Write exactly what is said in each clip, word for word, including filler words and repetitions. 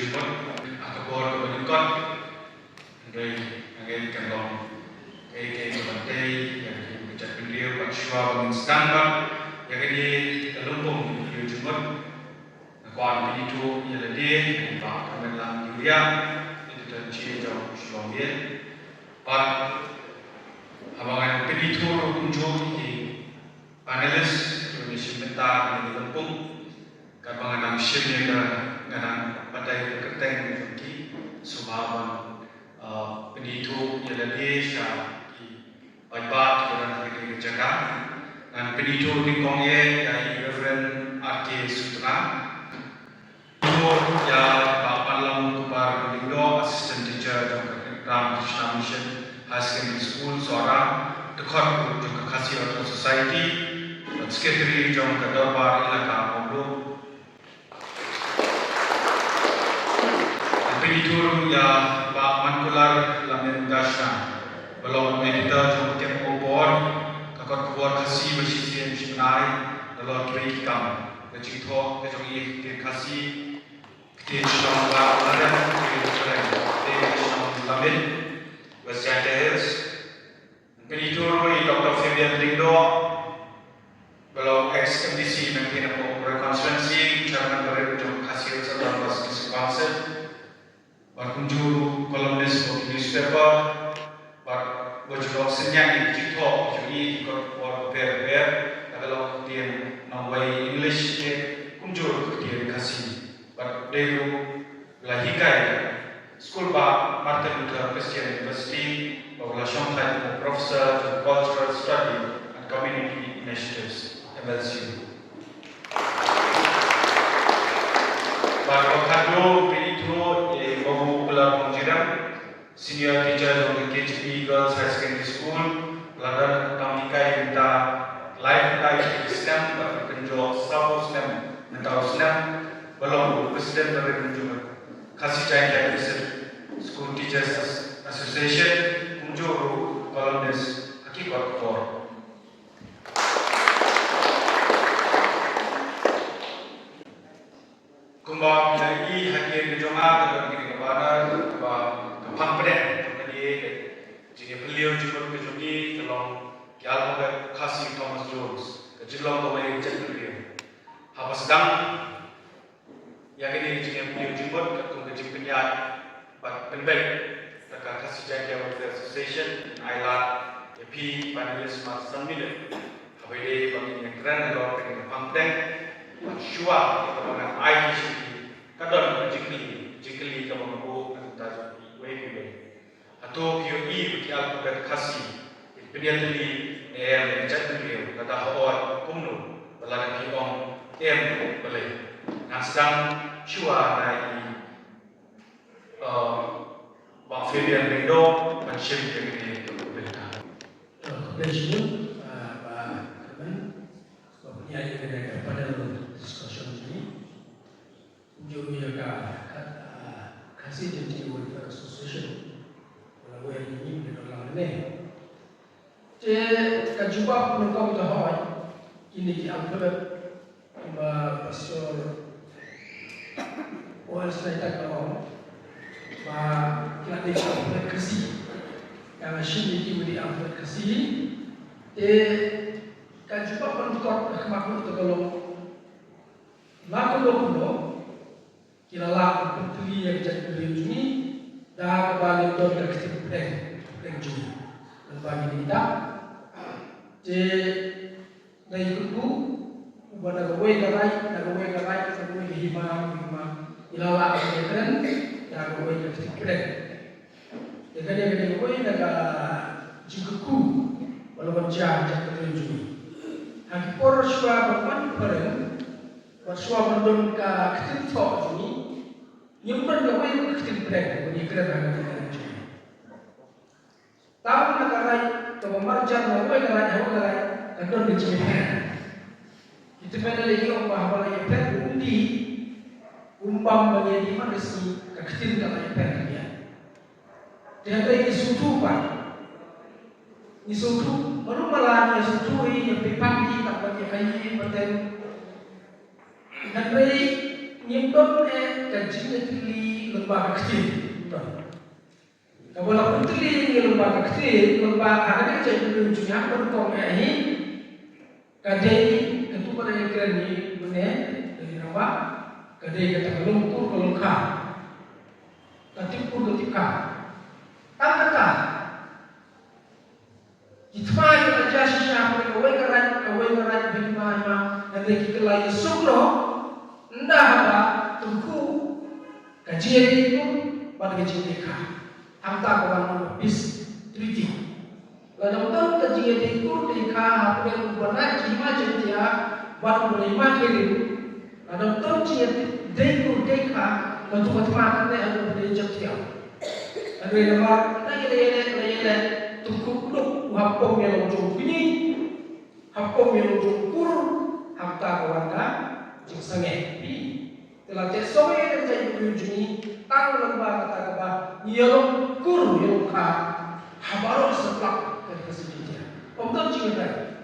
Jingmut ha ka por kaba nyngkong. Hynrei nga ngeit kan long kaei kaei kaba tei ïa ka jaitbynriew bad shuwa ba ngin sdang bad ïa kane ka lympung jingmut, nga kwah ban pynithuh ïa lade ïa i Bah Kharmenlang Duriah, Editor-in-Chief jong Shillong Mail. Bad haba ngan pynithuh ruh kumjuh ïa ki panelist kiba shim bynta ha kane ka lympung, katba nga dang shim ïa ka, nga dang batai ïa ka kyrteng jong ki, sngewbha ban, uh, pynithuh ïa lade sha ki paidbah kiba don ha kane ka jaka. Ngan pynithuh nyngkong eh ïa i Reverend R K Sutnga. Ïa i Bah Panlam Kupar Lyngdoh, Assistant Teacher jong ka Ramakrishna Mission Higher Secondary School, Sohra, dkhot jong ka Khasi Welfare Society bad Secretary jong ka Dorbar Elaka Mawblung. Ngan pynithuh ruh ïa Bah Mankular Lamin Gashna, ba long Editor jong ka Kem Khubor, ka kot khubor Khasi ba shisien shibnai, nalor kiwei ki kam, ka jingthoh ka jong i ha ka ktien Khasi, ktien shnong Bah Larem, ktien Karen, ktien shnong Lamin, West Jaintia Hills. Pynithuh ruh ïa i Doctor Fabian Lyngdoh, ba long ex M D C na ka Umroi Constituency, Chairman barim jong Khasi Hills Autonomous District Council. Bad kumjuh ruh columnist for newspaper, bad ba ju lok synñiang ïa ki jingthoh jong i ha ki kot khubor bapher bapher, la ka long ktien nongwei English ne kumjuh ruh ktien Khasi. Bad dei ruh la hikai skul bah Martin Luther Christian University, bad la shong thait kum u Professor jong Cultural Study and Community Initiatives, M L C U. Bad kaba khatduh, pynithuh ïa i Babu Kular Pongjiram, Senior Teacher jong ka K J P Girls Higher Secondary School, la don kam hikai mynta lai phew lai snem bad ka kynjoh sawphew snem mynta u snem, ba long ruh President barim jong ka Khasi Jaintia Hills School Teachers As-, Association, kumjuh ruh columnist ha ki kot khubor. Kumba phi la ïohi ha kine ki jong nga, ka don kine ki banner, kaba ka phang pdeng, kaba ïa ka jingïaphylliew jingmut ka jong ngi ka long ki alphabet Khasi Thomas Jones, ka jinglong kawei ka jaitbynriew. Haba sdang ïa kane ka jingïaphylliew jingmut katkum ka jingpynïaid bad pynbeit da ka Khasi Jaintia Welfare Association, ngan ai lad ïa phi panelist mar san minit, haba ïadei ba ngin ïakren halor kane ka phang pdeng. Bad shuwa ïa kaba ngan ai sha phi, ka don ka jingkylli, jingkylli kaba nga buh na ka bynta jong phi iwei pa iwei. Hato phi ïohi ba ki alphabet Khasi kin pynïatylli ne em ïa ka jaitbynriew, lada hooid kumno, bad lada phi ong em, balei? Ngan sdang shuwa na i, uh, Bah Fabian Lyngdoh ban shim ïa kane ka bynta. Uh, khublei shibun, uh, Bah Kharmen, ba pynïaid ïa kane ka panel discussion jong ngi. Kumjuh ruh ïa ka, ka, ah, Khasi Jaintia Welfare Association. Ba la wad ïa ngi mynta ka lang ne. Te ka jubab nyngkong, te hooid, kine ki alphabet, kumba Pastor Paul Slater ka ong, ba ki la dei ki alphabet Khasi. Ka la shim ïa ki ba dei alphabet Khasi. Te ka jubab ban kut ha khmat ruh te ka long, la kumno kumno, ki la lah ban pyntylli ïa ka jaitbynriew jong ngi da kaba ngim don ka ktien pdeng, pdeng jong ngi. Nangba ngi dang ïa, te dei kyntu uba na kawei ka raid, na kawei ka raid, na kawei ka hima, hima, ngi la lah ban ïakren da kawei ka ktien pdeng. Ïa kane ka dei kawei na ka jingkyrkhu ba la wan jia ha ka jaitbynriew jong ngi. Ha ki por shuwa ban wan phareng, bad shuwa ban don ka ktien thoh jong ngi, ngim don kawei ka ktien pdeng ban ïakren ha ka jaitbynriew jong ngi. Tang na ka raid kaba marjan na kawei ka raid ha kawei ka raid, ka don ka jingïapher. Ki tymmen la ïoh ba haba la ïapher, um dih, um bam ban ïadih man ka sngi, ka ktien ka la ïapher ka biang. Te hynrei ngi sngewthuh pat. Ngi sngewthuh, malu mala ngi sngewthuh hi, ïa phi pat hi, pat pat ïa phi hi, pat hi. Hynrei ngim don eh ka jingïatylli lyngba ka ktien. Kaba la pyntylli ïa ngi lyngba ka ktien, lyngba ha kane ka jaitbynriew jong ngi ha kaba nyngkong eh hi. Ka dei katu ba la ïakren hi mynne, ka dei kaba, ka dei kata ka long kur ka long kha. Ka tip kur ka tip kha. Tang kata, ki thma ki la jia shisha ha kawei ka raid, kawei ka raid, bad hima hima, hynrei ki la ïasuk noh, ynda haba tyngkhuh ka jingïadei kur bad ka jingïadei kha. Hangta ka wan u Peace Treaty. Lada ym don ka jingïadei kur dei kha hapdeng u ba raid jong hima Jaiñtia bad u ba hima Kheri. Lada ym don jingïadei kur dei kha, katu ka thma kane ha u ba dei Jaiñtia. Hynrei namar ynda ki la ïaleh, la ïaleh, tyngkhuh u duk u ha pom ïa la u jong u kñi, ha pom ïa la u jong u kur, hangta ka wan ka jingsangeh. Te la teh song ïa ka jaitbynriew jong ngi tang lyngba kata kaba ngi ïalong kur ïalong kha ha baroh satlak ka ri Khasi Jaiñtia. Ym don jingïadei.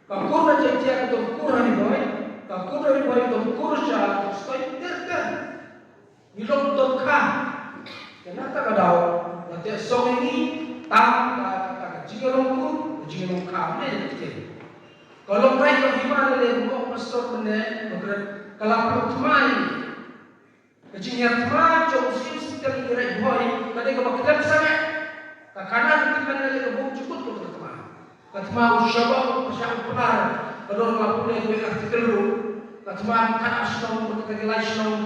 Ka kur na Jaiñtia ka don kur ha Ri Bhoi, ka kur na Ri Bhoi ka don kur sha Tustoi ter ter. Ngi long don kha. Te na kata ka daw la teh song ïa ngi tang ka, ka, ka jingïalong kur, ka jingïalong kha ne ka ktien. Ka long raid ka hima ne lei, mo pastor mynne, mo kren, ka la pynthma ïa ngi. Ka jinghiar thma jong u Syiem Syngkien ïa ki Ri Bhoi ka dei kaba khlem sangeh. Ka khana ka tymmen ka dei ka bym jukut ka thma. Ka thma u Shaba u Pashah u Pnar ka don la pule kawei article ruh. Ka thma ka khana shnong ka dei ka lai shnong.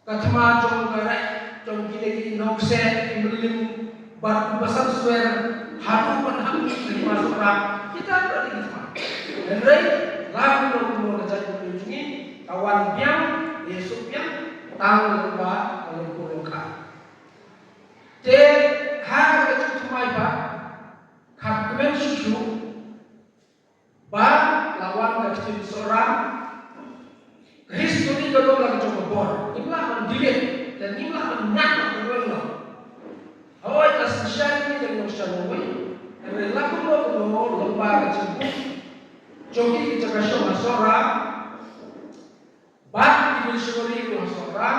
Ka thma jong ka rek jong kine ki nongkseh ki mlien bad u basan swer haduh ban hap ki thma Sohra. Kita ruh ki thma. Hynrei la kumno kumno ka jaitbynriew jong ngi ka wan biang, ïasuk biang tang lyngba ka long kur long kha. Te ha ka jingthymmai ba ka kmen shuh shuh ba la wan ka ktien Sohra. Ka history ka long la ka jong ka bor. Ngim lah ban delete, te ngim lah ban ñiad noh ka long noh. Hooid, la synshar ïa ngi da ki nongshar lawei. Hynrei la kumno kumno lyngba ka jingbuh jong ki ki jaka shong ha Sohra. Bad ki missionary ruh ha Sohra,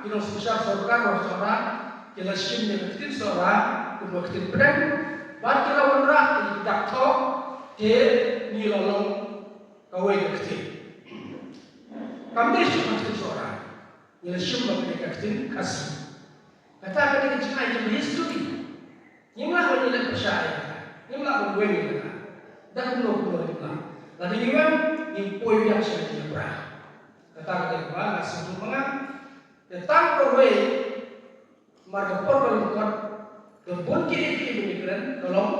ki nongsynshar sorkar ruh ha Sohra, ki la shim ïa ka ktien Sohra kum ka ktien pdeng, bad ki la wanrah ïa ki dak thoh, te ngi la long kawei ka ktien. Kam dei shuh ka ktien Sohra, ngi la shim noh ïa ka ktien Khasi. Kata ka dei ka jingai jong ka history. Ngim lah ban ïaleh pyrshah ïa kata. Ngim lah ban weng ïa kata. Da kumno kumno ngim lah. Lada ngi weng, ngim poi biang sha ka jingïapra. Kata ka dei kaba nga sngewthuh ma nga. Te tang kawei, namar ka por ka lyngkot, ka bun kiei kiei ba ngi kren, ka long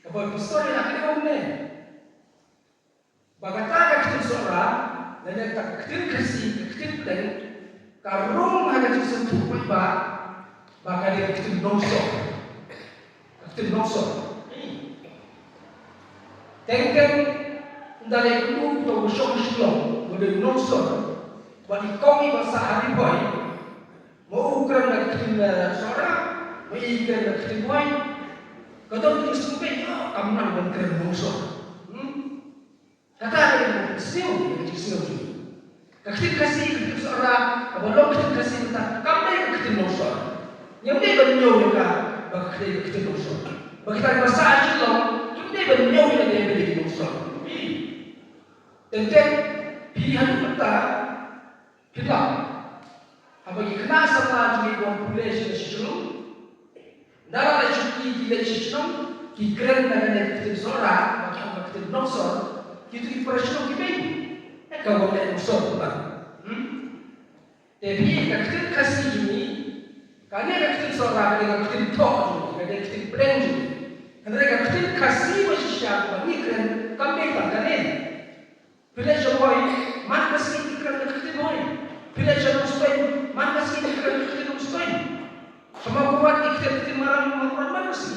kaba u pastor u la kren kumne. Ba kata ka ktien Sohra, lane kata ka ktien Khasi, ka ktien pdeng, ka rung ha ka jingsngewthuh paidbah ba ka dei ka ktien nongsor. Ka ktien nongsor. Teng teng ynda lei kumno uto u shong ha Shillong, u dei u nongsor. Wat i kong i ba sah ha Ri Bhoi, ma u kren da ka ktien, eh, Sohra, ma i kren da ka ktien Bhoi. Ka don ka jingsngewbha, kam nang ban kren nongsor. Hmm? Kata ka dei ka jingsngew, ka jingsngew jong ngi. Ka ktien Khasi, ka ktien Sohra, kaba long ka ktien Khasi mynta, kam dei ka ktien nongsor. Ngim dei ban ñiew ïa ka ba ka dei ka ktien nongsor. Ba kita kiba sah ha Shillong, kim dei ban ñiew ïa ka dei ka ktien nongsor. Teng teng, phi haduh mynta, phi lah. Haba ki khynnah samla jong ngi ki wan pule sha Shillong. Ynda la leit shuki ki leit sha shnong, ki kren da kane ka ktien Sohra, ba ki ong ka ktien nongsor, kito ki para shnong ki beiñ. Eh, ka wan leh nongsor pynban. Hmm? Te phi, ka ktien Khasi jong ngi, kane ka ktien Sohra, kane ka ktien thoh jong ngi, kane ka ktien pdeng jong ngi. Hynrei ka ktien Khasi ba shisha ba ngi kren, kam dei tang kane. Phi leit sha Bhoi, man ka sngi ki kren da ka ktien Bhoi. Phi leit sha Nongstoiñ, man ka sngi ki kren da ka ktien Nongstoiñ. Sha Mawkyrwat ki kren da ka ktien Mawkyrwat, man ka sngi.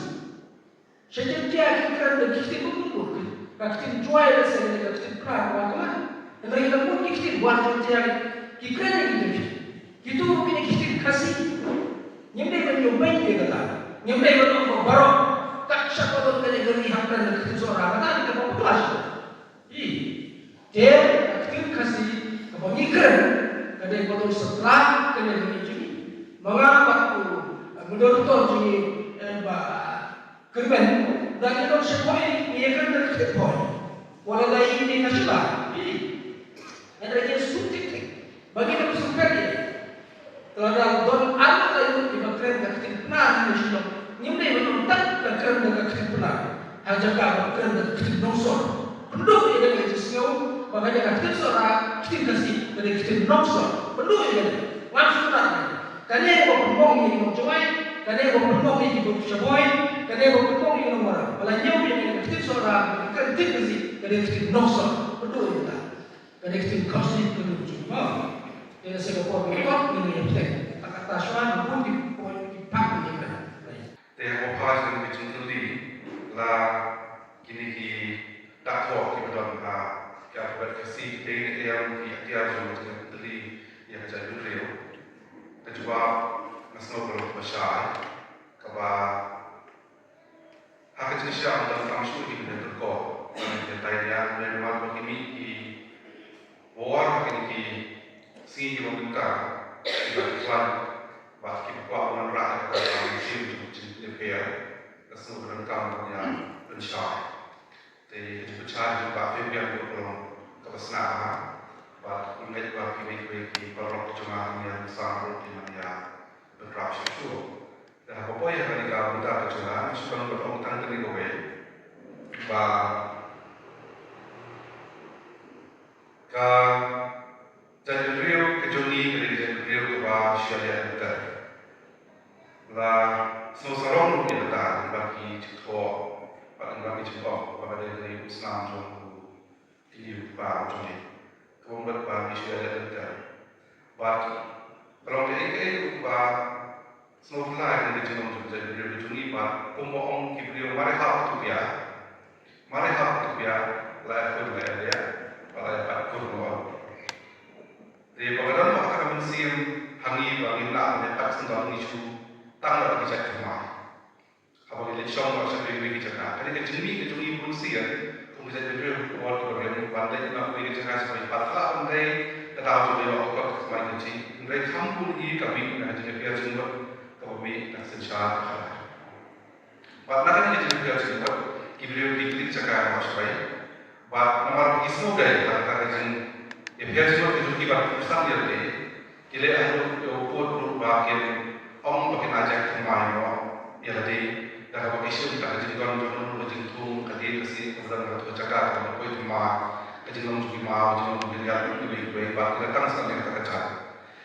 Sha Jaiñtia ki kren da ka ktien Mawkyrwat. Ka ktien Jowai lehse, ka ktien Pnar, wa ka man. Hynrei ka mut ki ktien, wan Jaiñtia ki kren da ki ktien. Kito ruh kine ki ktien Khasi. Ngim dei ban ïoh beiñ ïa kata. Ngim dei ban ong ba baroh kat shaba don kane ka ri ha kren da ka ktien Sohra, kata dei kaba bakla shisha. Te ka ktien Khasi kaba ngi kren ka dei ba don satlak kane ka ri jong ngi. Amen. Da ngi don sha poi, ngi ïa kren da ka ktien poi. Wala da ngi ïa ka sha la. Hi. Hynrei ngi sngewthuh thik thik ba ngi dang sngewthuh ïa. Te lada don ar ngut la ïoh ïa ka kren da ka ktien Pnar hangne sha Shillong, ngim dei ban ong tang ka kren da ka ktien Pnar. Ha jaka ba kren da ka ktien Nongsor. Pynduh ïa kane ka jingsngew ba ka dei ka ktien Sohra, ktien Khasi, ka dei ka ktien Nongsor. Pynduh ïa kane. Ngam sngewthuh ïa kane. Kane ba pynmong ïa ki nongjngai, kane ba pynmong ïa ki bym sha poi, kane ba pynmong ïa ki nongwara. Ba la ñiew ïa kane ka ktien Sohra, ka ktien Khasi, ka dei ka ktien Nongsor. Pynduh ïa kane. Ka dei ka ktien Khasi ka dei ka ktien Khasi. Ïa ka Singapore ka kot ka dei ka ktien. Ka kata shuwa ka bun ki point ki phah ki ka. Te ha ka phah ki jingkylli la kine ki dak thoh kiba don ha ki alphabet Khasi ki dei ne em ki atiar jong ka jingkylli ïa ka jaitbynriew. Ka jubab nga sngew ka long kaba shai kaba Ha ka jingshisha ym donkam shuh ïa ki ban ïatrei ko. Ban ïatrei ïa ki namar ba ki mih ki bor ha kine ki sngi kiba mynta kiba khlaiñ bad kiba kwah ban wanrah ïa kata ka mynsiem jong ka jingpynïapher. Nga sngew ba donkam ban ïa pynshai. Te ka jingpynshai jong ka Fabian ka long kaba sngewbha bad nga ngeit ba kiwei kiwei ki paralok jong nga hangne ruh kin nang ïa pynrap shuh shuh. Te haba poi ha kane ka bynta ka jong nga, nga shu ban ong tang kane kawei ba ka jaitbynriew ka jong ngi ka dei ka jaitbynriew kaba shu ïaleh lynter. La sngewsarong ruh ïa kata lyngba ki jingthoh bad lyngba ki jingong ba ka dei ka dei u snam jong u kyndiat ba jong ngi. Ka bym bad ba ngi shu ïaleh lynter. Bad ka long kaei kaei ruh ba sngewphylla ïa ka jinglong jong ka jaitbynriew ka jong ngi bad kumba ong ki briew, mar ïa hap tu pia, mar ïa hap tu pia, la ïa khun la ïa leh, ba la ïa pat kur noh. Te ba ka don ba ka mynsiem ha ngi ba ngim lah ban ïa pat sngewbha ngi shu tang la ki jait thymmai. Haba ngi leit shong noh sha kiwei kiwei ki jaka. Kane ka jingmih ka jong ngi bun sien, kum ka jaitbynriew, ki por kiba rim, ban leit noh kiwei ki jaka sha kiwei pat, la ban dei ka daw jong ngi ïoh ka kot ka thymmai ka jingim. Hynrei kham bun hi ka mih na ka jingïapher jingmut kaba mih na ka synshar ka khadar. Bad na kane ka jingïapher jingmut, ki briew ki pynleit jaka noh sha kiwei. Bad namar ba ki sngewdei ha kata ka jingïapher jingmut ka jong ki bad ki khlaiñ ïa lade, ki leh haduh ïa u pud ruh ba kin ong ba kin ai jait thymmai noh ïa lade. Da kaba ki shim da ka jingdon jong u, ka jingthung, ka dien ka siej kaba don ha kato ka jaka kaba poi thymmai, ka jinglong jong ki maw, ka jinglong jong ki riat, kiwei kiwei, bad ki la tang sah ïa kata ka jait.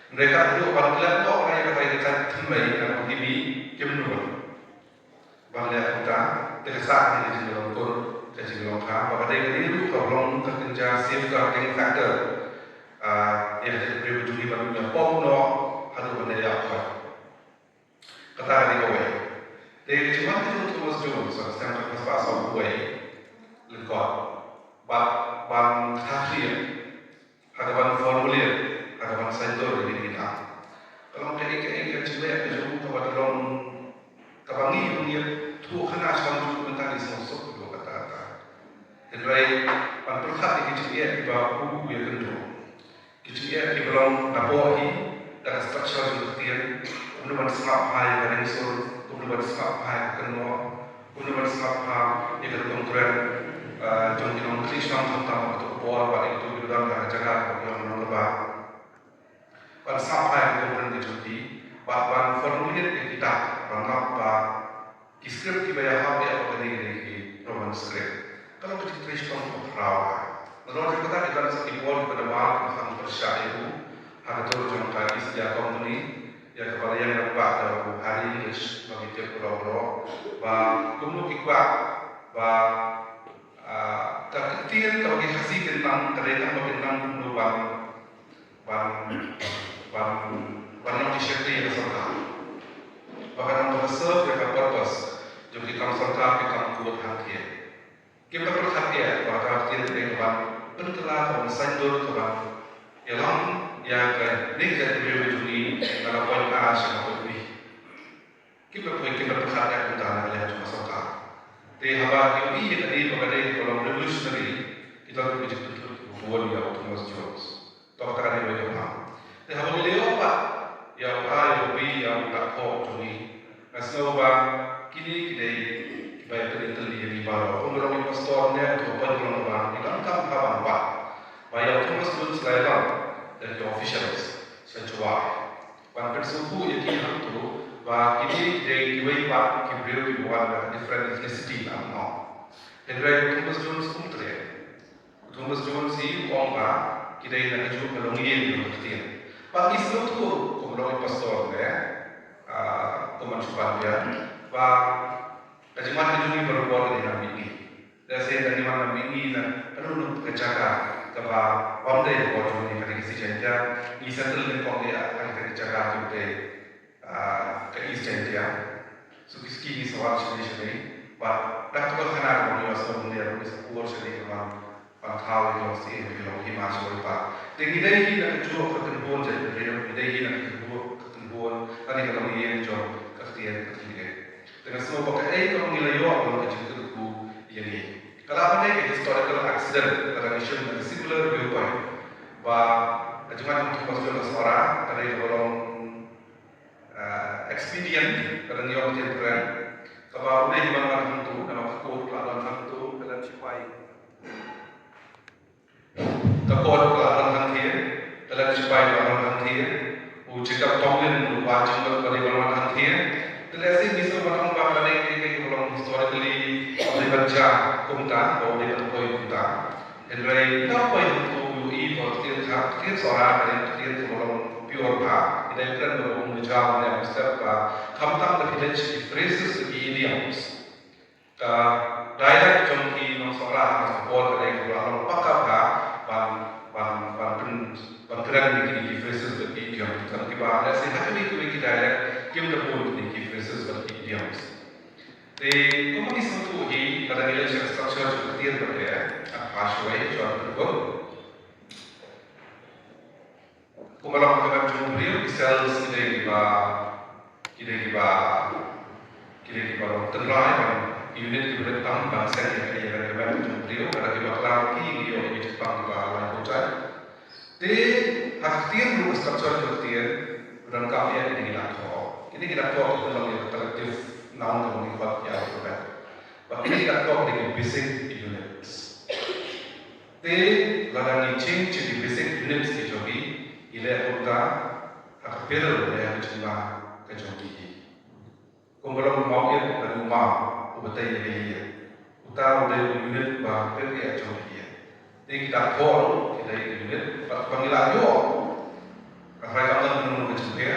Hynrei ka haduh ban klet noh ïa kata ka jait thymmai, kaba ki mih kim nud ban leh kumta, te ka sah kane ka jinglong kur, ka jinglong kha, ba ka dei kane ruh ka long ka kynja safeguarding factor. Ah, ïa ka jaitbynriew ka jong ngi ban ym ïa pom noh haduh ban ïa khot. Kata ka dei kawei. Te ka jingwan ka jong u Thomas Jones, ha ka snem khatphra spah sawphew wei lyngkot, bad ban kynthah khlieh ha kaban formulate, ha kaban saiñdur ïa kine ki kam. Ka long kaei kaei ka jingleh ka jong u kaba ka long kaba ngi ruh ngi ïathuh khana sha u jong u mynta ngi sngewsuk ïa kata kata. Hynrei ban pyrkhat ïa ki jingeh kiba u u ïakynduh, ki jingeh kiba long napoh hi da ka structure jong ka ktien, kumno ban sngap bha ïa ka ringsur, kumno ban sngap bha ïa ka kynnoh, kumno ban sngap bha ïa ka rukom kren, eh, jong ki nongkhlieh shnong khamtam ha kato ka por bad ïa kito kiba don ha ka jaka kaba ki ong nongkyrpad. Ban sngap bha ïa ka rukom kren ka jong ki bad ban formulate ïa kita ban lap ba ki script kiba ïahap ïa kane ka dei ki Roman script. Ka long ka jingtrei shitom kaba khraw. Nalor jong kata ki don sa ki bor kiba nabar kiba kham pyrshah ïa u ha ka dur jong ka East India Company, ïa kaba la ïeng rangbah da u Harry English ba ngi tip baroh baroh, ba kumno ki kwah ba, ah, ka ktien kaba ki Khasi kin nang, ka dei tang ba kin nang kumno ban, ban, ban, ban long ki shakri ïa ka sorkar, ba kan nang ban serve ïa ka purpose jong ki kam sorkar, ki kam kut hangthie. Kim da pyrkhat ïa ba ka ktien ka dei kaban pynkylla, kaban saiñdur, kaban ïalam ïa kane ka jaitbynriew ka jong ngi na ka point A sha ka point B. Kim da pyrkhat, kim da pyrkhat ïa kumta na ka liang jong ka sorkar. Te haba ki ïohi ïa kane ba ka dei kaba long revolutionary, ki don ki jingpynthut kiba bun ïa u Thomas Jones. To kata ka dei kawei ka phang. Te haba ngi la ïoh pat ïa u A, ïa u B, ïa u dak thoh jong ngi, nga sngew ba kine ki dei ki Ba ïa pynïatylli ïa ngi baroh. Kumba long i pastor ne, to pynlong ba ngi donkam ha ban wad. Ba ïa u Thomas Jones u la ïalam da ki officials sha Jowai ban pynsngewthuh ïa ki hangto ba kine ki dei kiwei pat ki briew kiba wan na different ethnicity, lam noh. Hynrei u Thomas Jones um treh. U Thomas Jones hi u ong ba ki dei na kajuh ka longïing jong ka ktien. Bad ngi sngewthuh kum long i pastor ne, ah, kumba shu ban biang ba ka jingwan ka jong ngi baroh ka dei na mihngi. Lehse lada ngi wan na mihngi na kano kano ka jaka kaba ym dei ka por jong ngi, ka dei ka sngi Jaiñtia, ngi settle nyngkong ïa ka dei ka jaka jong te, ah, ka East Jaiñtia. So ki ski ngi sa wan shane shane. Bad da kaba khana ka ngi ïa sngewbha ngi ïa ruh ngi sa pur shane ka ban ban thaw ïa ki long sien, ïa ki long hima shawei pat. Te ngi dei hi na kajuh ka kynhun jaitbynriew, ngi dei hi na kajuh ka kynhun, lane ka longïing jong ka ktien ka ktien. Te nga sngew ba kaei kaba ngi la ïoh ka long ka jingkyrkhu ïa ngi. Ka la ban dei ka historical accident lada ngi shim na ka secular viewpoint. Ba ka jingwan jong u Thomas Jones Sohra ka dei kaba long, ah, expedient, lada ngi ong ktien kren, kaba u dei hi ban wan hangto, namar ka court ka la don hangto, ka leit shipai. Ka court ka la don hangthie, ka leit shipai ka la don hangthie, u Jacob Tomlin u kwah jingmut ba dei ban wan hangthie. Te lehse ngi sngewbha ban ong ba ka dei kaei kaei kaba long historically, ba dei ban jia kumta, ba dei ban poi kumta. Hynrei ynda poi hangto u ïohi ba ka ktien, ka ktien Sohra ka dei ka ktien kaba long pure bha. Ngi dei ban kren ba ka bun ka jia ne, u step ba khamtam da ki leit ki phrases, ki idioms. Ka dialect jong ki nong Sohra ha ka por ka dei kaba long paka bha ban, ban, ban pyn, ban kren ïa kine ki phrases bad ki idioms. Khnang kiba lehse ha kine kiwei ki dialect kim da bun kine ki phrases bad ki idioms. Te kumba ngi sngewthuh hi, lada ngi leit sha ka structure jong ka ktien bad ka, ah, phah shawei, shuwa ban pynkup. Kumba long ha ka map jong u briew, ki cells ki dei kiba, ki dei kiba, ki dei kiba long tynrai, ban unit kiba dei tam ban seng ïa ka, ïa ka map jong u briew, lada kiba khlaw ki, ngi ïoh ïa ki jingpang kiba lai bujai. Te ha ka ktien ruh, ka structure jong ka ktien, u donkam ïa kine ki dak thoh. Kine ki dak thoh ki long ïa ka collective noun kaba ngi khot ïa ka alphabet. Bad kine ki dak thoh ki dei ki basic units. Te lada ngi change ïa ki basic units ki jong ngi, ngi leh kumta ha ka peril ne ha ka jingma ka jong ngi hi. Kumba long u maw ïit lane u maw uba tei ïa ka ïit, uta u dei u unit ba pher ïa jong ka ïit. Te ki dak thoh ruh ki dei ki unit ba, ba ngi la ïoh. Ka tharai kam don kano kano ka jingpher,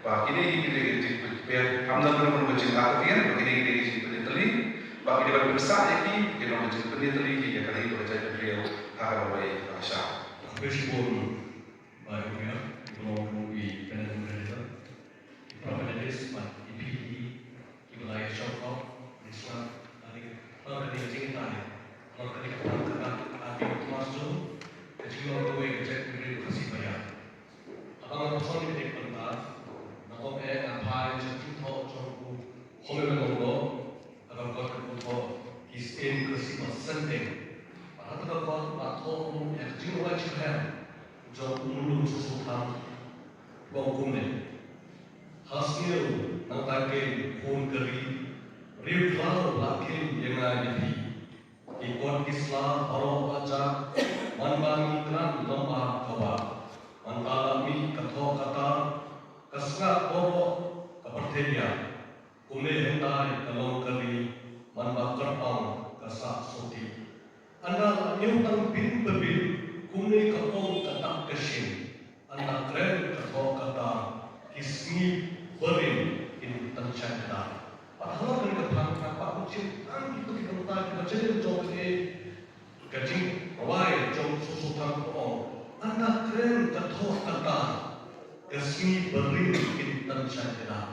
ba kine hi ki dei ki jingpher, kam don kano kano ka jingpher, ba kine hi ki dei ki jingpynitynnad, ba ki dei ban pynsah ïa ki, ki long ka jingpynitynnad ïa ka ri bad ka jaitbynriew ha ka lawei ka lashai. Khublei shibun Bah Iwria, kiba long ruh i Finance Minister, i Prime Minister, bad i P D E, kiba la ïa shong kop, ngi sngap, ha kane ka jingïatai, ha kane ka thang ka dak, ha kane ka Thomas Jones, ka jinglong kawei ka jaitbynriew Khasi baïar. Haba nga pynshong ïa kane ka bynta, nga ong eh nga phai sha ka jingthoh jong u Honorable Nongdo, ha ka record ka bynta ki syiem Khasi ba senteng. Bad ha kata ka record la thoh ruh ïa ka jingrwai shitrhem jong u Mulun Soso Thang, ba ong kumne. Ha sniew nangta keiñ khun ka ri, riew khlaw la kheiñ ïa nga ïa phi. Ki kot ki sla baroh la jah, man ba ngi kren lem bad ka wah. Man ka la mih ka thoh ka tar, ka sngap baroh ka pyrthei ïa. Kumne hynrei ka long ka ri, man ba kyrpang ka sah soti. Ynda la ñiew tang bun ba bun, kumne ka ong ka dak ka shim. Ynda kren ka thoh ka tar, ki sngi barim kin tynshai kdar. Bad halor kane ka phang, ka pat kum shim tang kito ki bynta kiba jylliew jong kane ka jingrwai jong Soso Thang ka ong. Ynda kren ka thoh ka tar, ka sngi barim kin tynshai kdar.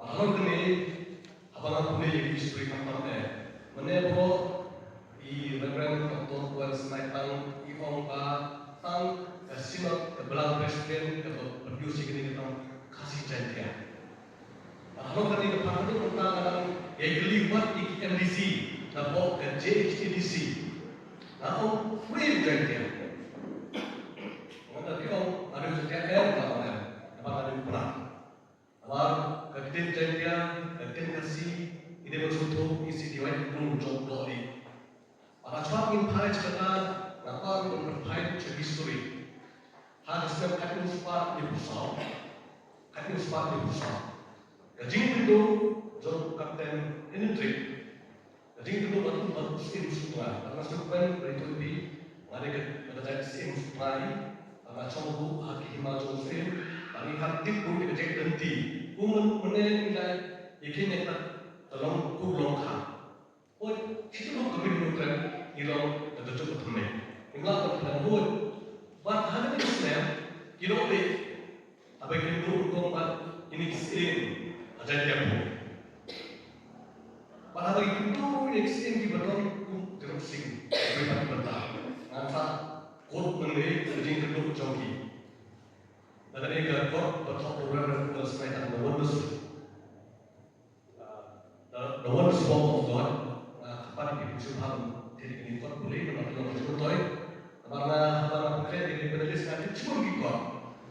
Bad halor kane, haba nga pule ïa ki history khamtam eh, mynne baroh i Reverend Doctor Wales Naitang i ong ba tang ka Synod ka Balang Presbyterian kaba produce ïa kane ka tang Khasi Jaiñtia. Bad halor kane ka phang, kane ka phang ka dang ïa kylli wat ïa ki M D C napoh ka J H A D C. Nga ong, wei u Jaiñtia? Nga da ki ong, nga dei u Jaiñtia em, nga ong em. Namar nga dei u Prah. Namar ka ktien Jaiñtia, ka ktien Khasi, i dei ban sngewthuh, i History. Ha ka snem khathynñiew spah hynñiewphew saw. Khathynñiew spah hynñiewphew saw. Ka jingïakynduh jong u Captain Hendrick. Ka jingïakynduh bad u, bad u Syiem Sutnga. Bad nga sngewkmen ba ïathuh ïa phi, nga dei ka, ka jait Syiem Sutnga hi. Bad nga shong ruh ha ki hima jong u Syiem. Bad ngi hap tip ruh ïa ka jait lynti. Kumno mynne ngi la ïakhih ïa ka, ka long kur long kha. Hooid, shi sien ka Bri Hynñiewtrep ngi long da ka juk ka thymmai. Ngim lah ban pynlong hooid. Bad ha kane ka snem, ki dohlieh, haba ki kynduh rukom bad kine ki syiem ha Jaintia Pur. Bad haba ki kynduh ruh kine ki syiem kiba don kum Tirot Sing, kiba pat ki bynta. Ngan sa quote mynne ka jingkynduh jong ki. Na kane ka kot ba thoh u Reverend Father Sngewthuh, The Wondrous Ah, the, the wondrous work of God. Ah, khamtam ïa phi sngewbha ban thied ïa kane ka kot pule, namar ka long ka jingmyntoi. Namar nga, haba nga pynkhreh ïa kine ki panelist, nga thied shibun ki kot.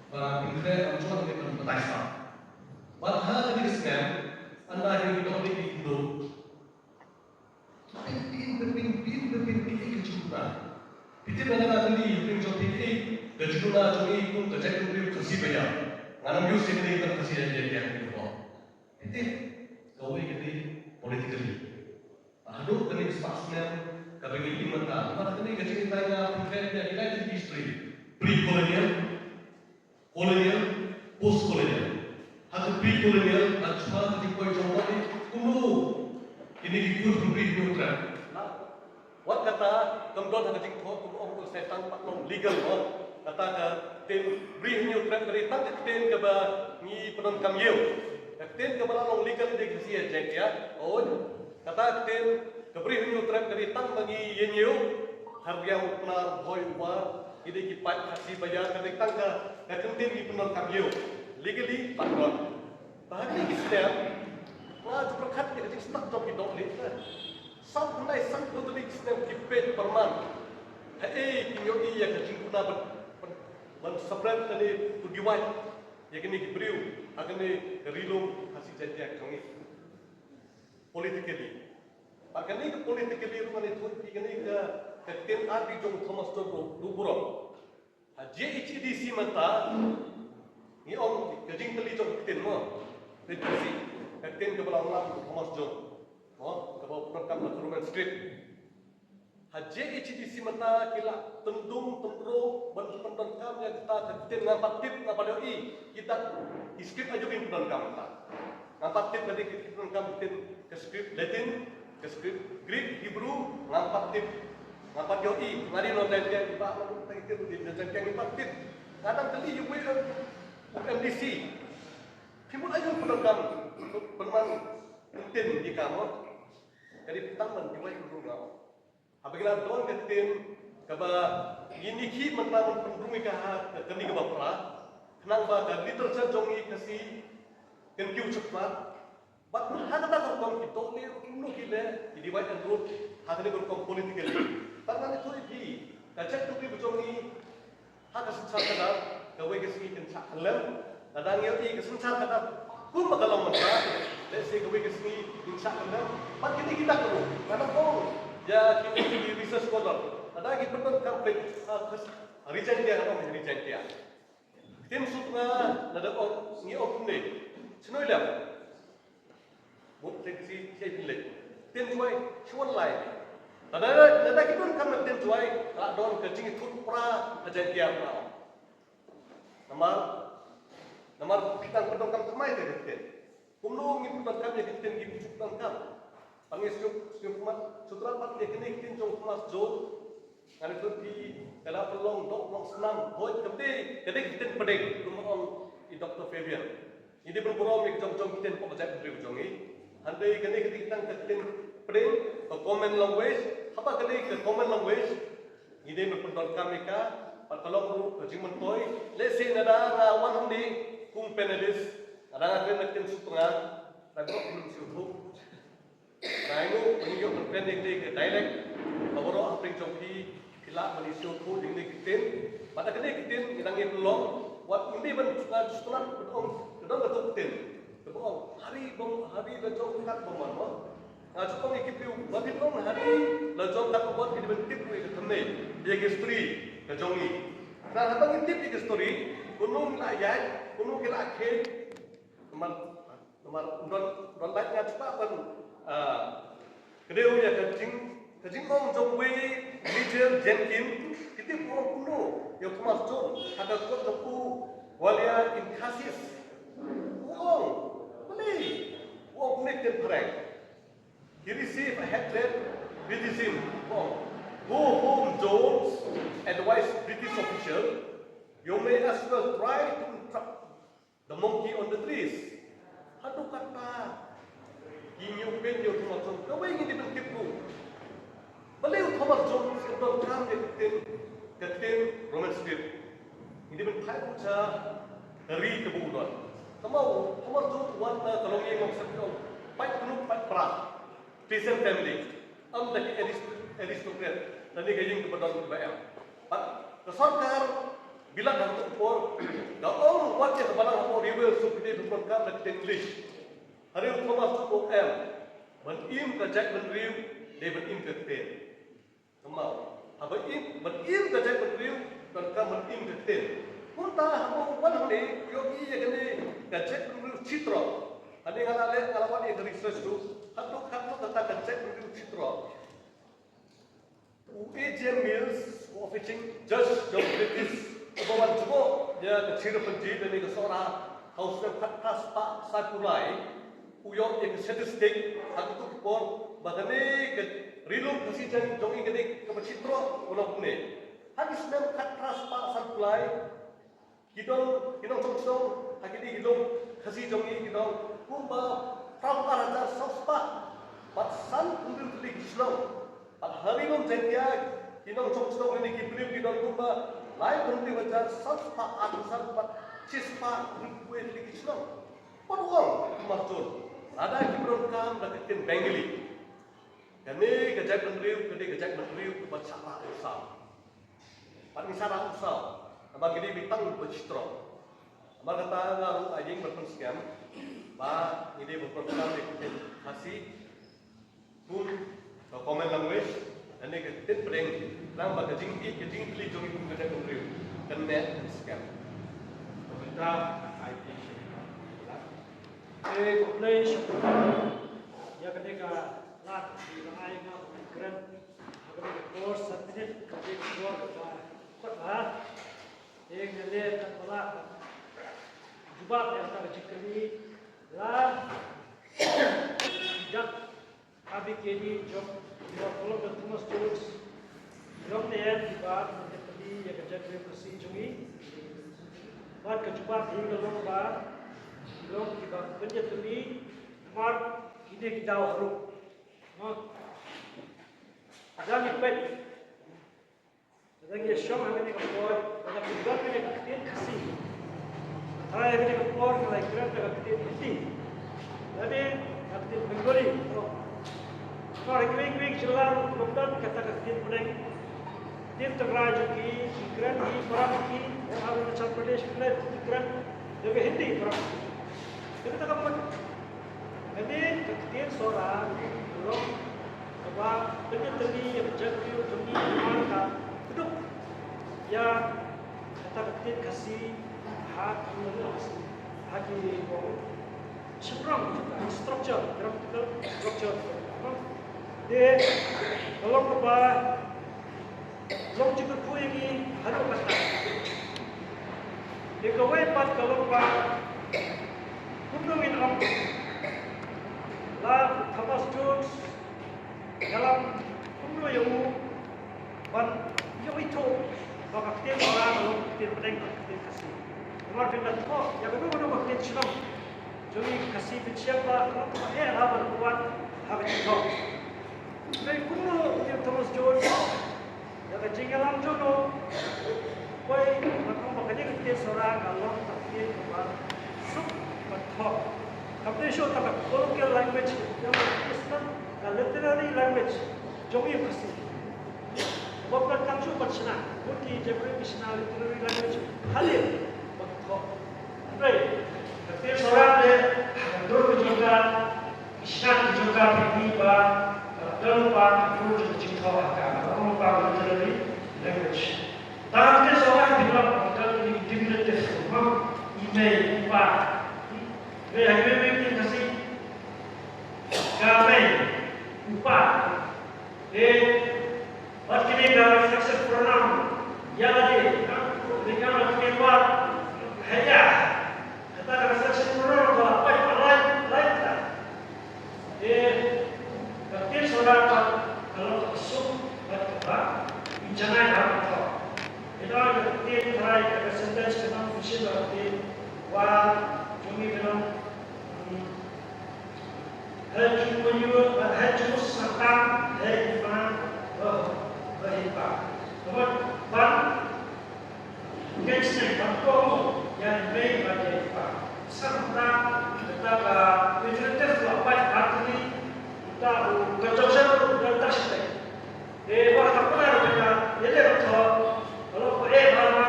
Ba nga pynkhreh, nga shu wan ban batai sah. Bad ha kane ka snem, ynda ïa ki dohlieh ki kynduh, phin, phin, phin, phin, phin, phin, phi ïohi ka jingduna. Phi tip, nga dang kylli ïa phi, jong phi, ïohi ka jingduna jong ngi kum ka jaitbynriew Khasi Baïar. Ngan ym use ïa kane ka Khasi Jaintia, ïa kane ka Phi tip, kawei ka dei politically. Haduh kane ka spah snem kaba ngi im mynta. Namar kane ka jinghikai nga pynpeit ïa, hikai ïa ka history. Pre-colonial, colonial, post-colonial. Ha ka pre-colonial, ha ka jingpoi jong ngi, kumno kine ki kur Bri Hynñiewtrep. Wat kata, kam don ha ka jingthoh, kum ong u Saitan, pat long legal mo. Kata ka ktien Bri Hynñiewtrep ka dei tang ka ktien kaba ngi pyndonkam ïew. Ka ktien kaba la long legal dei ka Khasi Jaintia. Oi. Kata ka ktien ka Bri Hynñiewtrep ka dei tang ba ngi ïeng ïew. Khariaw, Pnar, Bhoi, War, ngi dei ki paid Khasi Baïar, ka dei tang ka, ka ktien ngi pyndonkam ïew. Legally, pat don. Te ha kine ki step, nga ju pyrkhat ïa ka jingstad jong ki dohlieh. Saw khyndai san phew tylli ki snem ki peit pyrman. Haei kin ïohi ïa ka jingduna ban, ban, ban separate kane, pynduwai ïa kine ki briew ha kane ka Ri Lum Khasi Jaintia ka jong ngi. Politically. Bad kane ka politically ruh ngan ïathuh ïa phi, kane ka, ka ktien Arbi jong Thomas John Duhburom. Ha J H A D C mynta, ngi ong ka jingtylli jong ka ktien mo. Ka ktien, ka ktien kaba la ong u Thomas John. Mo, kaba u pyndonkam na ka Roman script. Ha J H A D C mynta ki la tyndung tyndro ban pyndonkam ïa kata ka ktien, ngam pat tip, ngam pat ïohi kita ki script aïu kin pyndonkam mynta. Ngam pat tip ka dei ki pyndonkam ktien, ka script Latin, ka script Greek, Hebrew, ngam pat tip. Ngam pat ïohi, nga dei nongtei ktien, ba ma dei ktien, dei ktien, ngam pat tip. Nga dang kylli ïa u M D C. Phi mut aïu pyndonkam, pynman ktien ïa ka mo. Ka dei tang ban duwai ïa u Haba ngi la don ka ktien kaba ngi ïakhih mynta ban pynrung ïa ka ha ka kani kaba phra, khnang ba ka literature jong ngi Khasi kan kiew chakma. Bad ha kata ka rukom ki dohlieh ruh kumno ki leh, ki divide and rule ha kani ka rukom politically. Bad ngan ïathuh ïa phi, ka jaitbynriew jong ngi ha ka synshar khadar, kawei ka sngi kin shah kyllem. Lada ngi ïohi ka synshar khadar kumba ka long mynta, lehse kawei ka sngi kin shah kyllem. Bad kine ki dak ruh, nga dang ong ïa kine ki research scholar, lada ki pyndonkam peit ha ka Ri Jaiñtia, nga dang ong Ri Jaiñtia. Ktien Sutnga, lada ong, ngi ong kumne, shnoi lem. Buk te ki si, si pynleit. Ktien Jowai, shu wan lai. Lada, lada ki donkam ktien Jowai, ka la don ka jingïathuhlypa ha Jaiñtia ruh. Namar, namar ki tang pyndonkam thymmai te ka ktien. Kumno ngi pyndonkam ïa ka ktien, ngi pyndonkam. Pang ngi sngewthuh, sngewthuh, sngewthuh pat ïa kane ka ktien jong Thomas John. Ngan ïathuh ïa phi, ka la pynlong doh long snam, hooid, ka dei, ka dei ka ktien pdeng, kum ong i Doctor Fabian. Ngi dei ban burom ïa ka jong jong ki ktien hapoh ka jaitbynriew jong ngi. Hynrei kane ka dei tang ka ktien pdeng, ka common language, haba ka dei ka common language, ngi dei ban pyndonkam ïa ka, bad ka long ruh ka jingmyntoi. Lehse lada nga wan hangne kum panelist, lada nga kren na ka ktien Sutnga, lada nga kren shu thuh. Nga ïoh, ba ngi ïoh ban kren ïa kane ka dialect, ba baroh hapdeng jong phi, phi lah ban ïoh sngewthuh ïa kane ka ktien. Bad da kane ka ktien, ngi dang ïa pynlong, wat ngi dei ban, ah, sngewthuh, ka dong, ka dong kato ktien. Kaba ong, hari bym, hari la jong kat bym wan mo. Nga shu ong ïa ki briew, ba phin ong hari la jong kat bym wan, phi dei ban tip ruh ïa ka thymmai, ïa ka history ka jong ngi. Na haba ngi tip ïa ka story, kumno ngi la ïaid, kumno ngi la kheiñ, namar, namar don, don lait nga chpa ban, ah, kdew ïa ka jing, ka jingong jong uwei Major Jenkins, ki tip u ong kumno ïa u Thomas Jones ha ka kot jong u Gwalior in Khasi. U ong, balei? U ong kumne ktien phareng. He received a hatred criticism. Go home, Jones advised British official, "You may as well try to entrap the monkey on the trees." Haduh katta ki ñiew peit ïa u Thomas Jones, kawei ngi dei ban tip ruh. Balei u Thomas Jones u donkam ïa ka ktien, ka ktien Roman script? Ngi dei ban phai ruh sha ka ri kaba u don. Namar u Thomas Jones u wan na ka longïing longsem, pait kynnoh pait pra, peasant family. Ym da ki arist-, aristocrat, lane ka ïing kaba don kaba em. Bad ka sorkar Bilat ha kato ka por ka ong, wat ïa ka balang hapoh Ri Bhoi Ri Sum ki dei ban pyndonkam da ka ktien English. Hynrei u Thomas Jones u ong em, ban im ka jaitbynriew dei ban im ka ktien. Kynmaw, haba im, ban im ka jaitbynriew, donkam ban im ka ktien. Kumta haba u wan hangne, u ïohi ïa kane ka jaitbynriew shi trok. Hangne nga la leh, nga la wan ïa ka research ruh, haduh katno kata ka jaitbynriew shi trok. U A J M Mills, u official judge jong British, uba wan jngoh ïa ka Cherrapunji lane ka Sohra ha u snem khatphra spah sanphew lai, u ïoh ïa ka statistic ha kato ka por ba kane ka Ri Lum Khasi jong ngi ka dei kaba shi trok, u ong kumne. Ha ki snem khatphra spah sanphew lai, ki don, ki nongshong shnong ha kine ki lum Khasi jong ngi ki don kumba phra phew ar hajar saw spah bad san phew hynriew tylli ki shnong. Bad ha Ri Lum Jaiñtia ki nongshong shnong lane ki briew ki don kumba lai phew hynriew hajar saw spah arphew san bad shi spah hynriew phew wei tylli ki shnong. Pat u ong u Thomas Jones, lada kim donkam da ka ktien Bengali, kane ka jaitbynriew ka dei ka jaitbynriew kaba shah rah u saw. Bad ngi shah rah u saw, namar ngi dei ba tang ba shi trok. Namar kata nga ruh nga ïeng ban pynskhem ba ngi dei ban pynskhem ïa ka ktien Khasi kum ka common language, lane ka ktien pdeng, khnang ba ka jingïeit ka jingtylli jong ngi kum ka jaitbynriew kan neh kan skhem. Kumta ai ti. Te khublei shibun ïa kane ka lad ba la ai nga ban kren ha kane ka por san minit, kane ka por kaba khot bha. Te nga leh katba lah ban jubab ïa kata ka jingkylli la dak Ka B K D jong, jong ka Thomas Jones. Jong ne em kiba pynjah pynjah ïa ka jaitbynriew Khasi jong ngi. Bad ka jubab hi ka long ba, long kiba pynjah pynjah namar kine ki daw harum. Mo. Ka dang ïa peit. Lada ngi ïa shong ha kane ka por, lada ki don kane ka ktien Khasi. Hynrei ha kane ka por ngi la ïakren da ka ktien Hindi. Lane ka ktien Bengali. Namar ha kiwei kiwei ki jylla ruh ym don kata ka ktien pdeng. Ktien tynrai jong ki, ki kren hi para ki, ha Arunachal Pradesh ki kren, ki kren da ka Hindi para ki. Te kata ka mut, kane ka ktien Sohra ka long kaba pynïatylli ïa ka jaitbynriew jong ngi namar ka kdup ïa kata ka ktien Khasi ha ki, ha ki shynrang jong ka, structure, grammatical structure. Te ka long kaba long jingkyrkhu ïa ngi haduh katta. Te kawei pat ka long ba kumno ngin ong, la Thomas Jones ïalam kumno ïa u ban ïoh ithuh ba ka ktien Sohra ka long ka ktien pdeng bad ka ktien Khasi. Namar phin da thoh ïa kano kano ka ktien shnong jong ngi Khasi Pynshang ba ka long kaba eh ha ban wan ha ka jingthoh. Hynrei kumno u Thomas Jones, da ka jingïalam jong u, poi ban ong ba kane ka ktien Sohra ka long ka ktien kaba suk ban thoh. Kam dei shuh tang ka colloquial language, ka long ka ktien shnong, ka literary language jong ngi Khasi. Ba pyndonkam shuh ban shna, bun ki jaitbynriew ki shna literary language hadien ba ki thoh. Hynrei ka ktien Sohra te ha ka dur ka jong ka, ki shna ki jong ka, phi i ba ka don ba ka dur jong ka jingthoh ha ka, ka long ba literary language. Tang ka ktien Sohra phi lah Ka mei, u pa. Te, bad kine ka reflexive pronoun, ïa lade, ha, dei ka ma kine pat, ha ïa. Kata ka reflexive pronoun ka la pait, ha, lai, lai kata. Te, ka ktien Sohra ka, ka long kaba suk, bad kaba, i janai ha ka thoh. Ïa ka ktien Trai ka sentence ka nang, ka shin ka ktien, wa, jong i ka nang, hmm, Hei jong u ïa, hei jong u sngewthuh, hei i pa, oh, hei i pa. Namar ban, ngan sneng ban kohnguh ïa i mei bad ïa i pa. Sa mynta, mynta ka iterative la pait artylli, mynta u conjunction u dang tah shatei. Te wat ka pynah ruh ka ïa leh ruh thoh, ka long ba eh ba ma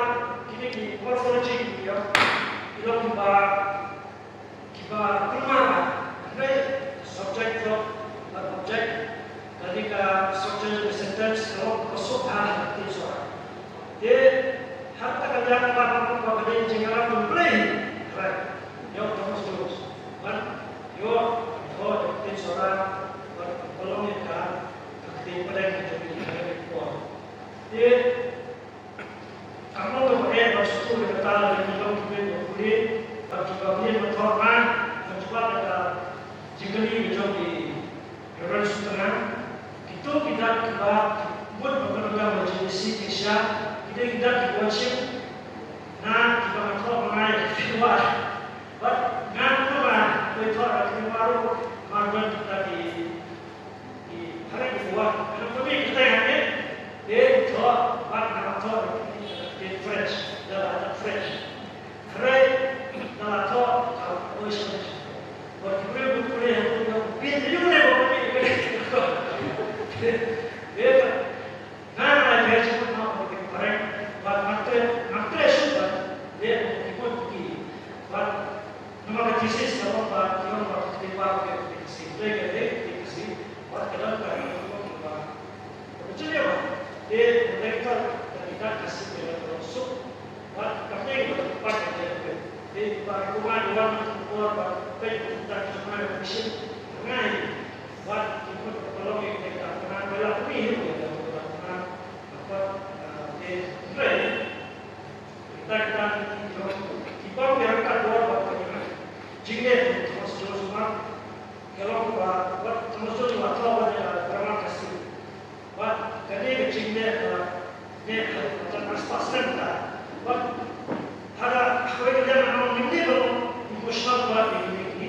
kine ki morphology ki ïa, ki long kiba Kiba kulmar, hynrei subject verb bad object, kane ka structure jong ka sentence ka long ka suk ha ka ktien Sohra. Te ha kata ka liang ka long kaba dei jingïarap jong U Blei. Hynrei ïoh Thomas Jones ban ïoh thoh ïa ka ktien Sohra bad ka long ïa ka ktien pdeng jong ka por. Te Ka mut ba eh ba shu da kata la ki long ki briew ba pule, ba ki ba pule ba thoh ma, ba jubab da ka jingkylli ka jong ki Reverend Sutnga. Kito ki dak kiba mut ba ka dang ka jingïasih jingshai, ki dei ki dak kiba wan shim na kiba nga thoh ma ïa ki phi wad. Bad nga kumno ma, ba thoh da ki ma ruh, ma don kita ki Ki hynrei ki buh, ka dei kata hangne, eh, thoh, bad nga thoh, eh, fresh, da la da fresh. Hynrei, da la thoh, ka oi shon. Bad ki briew ki pule, ki pule, ki pule, ki pule, ki pule. Eh, nga nga la judge mut ma ki phareng, bad nga treh, nga treh shuh bad, eh, ki mut ki, bad Namar ka thesis ka ong ba, ki ong ba, ki paper ka, ka, ka, ka, ka, ka, ka, wat ka dang ka, ka, ka, ka, ka, ka, ka, te, ka, ka, ka, ka, ka, ka, suk, wat ka, ka, ka, ka, ka, ka, te, ba, ka, ka, ka, wan, ka, ka, ka, ka, ka, ka, ka, ngai, wat, ki, ka, ka, ka, long, ka, ka, ka, ka, ka, ka, ka, ka, ka, ka, ka, ka, ka, ka, ka, ka, ka, ka, Kita kita ki long ki bang ki rangkat bor bad ka jingleh Thomas Jones Mark. Ka long ba wat Thomas Jones Mark ka long ba grammar ka sih. Wat kane ka jingleh ka ne ka jan aspas kan ta. Wat hada hoi ka jan among ni ne long emotional ba ni ni.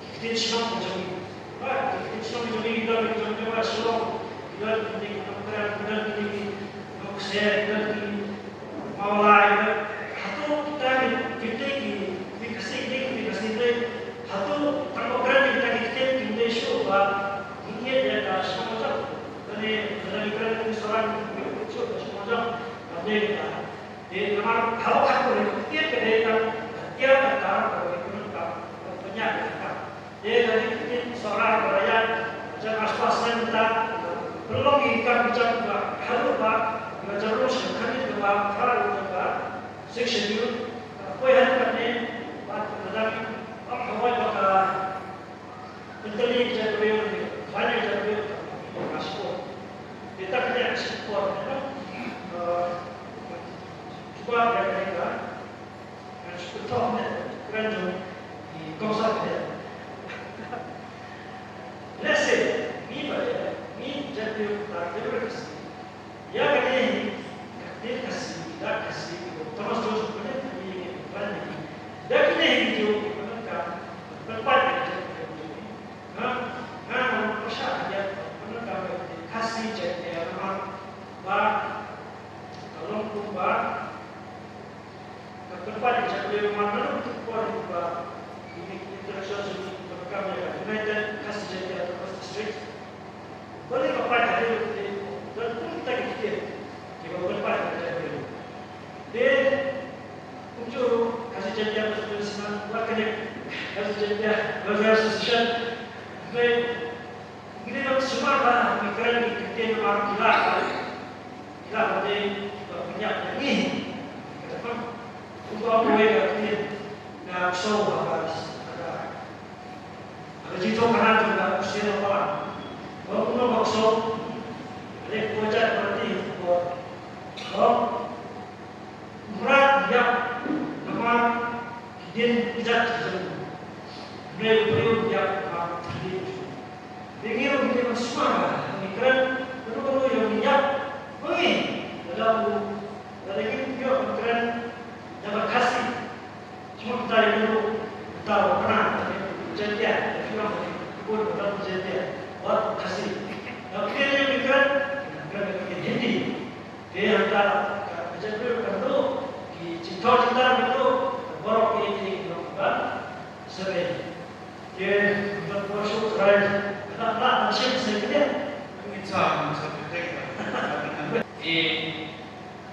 Ki ktien shnong ka jong ngi. Ba, ki ktien shnong ka jong ngi, ki don ki jong ngi ba shnong. Ki don ki ktien ki nongkren, ki don ki ktien ki nongkseh, ki don ki mawlai, ki don. Hato kita ki, kita ki, ki Khasi, ki, ki Khasi te. Hato tang ba kren kita ki ktien ki dei shuh ba ngi ïa ka shnong jong. Lane, lane kren ki Sohra ki shuh ka shnong jong. Ba dei kita. Te namar haba ka pule ka ktien ka dei ka ktien ka ta ka dei ka mynta ka pynïaid ka ta. Te ka dei ka ktien Sohra ka dei ka jan aspas mynta ka pynlong ïa ka ka jan ka halu ba ka jan ruh sha ka ktien ka ba ka ruh ka Sixth Schedule. Ka poi ha ka ne ba ka dei ka ong hawai ba ka Mentally, kita beliau ni, banyak kita beliau tak masuk. Kita kena explore, you know. Eh, cuba dia kata, dan cuba tahu ni, keren tu, di kongsa dia. Let's say, ni pada, ni jadi tak dia berkesi. Ïa kane hi ka ktien Khasi, ka dak Khasi, ka Thomas Jones, ka ktien Khasi, ka ktien Khasi. Da kine hi ki jong ki pyndonkam, pynpait ka ktien Khasi. Nga, nga, nga pyrshah ïa ka pyndonkam ka ktien Khasi, jait ïa namar ba ka long kumba Ka pynpait ka jaitbynriew man naduh ki por ba kine ki intellectual jong ngi ki donkam ïa ka United Khasi Jaintia Autonomous District. Balei ka pait ha ri te don kum kita ki ktien kiba pynpait ka jaitbynriew. Te kumjuh ruh Khasi Jaintia Autonomous District wat kane Khasi Jaintia Welfare Association. Te Ngi dei ban sumar ba ngi kren ïa ki ktien namar ki lah ba, ki lah ba dei ba pynïap ïa ngi. Kata pun kumba ong uwei ka ktien na Kso ha ka, ha ka, Bok so, re ko jat party ko. Ko. Mrad ïap namar ki dien ki jat ki jong. Briew briew ïap namar ki dien ki jong. Dei ngi ruh ngi dei ban sumar ba ngi kren, ruh ruh ïa ngi ïap. Ba ngi, lada u, lada ngi ruh ngi kren, ïa ba Khasi. Sngewbha kita ïa ngi ruh, kita ruh kena, Jaintia, ïa ki ong, ki bun kita Jaintia, wat Khasi. Ïa ki dien ngi kren, kren ïa ki dien Hindi. Te hangta ka jingpyrkhat ka dei ki jingthoh jingthoh ka dei baroh ki ki dei ki dei ba sebe. Te hangta por shu try ka la la shim se ke dei. Ngi cha ngi cha ke dei. Te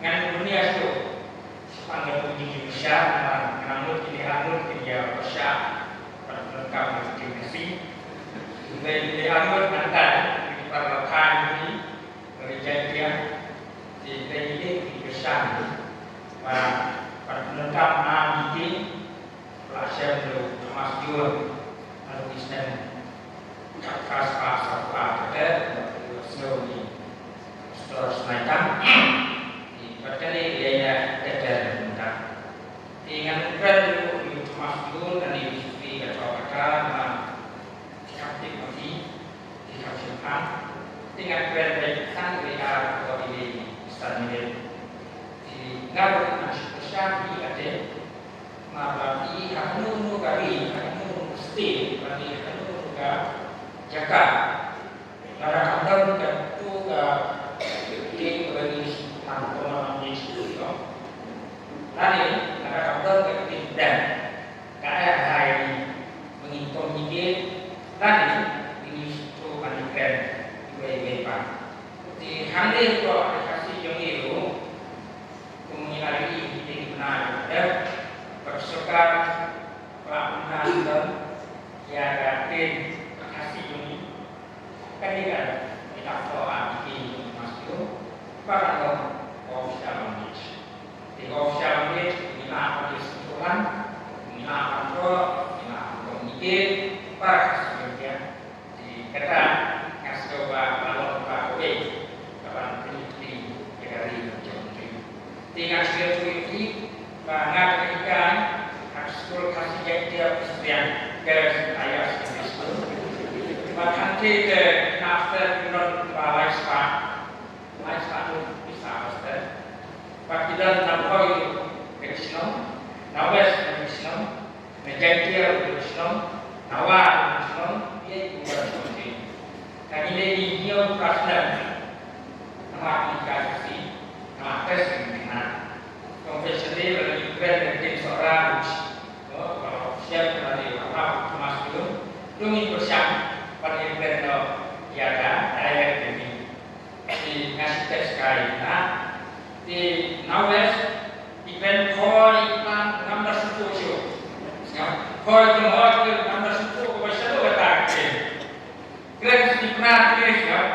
ngan dunia tu sepang ka tu jingpyrkhat ngan ngut ki dei ngut ki dei pyrkhat. Kan kan ka jingpyrkhat. Ngi dei ngut ngan kan ki para kan ni. Bagi Jaintia, di Jaintia di Kersang, ba, ba nengkam am di, la shem lu Thomas Jun, lalu di snem, kat kas pa sa pa kete, snow ni, stor snaitang, di patene dia ya kete nengkam. Di ngan kren lu Thomas Jun, dan di Yusuf di kacau kata, Ti kham tip ma phi, ti kham shemphang, ti ngan kren beit tang wei ar ko i dei stad minit. Ti nga ruh ngan shu pyrshang ïa kata, ma ba phi ha kano kano ka ri, ha kano kano ka state, lane ha kano kano ka jaka. Lada kam don katu ka ri kaba ngi shu pyrshang ko ma ngi shu ïoh. Lane lada kam don ka ri dan. Ka ai hai ni, ba ngin communicate, lane ngin ïa sngewthuh ban ïakren iwei iwei pat. Te hangne hapoh ka Khasi jong ngi ruh, kum ngi la ïohi ha kitei ki bnai ba dep, ba ka sorkar ba pynbna ïa ka ktien ka Khasi jong ngi. Kane ka dei ka thoh ha ki Khasi jong ngi, ba ka long official language. Te official language ngi lah ban ïa sngewthuh, ngi lah ban thoh, ngi lah ban communicate, ba ka Khasi jong ngi. Te kata nga sngew ba ka long kaba kawei kaba pynïaid ïa ka ri jong ngi. Te nga sngewthuh ïa phi ba nga ka hikai ha ka skul Khasi Jaiñtia Presbyterian Girls Higher Secondary School. Ba hangtei te na hostel ki don ba lai spah, lai spah tu pisa hostel. Ba ki don na Bhoi ka shnong, na West ka shnong, na Jaiñtia ka shnong, na War ka shnong, ïa ki don shnong. Ka ngi dei ngi hynñiew phra snem. Namar ngi ka Khasi, namar test ngi na. Confession day ba ngi kren ka ktien Sohra, which, no, ba share ka dei ba ba Thomas Jun. Ngi pyrshang ban ïa kren no ïa ka dialect ka ngi. Te nga shu test kai na. Te na West, i kren Khoi Plang Namar Suthu shu. Khoi Plang Hoi Plang Namar Suthu ko ba shu kata ktien. Kren sni pna kren sngap.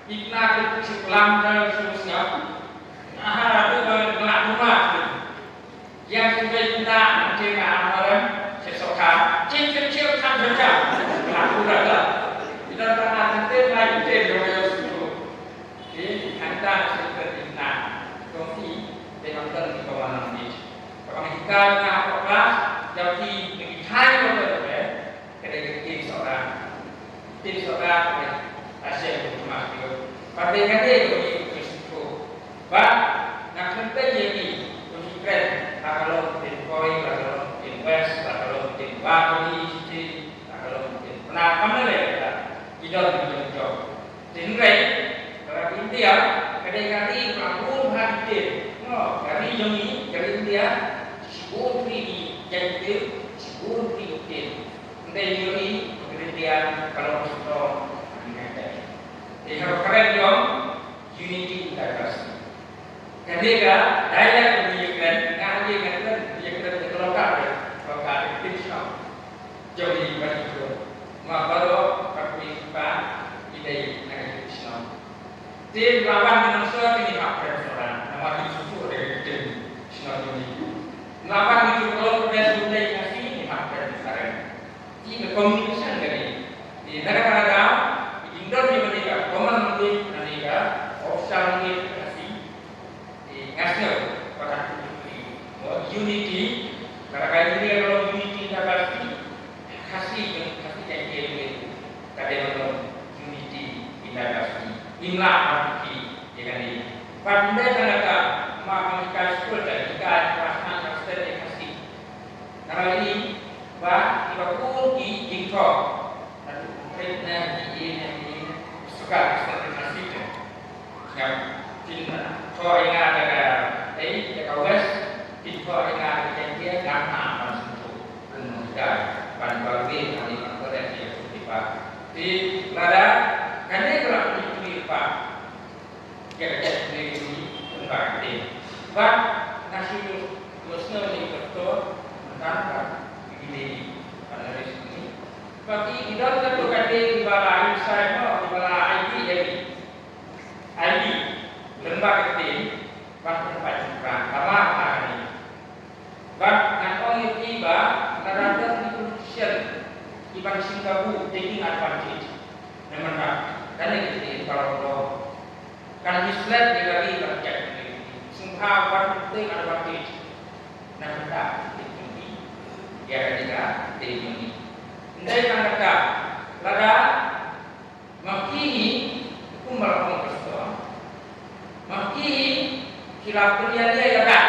Ipna kren sni plang kren sni sngap. Aha, tu ba ngelak rumah tu. Yang sudah kita nanti na amaran sesoka. Cik kecil kan saja. Aku rasa. Kita tak ada nanti lagi kita yang sini. Jadi, kita sudah kita. Kopi, dia nonton di kawanan ni. Kawan kita nak apa kelas, jadi kita yang betul. Ka dei ka ktien Sohra. Ktien Sohra ka dei ka shem ka jong ngi. Bad dei ka dei ka dei ka ktien Sohra. Bad nga kynpei ïa ngi, ngi kren, la ka long ktien Khoi, la ka long ktien West, la ka long ktien War, ka long ktien, la ka long ktien Pnar, kam lei lei ka. Ki don ki jong jong. Hynrei, ka ri India, ka dei ka ri ba bun ha ki ktien. No, ka ri jong ngi, ka ri India, shibun phi ki jait ktien, shibun phi ki ktien. Hynrei ngi ri, ka ri India, ka long strong, ha ki jait ktien. Te ka kren jong, unity in diversity. Kane ka dialect ba ngi ïakren, nga hangne nga kren, ngi ïakren ka local, local, ka ktien shnong. Jong ngi ba ngi kren. Nga baroh ka pynpaw ïa ka ktien shnong. Te la wan ngi nang sngewthuh ngi hap kren Sohra, namar ngi sngewthuh ïa ka ktien shnong jong ngi. La wan ngi sngewthuh ïa ka ktien shnong jong ngi hap kren Sohra. Te ka communication ka dei. Te na kata ka daw, ki jingdon jong ka dei ka Ngim lah ban kynti ïa kane. Bad ym dei tang kata, ma ka hikai skul te, hikai klas nine klas ten ïa Khasi. Nga la ïohi ba kiba bun ki jingthoh. Naduh grade nine, B A ne, B A ne, suka ka state ïa Khasi te. Ngam, phin thoh ïa nga da ka, eh, da ka West, phin thoh ïa nga da ka Jaiñtia, ngam lah ban sngewthuh. Kumno hikai ban ba ri kane ban ba ri ïa ka paper. Te lada kane ka la pynipli ba ïa ka jaitbynriew jong ngi lyngba ka ktien. Bad nga shu ïohsngew ïa ka to mynta ba ki dei ban lari sha ngi. Ba ki, ki don katto katne kiba la ïohsngew mo kiba la aiti ïa ngi. Aiti lyngba ka ktien ban pynpaw jingkyrpad namar kane. Bad ngan ong ïa phi ba lada don ki politician kiban shim kabu, taking advantage. Namar ba kane ka ktien ka long long. Kan mislead ïa ka ri bad ka jaitbynriew. Sngewbha ban take advantage. Na ka bynta ka ktien jong ngi. Ïa kane ka ktien jong ngi. Ym dei tang kata, lada ma phi hi, kumba la ong ka sdang, ma phi hi, ki la pynïaid ïa ka,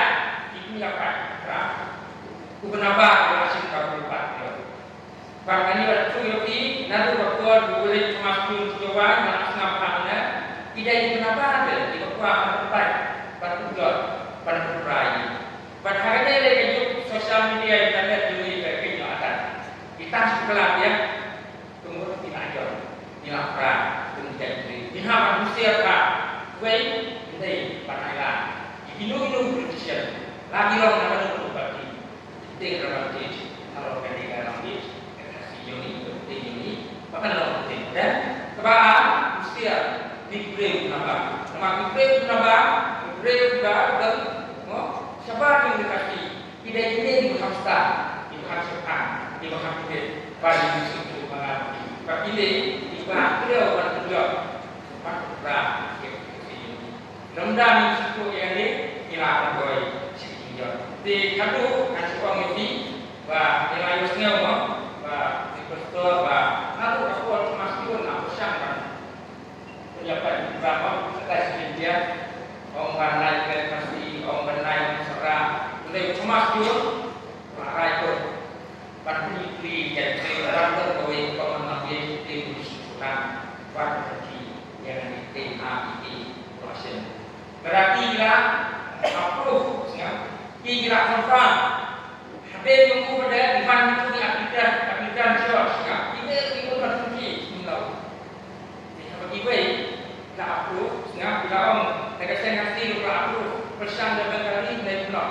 ki pynïaid ka, ka, ku bynaba ka la shim ka bynta ïa. Bad kane ka tu ïa phi, naduh ka por u William Thomas Jones u jowai, na sngap hangne, ki dei ki bynaba te, ki ba kwah ban pynpaw, ban pynjot, ban pynpra ïa. Bad ha kane ka juk social media, internet, jong ngi ka kynnoh atan. Ki tang shu kylla ïa, Kumno phi la ïoh, phi la pra, kum jaitbynriew. Phi hap ban husiar pra, wei, ym dei ban ai la. Ïa kino kino politician, la ki long na kano kano party. Ki take advantage, halor kane ka language, ka Khasi jong ngi, ka ktien jong ngi, ba kan long ka ktien. Dan, kaba ar, husiar, be brave naba. Namar be brave naba, be brave ba, dan, mo, shabar jong ngi Khasi. Ki dei kine kiba kham stad, kiba kham shemphang, kiba kham khuid, ba ngin sngewthuh ba ngan. Ba kine kiba khlem ban pynjot, ban pynpra, ki, ki, ki, lymda ngin sngewthuh ïa kine, ki la pynjot shi ki jot. Te katu ngan shu ong ïa phi ba ngi la ïohsngew mo ba ki pastor ba naduh ka por Thomas Jones la pyrshang ban Pynïaid pynpra, ong ban lai Khasi, ong ban lai Sara. Hynrei Thomas Jones la rai ko ban pynïaid pynïaid ban pynïaid kawei ka common language te u Sudan ban pynïaid ïa kane te ha ite ko asen. Berarti la approve sngap ki la confirm. Hadien jong u ba dei Ivan Metheny African, African Church, ka. Ine i u Metheny, ino. Te haba kiwei la approve, sngap ki la ong, da ka seng Khasi ruh la approve, pyrshang da Bengali ne kumno.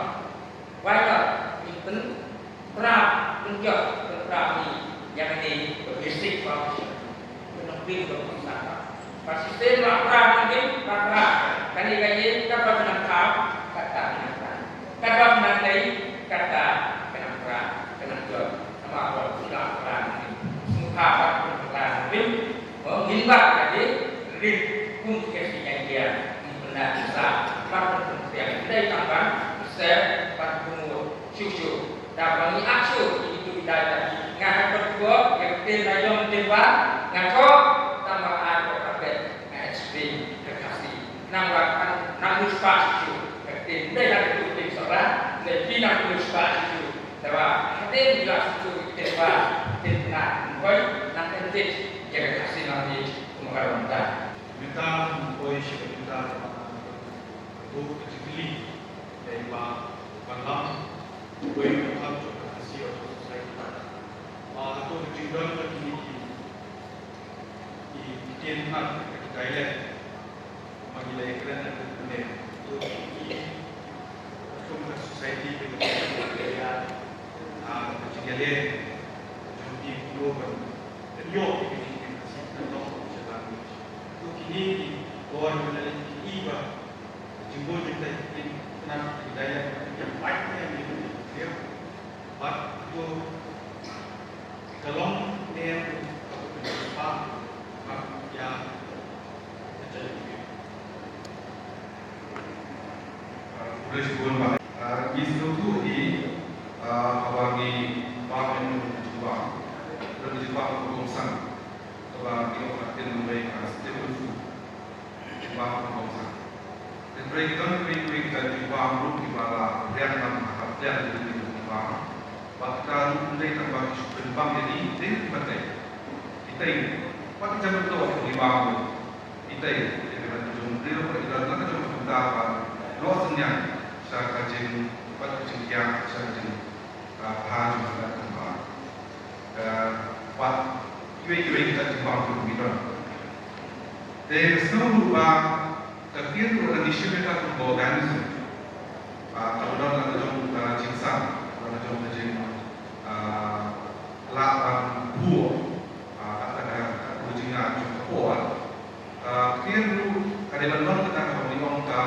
Why not? Ngin pynpra, pynjot, pynpra ïa kane, ïa kane ka basic foundation. Kane ka basic foundation. Ba shisien la pra mynta, la pra. Kane ka ïing, katba phi nang thap, kata phi nang pra. Katba phi nang leit, kata phi nang pra, phi nang jot. Namar ba phi la pra mynta. Sngewbha ba phi nang pra mynta. Ba ngin ba ka dei, rit kum ki Khasi Jaiñtia, ngin pynda pisa, ba phi nang pra. Dei tang ban, se, ban pynmut, shuh shuh. Da ba ngi action ïa kitu ki dei da. Nga hap ban buh ïa ka ktien la jong ktien ba nga thoh tang ba ai ko ka bet nga explain ha Khasi. Nang ba kan nang mut spah shuh shuh ka ktien dei da kitu ktien Sara dei phi nang mut spah shuh shuh. Da ba hadien ïa shuh shuh ktien ba ktien na hoi nang edit ïa ka Khasi nang di kumba ka long da. Mynta hoi shi ka mynta ka tu ka jingkylli dei ba ban lam Wei u nongkam jong ka Khasi Autism Society. Ba hato ka jingdon jong kine ki, ki ktien, ha, ki dialect, ma ngi la ïakren ha kane. To ki, jong ka society ka, ka, ka, ah, ka jingïaleh jong ki, kumno ban pynïoh ïa ka jingïaleh Khasi ka long sha language. To kine ki bor ngi la ïohi ba Jingmut jingtei ki kynat ki dei ïa ki ïa pait ne ïa ki ïa. Bad to ka long ne ïa ka pa bad ïa ka jai. Khublei shibun bah. Ah, ngi sngewthuh hi, ah, haba ngi bah ïa ka jubab. Ka jubab ka kongsan. Kaba ngi ong ka ktien Mawlai ka statement. jingbam ka bangsa. Hynrei ki don kiwei kiwei ki jait jingbam ruh kiba la riang lam ha ka pliang jong ki jingbam. Bad kita ruh ym dei tang ba ki shu pynbang ïa ki, dei ki ba tei. Ki tei. Bad ki jait bynta ki bam ruh. Ki tei. Ïa ki don ki jong briew, bad ki don la ka jong ka bynta ba noh synñiang sha ka jing, bad ka jingkiar, sha ka jing, ah, bha jong ka bynta ka bam. Ka, bad kiwei kiwei ki jait jingbam ruh ki don. Te sngewbha ba ka ktien ruh la ngi shim ïa ka kum ka organism. Ah, ka don la ka jong ka jingsan, la ka jong ka jing, ah, lah ban buh, ah, kata ka, ka jingïaid jong ka por. Ka ktien ruh ka dei ban long kata kaba ngi ong ka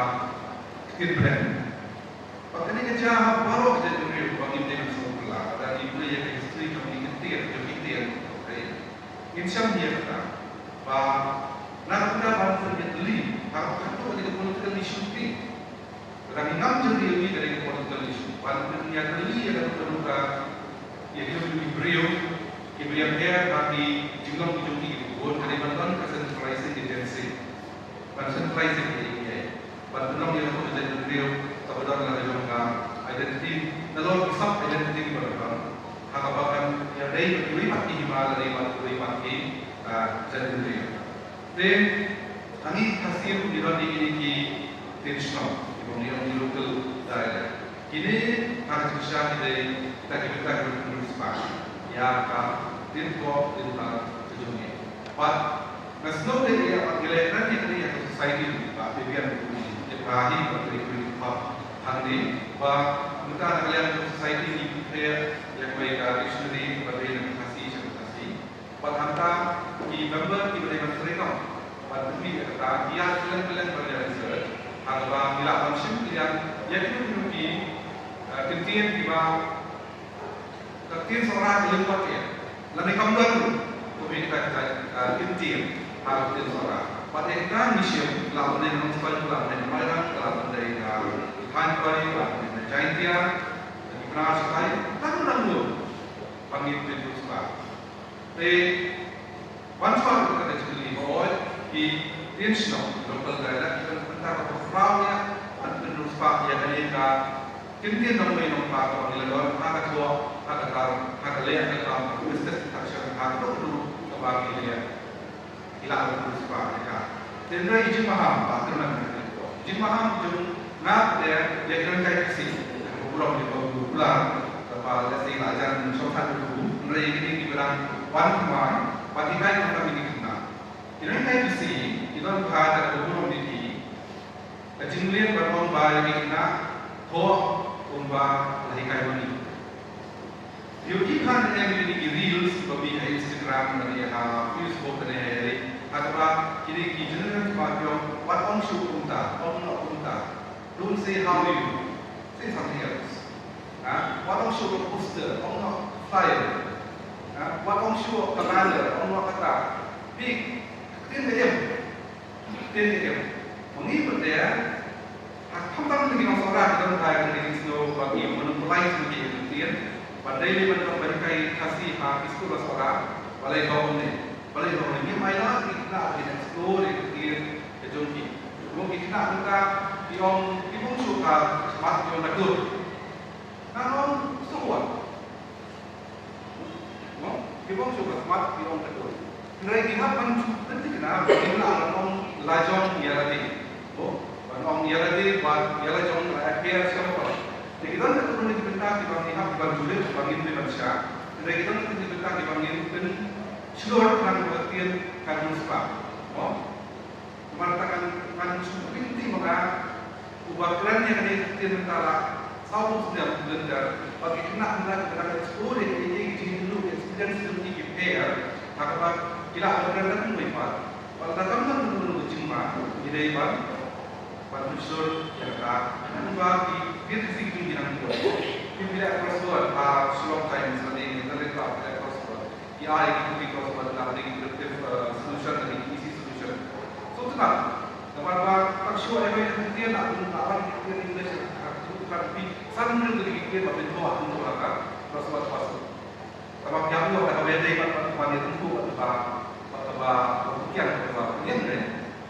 ktien bneng. Bad kane ka jia ha baroh ka jaitbynriew ba ngim dei ban sngewphylla, lada ngi pule ïa ka history jong ki ktien, jong ki ktien, okay. Ngin shem ïa kata ba na ka bynta ban pynïatylli ha kaba khatduh ka dei ka political issue te. Lada ngi ngam jylliew ïa ka dei ka political issue, ban pynïatylli ïa ka, ka, ïa ka, ïa ki briew kiba ïapher ha ki jinglong ki jong ki, ki bun ka dei ban don ka centralizing agency. Ban centralize ïa ka A P I. Ban pynlong ïa ka jaitbynriew kaba don la ka jong ka identity, nalor ki sub identity kiba don. Ha kaba kan ïadei bad kiwei pat ki hima lane bad kiwei pat ki, ah, jaitbynriew. Te hangne Khasi ruh ngi don ïa kine ki ktien shnong kiba ngi ong ki local dialect. Kine ha ka jingshisha ki dei kita ki bynta kiba pynriewspah ïa ka ktien pop ktien tar ka jong ngi. Bad nga sngew dei ïa, bad ngi leh kren ïa kane ïa ka society ba phi biang, ïa phi ba phi phi pop hangne ba mynta na ka liang ka society ngi pynphai ïa kawei ka dictionary ba dei na ka Khasi sha ka Khasi. Bad hangta ki member kiba dei ban trei noh ban pynmih ïa kata ki ïa kylleng kylleng ban ïa research ha kaba ngi lah ban shim pynïaid ïa kino kino ki, eh, kyntien kiba ka ktien Sohra ka leh pat ïa lane kam don ruh kumne kita, kita, eh, kyntien ha ka ktien Sohra. Bad ïa kata ngi shim, lah ban dei na Nongstoiñ, lah ban dei na Mairang, lah ban dei na Thaiñ Koi, lah ban dei na Jaintia, na ki Bna shatai, tang nang ruh ban ngin pynriewspah. Te wan shuwa ka jingkylli ba oi ki ktien shnong, local dialect, ki don ka bynta kaba khraw ïa ban pynriewspah ïa kane ka kyntien nongmei nongpa kaba ngi la don ha ka thoh, ha ka tar, ha ka leh ka kam, business transaction, ha ka duk ka duk kaba ngi leh. Ki lah ban pynriewspah ïa ka. Te hynrei i jingmaham ba kyrmen, i jingmaham jong nga te ïa ki nonghikai Khasi, ka burom ïa ka popular, kaba lehse la jan shongthait ruh, hynrei ïa kine kiba dang wan thymmai ban hikai ïa ka khynnah. Ki nonghikai Khasi ki don bha ïa ka burom ïa ki. Ka jingleh ban ong ba ïa ki khynnah thoh kumba la hikai ma ngi. Ïohi phan ne em ïa kine ki reels ba mih ha Instagram lane ha Facebook lane ha ri, ha kaba kine ki generation ba ki ong, wat ong shuh kumta, ong noh kumta. Don't say how you, say something else. Ha? Wat ong shuh ka poster, ong noh flyer. Ha? Wat ong shuh ka banner, ong noh kata. Big, ktien ka im. Ktien ka im. Ma ngi pat de, ha, khamtam ki nong Sohra ki don bha ïa kane ka jingsngew ba ki monopolize ïa ka ktien. Ba dei lei ban don ba hikai Khasi ha ki skul ba Sohra, balei ba ym ne. Balei ba ym ne. Ngim ai lad ïa ki khynnah ba kin explore ïa ka ktien ka jong ki. Ki khynnah mynta ki ong ki bym shu ka khmat ki ong ka dur. Nga ong so what? Mo, ki bym shu ka khmat ki ong ka dur. Hynrei ki hap ban shu pynthikna ba kin lah ban ong lajong ïalade. Mo, ban ong ïalade bad ïalajong la ïapher sha ka por. Te ki don katto katne ki bynta kiba ngi hap ban julid, ba ngin dei ban shah. Hynrei ki don katto katne ki bynta kiba ngin pynshlur khnang ba ka ktien kan riewspah. Mo. Namar kata ngan, ngan shu pynti ma nga, uba kren ïa kane ka ktien mynta la saw phew snem lynter, ba ki khynnah mynta ki dang explore ïa kine ki jingmut, experience jong ki ki pher, ha kaba ki lah ban kren da kawei pat. Bad lada kam don kano kano ka jingma, ngi dei ban, ban ensure ïa kata. Kumba ki, ki Khasi ki jong ngi nang bun. Ki phi leh crossword ha Shillong Times lane Telegraph, phi leh crossword. Ki ai ki, ki crossword, la dei ki predictive, uh, solution, la dei ki easy solution. So, tu kan, namar ba, tak shuwa ai bai ki ktien, la dei, la ban ki ktien English, ha, tu kan, phi san minit ki ktien ba phin thoh, phin thoh ha ka crossword pass. Kaba phi ïa, kaba ïadei bad, bad, bad ïa, tu, bad, bad, bad, bad, bad, bad, bad, bad, bad, bad,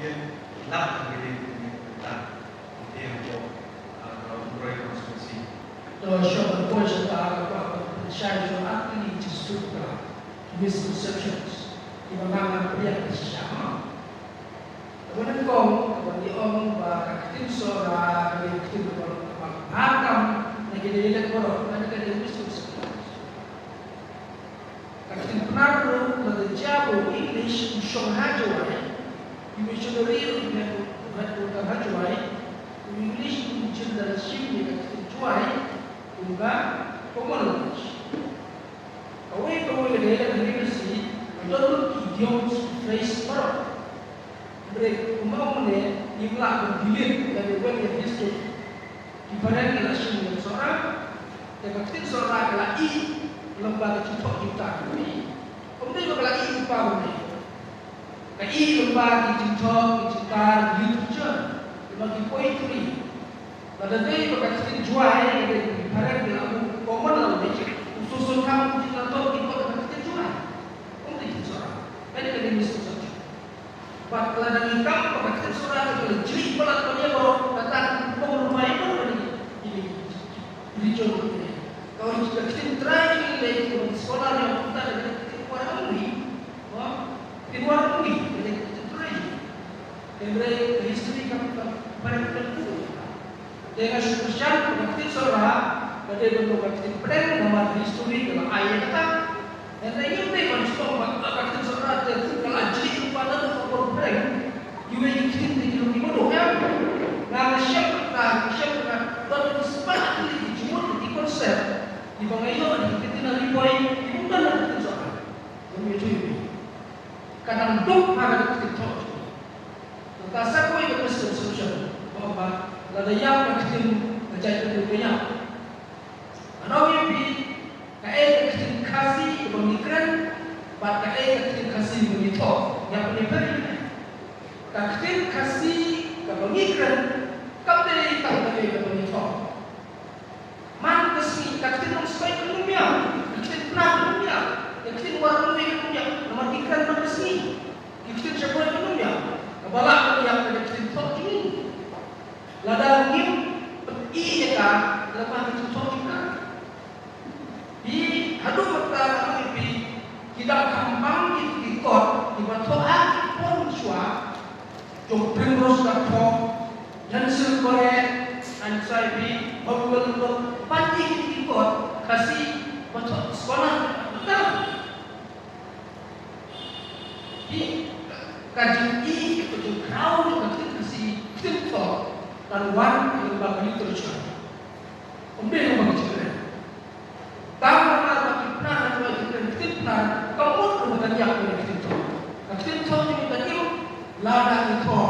Union, lap ka Union, Union, lap. Ïa ka, ah, ka Umroi constituency. To shong ko shata ka, ka, ka, shai shong artylli district ka misconceptions. Kiba nga nga pdiang ka shisha ha. Kaba nyngkong, kaba ngi ong ba ka ktien Sohra ka dei ka ktien kaba, kaba bha tam na ki dialect baroh, kane ka dei misconceptions. Ka ktien Pnar ruh, lada jia ba u English u shong ha Jowai, u missionary ruh u mih, u mih, u mih ha Jowai, u English un jin da la shim ïa ka ktien Jowai kum ka common language. Kawei kawei ka dialect ha Ri Khasi ka don lut ki idioms, phrase baroh. Hynrei kumno mynne ngim lah ban delete lane wet ïa history. Ki phareng ki la shim ïa ka Sohra, te ka ktien Sohra ka la ih lyngba ka jingthoh jingtang. Ym dei ba ka la ih lyngba mynne. Ka ih lyngba ki jingthoh, ki jingkar, ki literature, lyngba ki poetry. Lada dei ba ka ktien Jowai ka dei ba ki phareng ki la buh common language, u Soso Tham u Jinglantok u thoh da ka ktien Jowai. Ym dei ktien Sohra. Kane ka dei misconception. Bad lada ngi kam ba ka ktien Sohra ka la jri palat ban ïa baroh, kata ka kum ba ïa baroh kane ka region kane. Ka ktien trai kane ka scholar ïa kata ka ktien Warramungi. Ktien Warramungi ka ktien trai. Hynrei ka history kam, kam phareng phareng. Te nga shu kyrshan ba ka ktien Sohra ka dei ban long ka ktien pdeng namar ka history ka la ai ïa kata. Hynrei ngim dei ban shu ong ba ka ktien Sohra te ka la jri lyngba na ka por pdeng. Kiwei ki ktien te ki long kiba duk em. Nga nga shem ka, nga shem ka, don ki spah ki jingmut ki concept kiba nga ïoh na ki ktien na Ri Bhoi kiba ym don ha ka ktien Sohra. Ym ïoh. Ka dang duk ha ka ktien thoh. Te ka sa kawei ka misconception ba, ba lada ïap ka ktien ka jaitbynriew ka ïap. Ngan ong ïa phi, kaei ka ktien Khasi kaba ngi kren bad kaei ka ktien Khasi ba ngi thoh, ïa phi, ïa phi. Ka ktien Khasi kaba ngi kren kam dei tang kaei kaba ngi thoh. Man ka sngi, ka ktien Nongstoiñ kan ym ïap, ka ktien Pnar kan ym ïap, ka ktien Warramungi kan ym ïap, namar ki kren man ka sngi. Ki ktien Shabnoi kan ym ïap. Kaba lah ban ïap ka dei ka ktien thoh jong ngi. Lada ngim pyni ïa ka, lada ngim pyni ïa ka. Phi, haduh mynta nga ong ïa phi, ki dang kham bang ki, ki kot kiba thoh ha ki por mynshuwa. Jong Primrose Rathod, Dhansil Kore, Ansai Bi, Bawel Lok, bad ki, ki kot Khasi ba thoh scholar. Ki, ka jingïeit, ka jingkhraw jong ka ktien Khasi, ktien thoh, kan wan lyngba ka literature. Ym dei lyngba ka jingkren. Tang namar ba ki Pnar, ba ki kren ktien Pnar, ka mut ruh ba kan ïap ïa ka ktien thoh. Ka ktien thoh jong ngi kan im lada ngi thoh.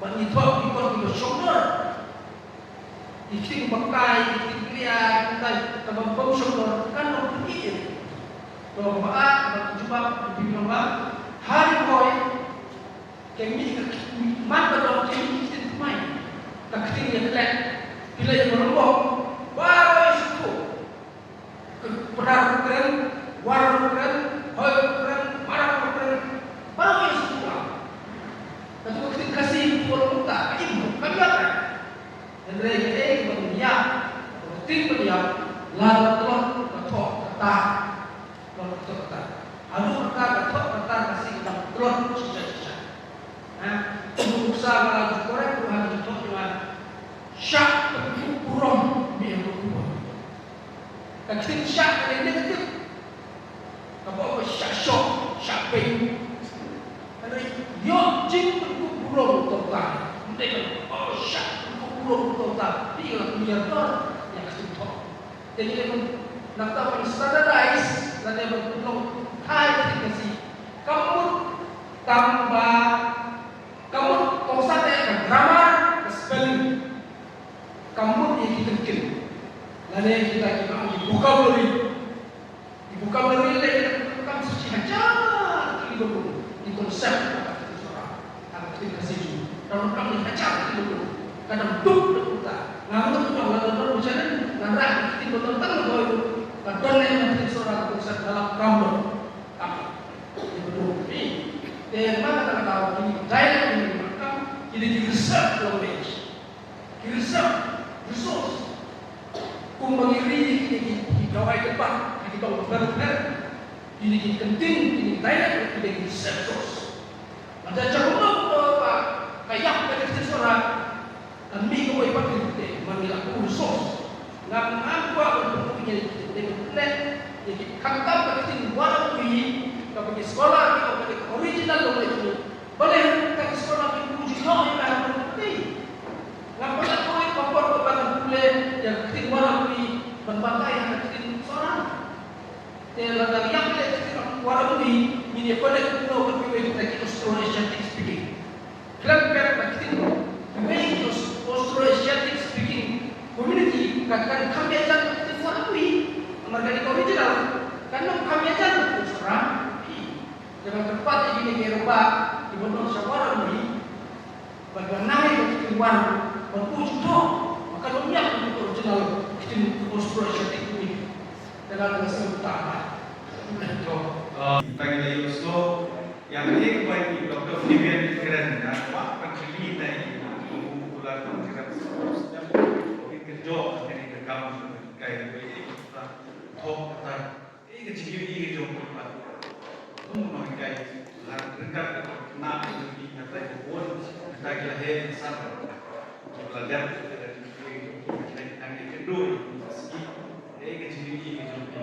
Ba ngi thoh ki kot kiba shongdor. Ki ktien ba kai, ki ktien klia, ki ktien kaba bym shongdor, kan ym pyni. To ba, ba jubab, ba phi ong ba. Ha Ri Bhoi, Ka mih ka, man ka dong ka mih ka ktien thymmai. Ka ktien ïakhleh. Phi leit ha Marymbong, baroh shatei. Ka Pnar ruh kren, War ruh kren, Bhoi ruh kren, Maram ruh kren. Baroh shatei. Ka tu ka ktien Khasi tu ruh mynta ka im, ka ïap. Hynrei kaei kaba ngi ïap, kaba ktien ba ngi ïap, lada tlot ka thoh kata. Ba ka thoh kata. Haduh kata ka thoh kata ka sih ka tlot shisha shisha. Ha, u nuksa ba la ju korek ruh ha ka thoh jong nga. Shah pynkup burom mih ha pynkup burom. Ka ktien shah ka dei negative. Ka ba ba shah shoh, shah pynkup. Hynrei ïoh jingpynkup burom u tong ka. Ym dei ban, oh, shah pynkup burom u tong ka. Phi la pynïar dor ïa ka ktien thoh. Te ngi dei ban, nangta ban standardize lane ban pynlong thai ka ktien Khasi. Ka mut tang ba, ka mut Hajar ki bynta ki konsep ka ktien Sohra ha ka ktien Khasi jong ngi. Ka long ka hajar ki bynta. Ka dang duk da uta. Nga ngam tip, nga la don shaneng, nga rah ka ktien bynta tang na boi. Ka don ne ka ktien Sohra ka konsep dalam kambon. Kam. Ki bynta. Te ma ka daw kini dialect kini kam. Kini ki reserve language. Ki reserve resource. Kumba ngi ri ïa kine ki, ki dawai kynpah, ki dong bapher bapher. Kine ki ktien, kine ki dialect, kine ki reserve resource. Lada jia kumno kumno ba ka ïap ka ktien Sohra, kan mih kawei pat kine, man ngi la kum resource. Ngam, ngam kwah ban pynmih ïa kine ki ktien, ïa ki khamtam ka ktien Warrabri, kaba ki scholar ki ong ka dei ka original language jong ngi. Balei ka scholar ki pu jingmut ïa ka ktien? Ngam pat la kawei ka por ba ngan pule ïa ka ktien Warrabri ban batai ïa ka ktien Sohra. Te lada ïa ka ktien Warrabri ngin ïa connect kumno bad kiwei kita ki Austro-Asiatic speaking. Khlem pep ka ktien kiwei ki Aus-, Austro-Asiatic speaking community ka, kan kham ïajan ka ktien Warrabri. Namar ka dei ka original, kan ym kham ïajan ka ktien Sohra. Te ban kyrpad ïa kine ki rangbah kiba don sha Warrabri ban, ban nang ïa ka ktien Warrabri ban pynjulor ba kan ym ïap ka original ktien Austro-Asiatic community. Te ngan ong sngewbha. To, ah, tang ïa u slow. Ïa kane ka bai ki Doctor Fabian kren na ba kan chili na ïa u popular kan kren. Kin kyrjoh kane ka kam ka bai ka thok ka Ei ka jingïohi ka jong phi pat. Kum u nonghikai, la ryngkat ka khynnah ka jong phi, nga trai ka bun, nga trai ka la heh san. Ki la dep ka jingïohi ka jong phi, nga trai ka tang ïa ka doi, ka sngi. Ei ka jingïohi ka jong phi.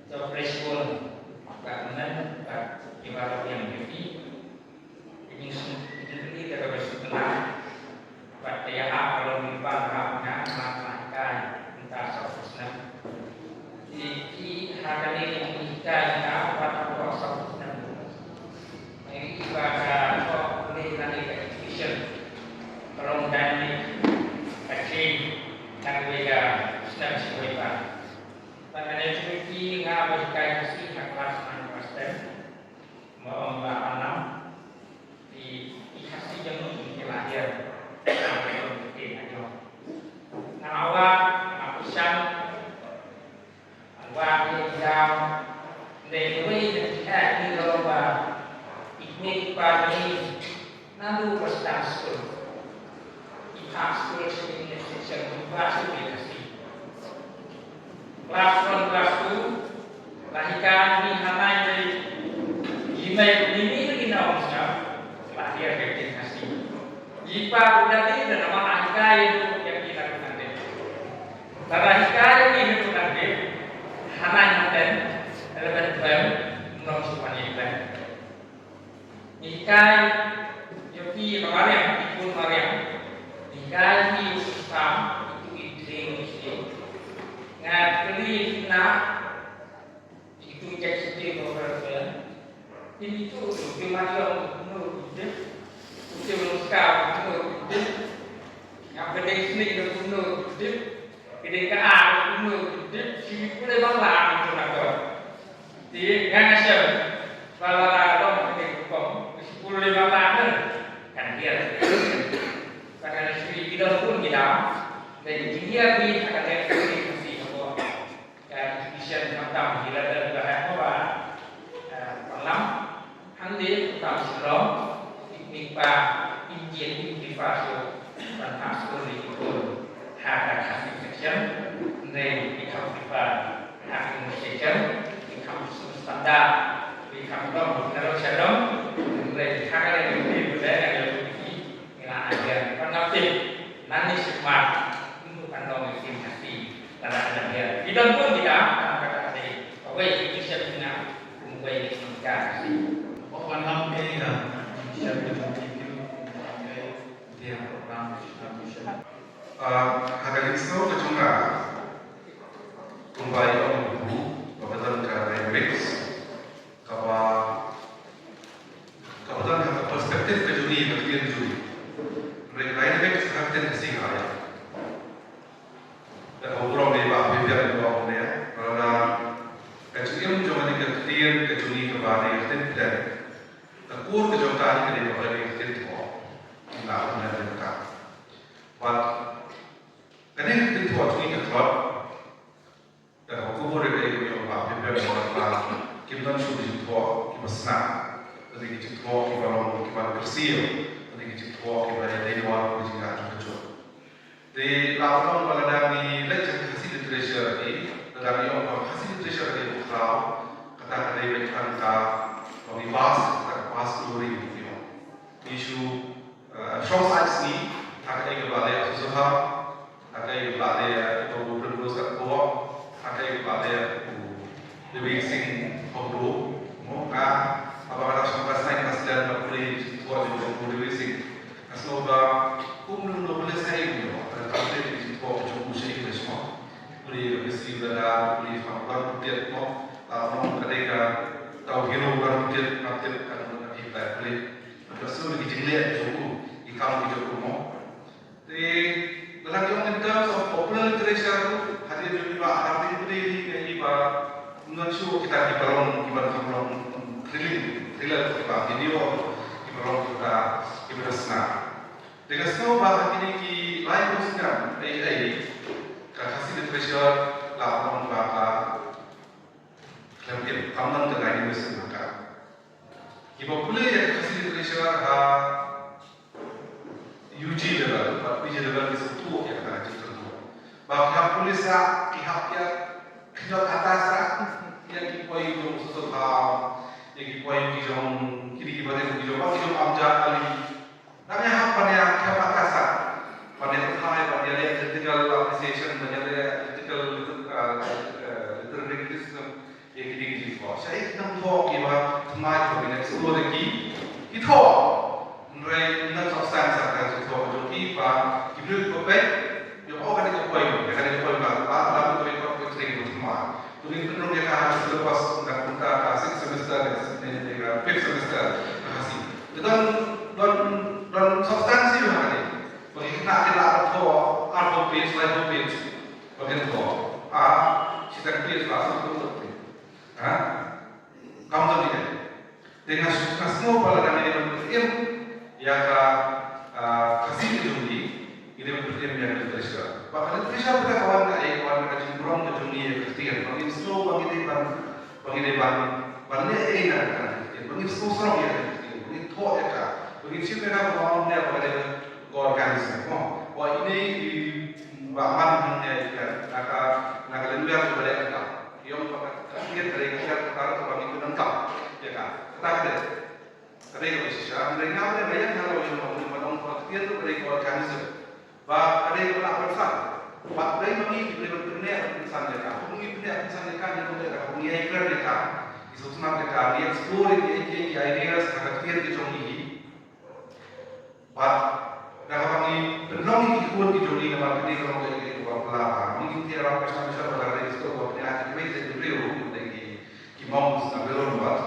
To, praise God. Bad mynta, bad ki baroh ïa phi. Ka jingsngewthuh ka dei kaba sngewtynnat bad ka ïahap ka long lypa ha u nonghikai, nonghikai mynta saw phew snem. Te ha kane ka jinghikai ka wat hapoh saw phew snem. Ngi ïohi ba ka thoh leh lane ka education ka long dynamic, ka change na kawei ka snem sha kawei pat. Bad kane ka jinghikai nga ba hikai Khasi ha klas nine, klas ten. Mo ong ba anam. Ki, ki Khasi jong ngi ki la hiar. Nga ba ong ki la hiar. Nga awak, nga pyrshang. Nga awak ïa ki daw. Dei wei na ki hak ni lo ba. Ki kmie ki kpa ngi. Naduh ba sdang skul. Ki phah skul sha kine ki section ba skul ïa Khasi. Class one, class two, la hikai ngi ha nine grade. Ngi mei ngi mei ngi na ong sngap, la hiar ka ktien Khasi. Ngi pa u dadi da namar la hikai ïa ki la ku nangte. La hikai ïa ki la ku nangte. Ha nine, ha ten, eleven, twelve, nong shu wan ïa ki. Ngi hikai ïa ki mariang, ki khun mariang. Ngi hikai ïa ki u Sam, itu i Dring, itu. Nga kylli na, itu i Jack Siti, ko kylli. Ini tu, tu mariang, tu kumno, tu. Tu longska, tu kumno, tu. Nga pyndonkam sni, tu kumno, tu. Ki dei ka ar kumno, dei shi pule bang la kumno na ko. Te nga nga shem ba la la long ka dei ka kong, shi pule bang la ne kan dia. Ba kan shi ki dong pun ki dang. Dei ki dia ni ka dei ka dei ka si ko. Ka education khamtam ki la dei ka ha ko ba. Panglam. Hangne u Tam Shillong, i kmie kpa, Indian, i kmie kpa shu ban phah skul ïa ki khun ha ka Khasi section, hynrei i kham kmie kpa ha ka English section, i kham shu standard, i kham dong, ka dong sha dong, hynrei ha ka dei i kmie kpa ka dei i kmie kpa, i la ajar, ban ngam tip, nangne shi mar, kumno kan long ïa ki Khasi, lada ajar. Ki don bun ki dang, kan kata dei, kawei ki Khasi na, Kumwei ka si. Wan lam ke ïa, ïa, ïa, ïa, ïa, ïa, ïa, program, ïa, ïa. Ah, ha ka jingsngew ka jong nga, kumba ïa ong u, kaba don ka dynamics, kaba, kaba don ha ka perspective ka jong ngi, ka ktien jong ngi. Dynamics ha ka ktien ka si nga ïa. Te ka burom dei ba phi biang dei ba ong dei, eh. Lada ka jingim jong kane ka kti Ka jong ngi kaba dei ka ktien Pdet, ka kur ka jong ka hi ka dei kaba dei ka ktien Thoh. Ngi la ong ïa kata. Bad kane ka ktien Thoh jong ngi ka tlot da kaba kubur ïa ka ïing ka sem ba phi pep ba kim don shuh ki jingthoh kiba sna. Ka dei ki jingthoh kiba long kiba kyrsiew, ka dei ki jingthoh kiba ïadei bad ki jingïaid jong ka juk. Te la ong ba lada ngi leit sha Khasi Literature Day, lada ngi ong ba Khasi Literature Day u khraw, kata ka dei beit tang ka ba ngi pass, kata ka pass glory ngi ong. Ngi shu, eh, shong sait sngi ha kaei kaba leh Sosopha, ha kaei kaba leh u Primrose Katto, ha kaei kaba leh u Devi Singh Hogdo, mo, nga haba nga dang shong klas nine, klas ten, nga pule ïa ki jingthoh jong u Devi Singh. Nga sngew ba kum nongpule sa ïa u, nga pule ïa ki jingthoh jong u sha English, mo. Pule ïa ka Bessie Bladar, pule ïa ka Baron Putit, mo. La ong ka dei ka, ka hero Baron Putit, nga tip ka dei ka pule. Nga sngew ïa ki jingleh jong u, ki kam ki jong u, mo. Te lada ngi ong in terms of popular literature ruh, hadien jong ngi ba Harding Blundell, ngi ïohi ba ym don shuh kita kiba long, kiba kham long thrilling thriller, kiba video, kiba long kita kiba da sna. Te nga sngew ba ha kine ki lai phew snem ei ei, ka Khasi literature la long ba ka khlem im, kam don ka dynamism ha ka. Kiba pule ïa ka Khasi literature ha U G level bad P G level ki sngewthuh ïa kata ka jingthoh. Ba ki hap pule sa, ki hap ïa khyndiat kata sa ïa ki poem jong u Soso Tham, ïa ki poem ki jong kine kiba rim ki jong, ba ki jong Amjad Ali. Dang ïa hap ban ïa khyndiat kata sa, ban ïa pynhai, ban ïa leh critical appreciation, ban ïa leh critical liter-, uh, uh, literary criticism. Ïa kine ki jingthoh, shaei ki nongthoh kiba thymmai kiba kin explore ïa ki, ki thoh. Hynrei ym don substance ha ka jingthoh ka jong ki ba ki briew kiba peit ïoh ba kane ka poem, ïa kane ka poem ba, ba, ba ka record poetry ba thymmai. To ngin pynrung ïa ka ha ka syllabus na ka bynta ka sixth semester ne, ne, ne ka fifth semester ka Khasi. Te don, don, don substance ïa kane. Ba ki khynnah ki lah ban thoh arphew page, laiphew page. Ba kin thoh. Ah, shi tang page ba shu thoh. Ha? Kam don ïa. Te nga s-, nga sngew ba lada ngi dei ban pynim ïa ka, ah, Khasi ka jong ngi, ngi dei ban pynim ïa ka literature. Ba ka literature kata ka wan kaei, ka wan ka jingburom ka jong ngi ïa ka ktien. Ba ngin sngew ba ngi dei ban, ba ngi dei ban, ban leh ei na ka ktien. Ba ngin sngew sarong ïa ka ktien. Ba ngin thoh ïa ka. Ba ngin shim ïa ka ba ong ïa ba ka dei ka organism. Mo, ba ine i ba man hangne ïa ka, na ka, na ka lynwer ba dei ka. Ïoh ba ka, ka ktien ka dei ka ktien ka kaba ngi pyndonkam ïa ka. Kata ka dei. Ka dei kaba shisha, hynrei nga dei ba ïa nga la ïoh ba ong ba ka ktien ka dei ka organism. Ba ka dei kaba lah ban san. Bad dei ma ngi ki dei ban pyneh ban pynsan ïa ka. Haba ngi pyneh pynsan ïa ka, ngi ong ïa ka, haba ngi ïai kren ïa ka, ngi sngewtynnat ïa ka, ngi explore ïa ki, ïa ki ideas ha ka ktien ka jong ngi. Bad da kaba ngi pynlong ïa ki khun ki jong ngi namar kine ki long kaei kaei kaba phylla ba ma ngi tiar ap ka shnong shnong ba la dei sdang ba pynïaid ïa kiwei de ki briew, de ki, ki monks na Berun Wad.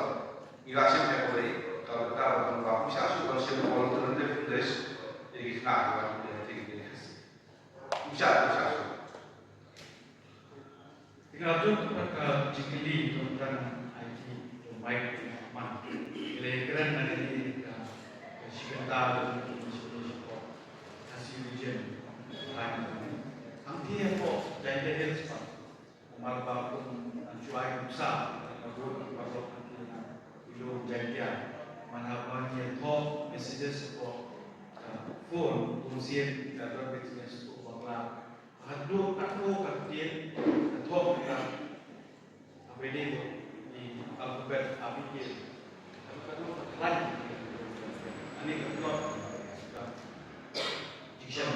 Ngi la shim ïa kawei ka bynta ba kum ba kum shah shuh ban shim alternative English ïa ki khynnah kiba ki ïa ki Khasi. Kum shah, kum shah shuh. Te nga la ïathuh pat ka jingkylli jong u tang ai ki jong Mike man. Ki la ïakren na kane ka, ka shi bynta jong ki, shi bynta jong ka Khasi Region. Hangtei hapoh Jaintia Hills pat. Namar ba kum ngan shu ai nuksa, ka bun ka paralok hangtei na Ilo Jaintia. Man haba ngi ïathoh messages hapoh, uh, phone, bun sien ka don ka jingïasyllok bakla. Haduh katno ka ktien ka thoh ka, haba ïadei bad i alphabet A B K. Haduh katno ka khlaiñ. Ani ka tlot ka jingshem.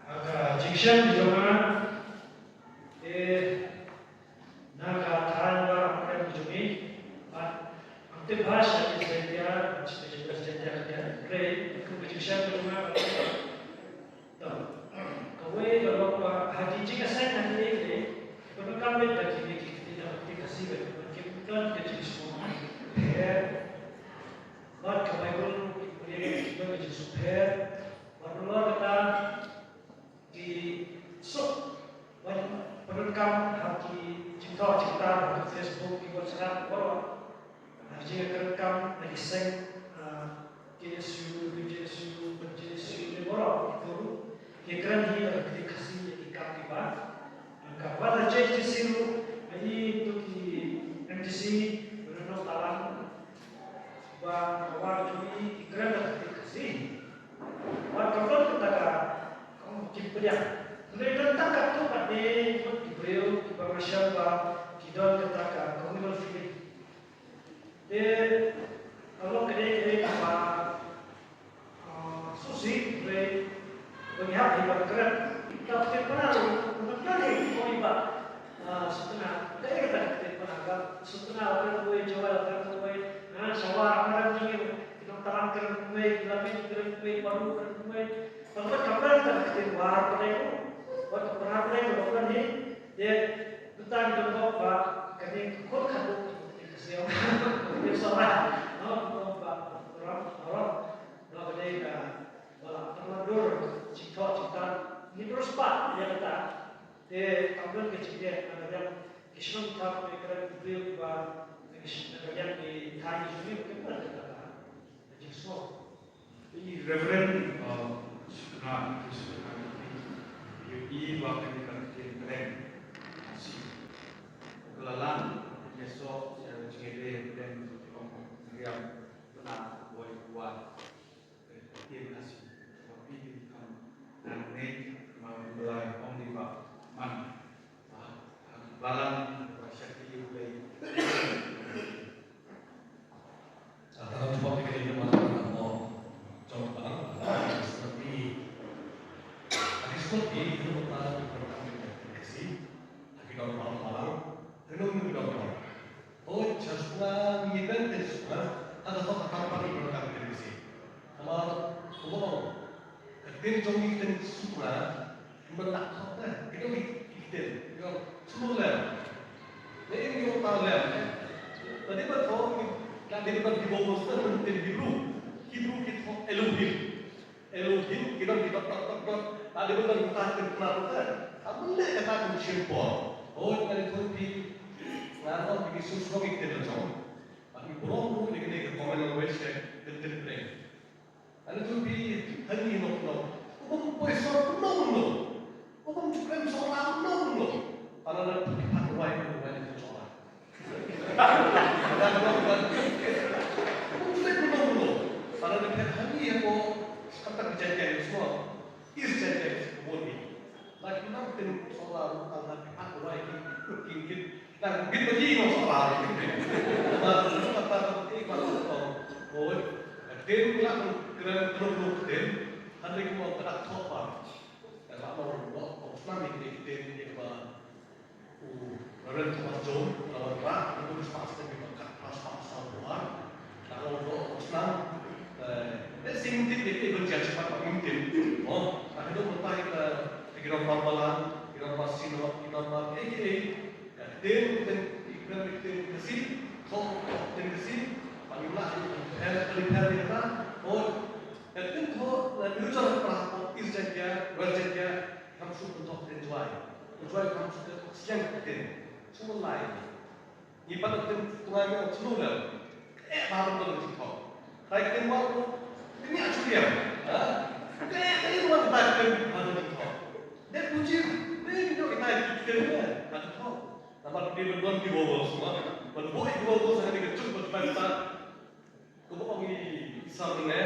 Ka jingshem jong nga, eh, na ka tharai ba ka jong ngi, bad ngam tip ba sha ki Jaintia, sha ki Jaintia ka dei, hynrei ka jingshem ka jong nga, Kawei ka long ba ha ki jingïaseng ha ki ïing ki pyndonkam beit da kine ki ktien, da ki Khasi beit, bad kim don ka jingsngewpher. Bad ka Baibl ruh ki pule beit kim don ka jingsngewpher. Bad nalor kata ki suk ban pyndonkam ha ki jingthoh jingtar ha ki Facebook, ki WhatsApp. Jingïakren kam na ki seng, ah, K S U, V J S U, P J S U, ne baroh ki kyrdan hi da ka ktien Khasi ïa ki kam kiba donkam. Bad ha J H D C ruh, ha i to ki M D C, Reno Talang, ba ka war jong i ki kren da ka ktien Khasi. Bad ka don kata ka, ka ong ki pdiang. Hynrei don tang katto katne ngut ki briew kiba nga shem ba ki don kata ka communal feeling. Te ka long kane kane kaba, ah, sngewsih, hynrei ba ngi hap hi ban kren. Ka ktien Pnar ruh, ka ktien hi ko iba, ah, Sutnar. Kaei kata ka ktien Pnar ka? Sutnar kren kawei, Jowai kren kawei, ah, Sawar kren kawei, ki Nongtalang kren kawei, ki Labiñ kren kawei, Padu kren kawei. Bad ka kren kata ka ktien War pdeng ruh, bad ka Pnar pdeng ruh ka kren hi. Te Mynta ngi donkam ba kane ka khun khatduh ka siam. Ngi sngewbha, no, donkam ba ram, ram. No, kane ka ba la tang la dur jingthoh jingtang. Ngi dur spah ïa kata. Te kam don ka jingeh na ka liang ki shnong ki thaw, ki kren ki briew kiba na ki shnong, na ka liang ki thaiñ ki shnong ki kren kata. Ka jingsngew. I Reverend, uh, Sukna, Sukna, i ba ka ni ka ktien Pdeng. Si. Ka la lang, ïa so, ïa jingïadei Pdeng, ong, riam, pna, boi, wan. Ktien Khasi. Ba pi di kam, nang ne, ma, belai, ong di ba, man. Ba, ba lang, ba shakti, ulei. Ah, ka jubab ïa kane ka matter ka mut jong ka, ah, seperti, ah, ki skul ki, ki mut ka, ki mut ka, ki si, ah, ki don balang, balang, ki don, ki don balang. Oh, just na ni ben ke skul, ah, ka, ka, ka, ka, ki don ka, ki si. Namar, kumno, ka ktien jong ngi ktien Sutnar, Mynta ka hok na, ki dei ki ktien, ki ong, shu lem. Ne in ong ta lem. Tadi ba thok, ka dei ba ki bom sta mynta ktien Hebrew. Hebrew ki thok Elohim. Elohim, ki dei ki dot, dot, dot, dot. Tadi ba ki ta ktien Pnar ta. Ka mynta ka ta ktien Shinpor. Oh, ka dei thok pi. Nga ong pi ki sus ko ki ktien la jong. Ba ki bom ko ki dei ki common language ka ktien Pdeng. Ane tu pi hani no no. Ubum poi sor no no. Ubum chukrem sor la no no. Para na pi pat wai no wai no chora. Ubum chukrem no no. Para na pi hani ya ko kata kejadian semua. Is kejadian semua ni. Lagi nang tin sor la ru tang na pi pat wai ki kin kin. Tang bit ba ki nong sa ba. Ba ba ba ba ba ba. Oi. Ka ktien la kren kren kren ktien. Han ri ko ka dak thok ba. Ka la nong ba ko snam ni ktien ni ba. U Reverend Thomas Jones, Reverend Ra, u Thomas Pastor ni ba ka pas pas sa buar. Ka nong ba ko snam. Eh, sing tip ni ba ja cepat ba mungkin. Oh, ka hidup mutai ka kira pambalan, kira pasino, kira pa eh eh. Ka ktien, ktien, ktien, ktien Khasi, thok, thok ktien Khasi, ba ngi lah, eh, eh, eh, eh, oh, ka ktien thok, na New York, Prague, East Jaintia, West Jaintia, kam suk thok ktien Jowai. Jowai kam suk thok siang ktien. Suk lai. Ngi pat ktien Tnga ngi ong snu lem. Eh, ba ban don jingthok. Trai ktien War ko. Kñia chuliam. Ha? Kñia, kñia ruang kita ktien ba don jingthok. Dep bujim. Dep bujim kita ktien ba don jingthok. Namar ki ban don ki vowels, ma. Ban boi ki vowels ha kane ka juk ban ban ta. Kumba ong i Sir ne,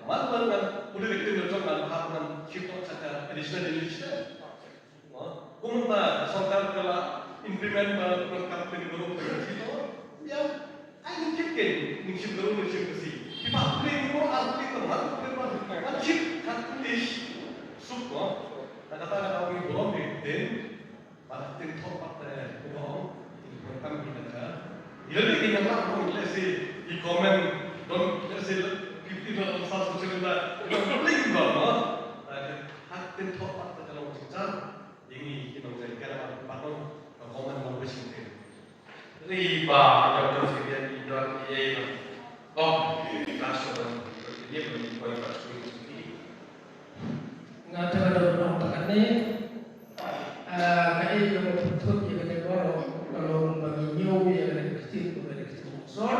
man man ngan pule victim na jong ngan hap ngan shift to sha ka additional unit sha. Kumba sorkar ka la implement ba program ka ni guru ka shift to. Ya, ai ni shift ke, ni shift guru ni shift Khasi. Ki ba pule ni mo ar pule ka man pule man. Ngan shift ka English suk ko. Ta kata kata wi guru ni tin. Ba ktien thok pat te, kumba ong, ktien thok kam ki na ka. Ila ni ki na ka, let's say, i comment, don, let's say, fifty dollars, sa su chim da, ila ni ki don, no? Ba ktien thok pat te ka long chim char, ïa ngi ki nong Jaintia ba pat don, ka common language ktien. Ri ba, jam jam si dia di don, ye, ye. Oh, ka so don, ye, ye, ye, ye, ye, ye, ye, ye. Nga ta ka don nong ta ka ne, Ah, kaei kaba pynthut ïa kane baroh, ka long ba ngi ñiew ïa kane ka ktien, kaba dei ka ktien Sor.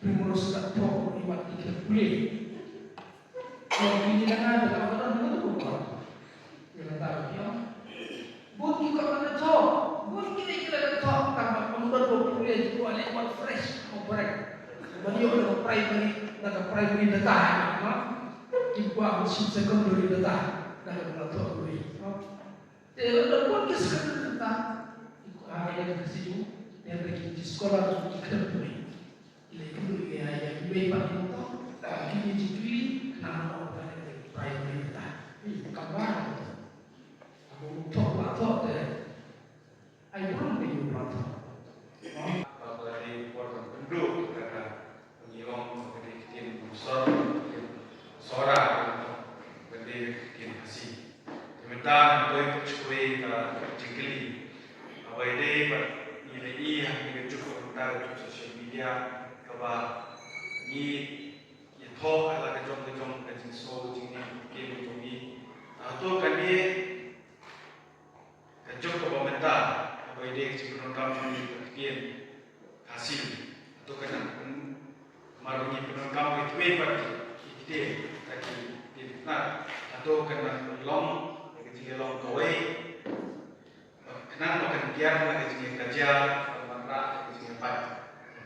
Primrose ka thoh i mat ki khlem pule. Ïa kine na nga da ka ong ka don na ka tu ka bor. Ïa kata ka ong. Bun ki kot na ka thoh. Bun kine ki la ka thoh tang ba ong don ba pule ki kwah leh wat fresh, wat correct. Ban ïoh na ka primary, na ka primary data, ha? Ki kwah ban shim secondary data na ka ba la thoh pule, ha? Te lada bun ki secondary data, ha, ïa ka Khasi jong, ïa ka ki scholar ki khlem pule. Ki la ïakynduh ïa, ïa kiwei pat ki nongthoh, ki la ïakynduh ïa, khnang ba ka primary data. Ïa ka ba. Aba u thoh, ba thoh te. Ai burom ïa u ba thoh. Ba ka dei por ban pynduh kata ka ngi ong ba ka dei ka ktien Sora, ka ktien Sora, ka dei ka ktien Khasi. Te mynta ngan poi pat sha kawei ka jingkylli. Haba ïadei bad ngi la ïohi ha kane ka juk mynta ka juk social media kaba ngi ïathoh ha la ka jong ka jong ka jingsngew jingim ka ktien jong ngi. Hato kane ka juk kaba mynta, kaba ïadei ka jingpyndonkam jong ngi ka ktien Khasi. Hato ka nang pyn-, mar ngi pyndonkam ka ktien bad ki ktien, ka ki ktien Khasi. Hato ka nang pynlong ka jingïalong kawei. Khnang ba kan kiar na ka jingïakajia, ban wanrah ka jingïapait.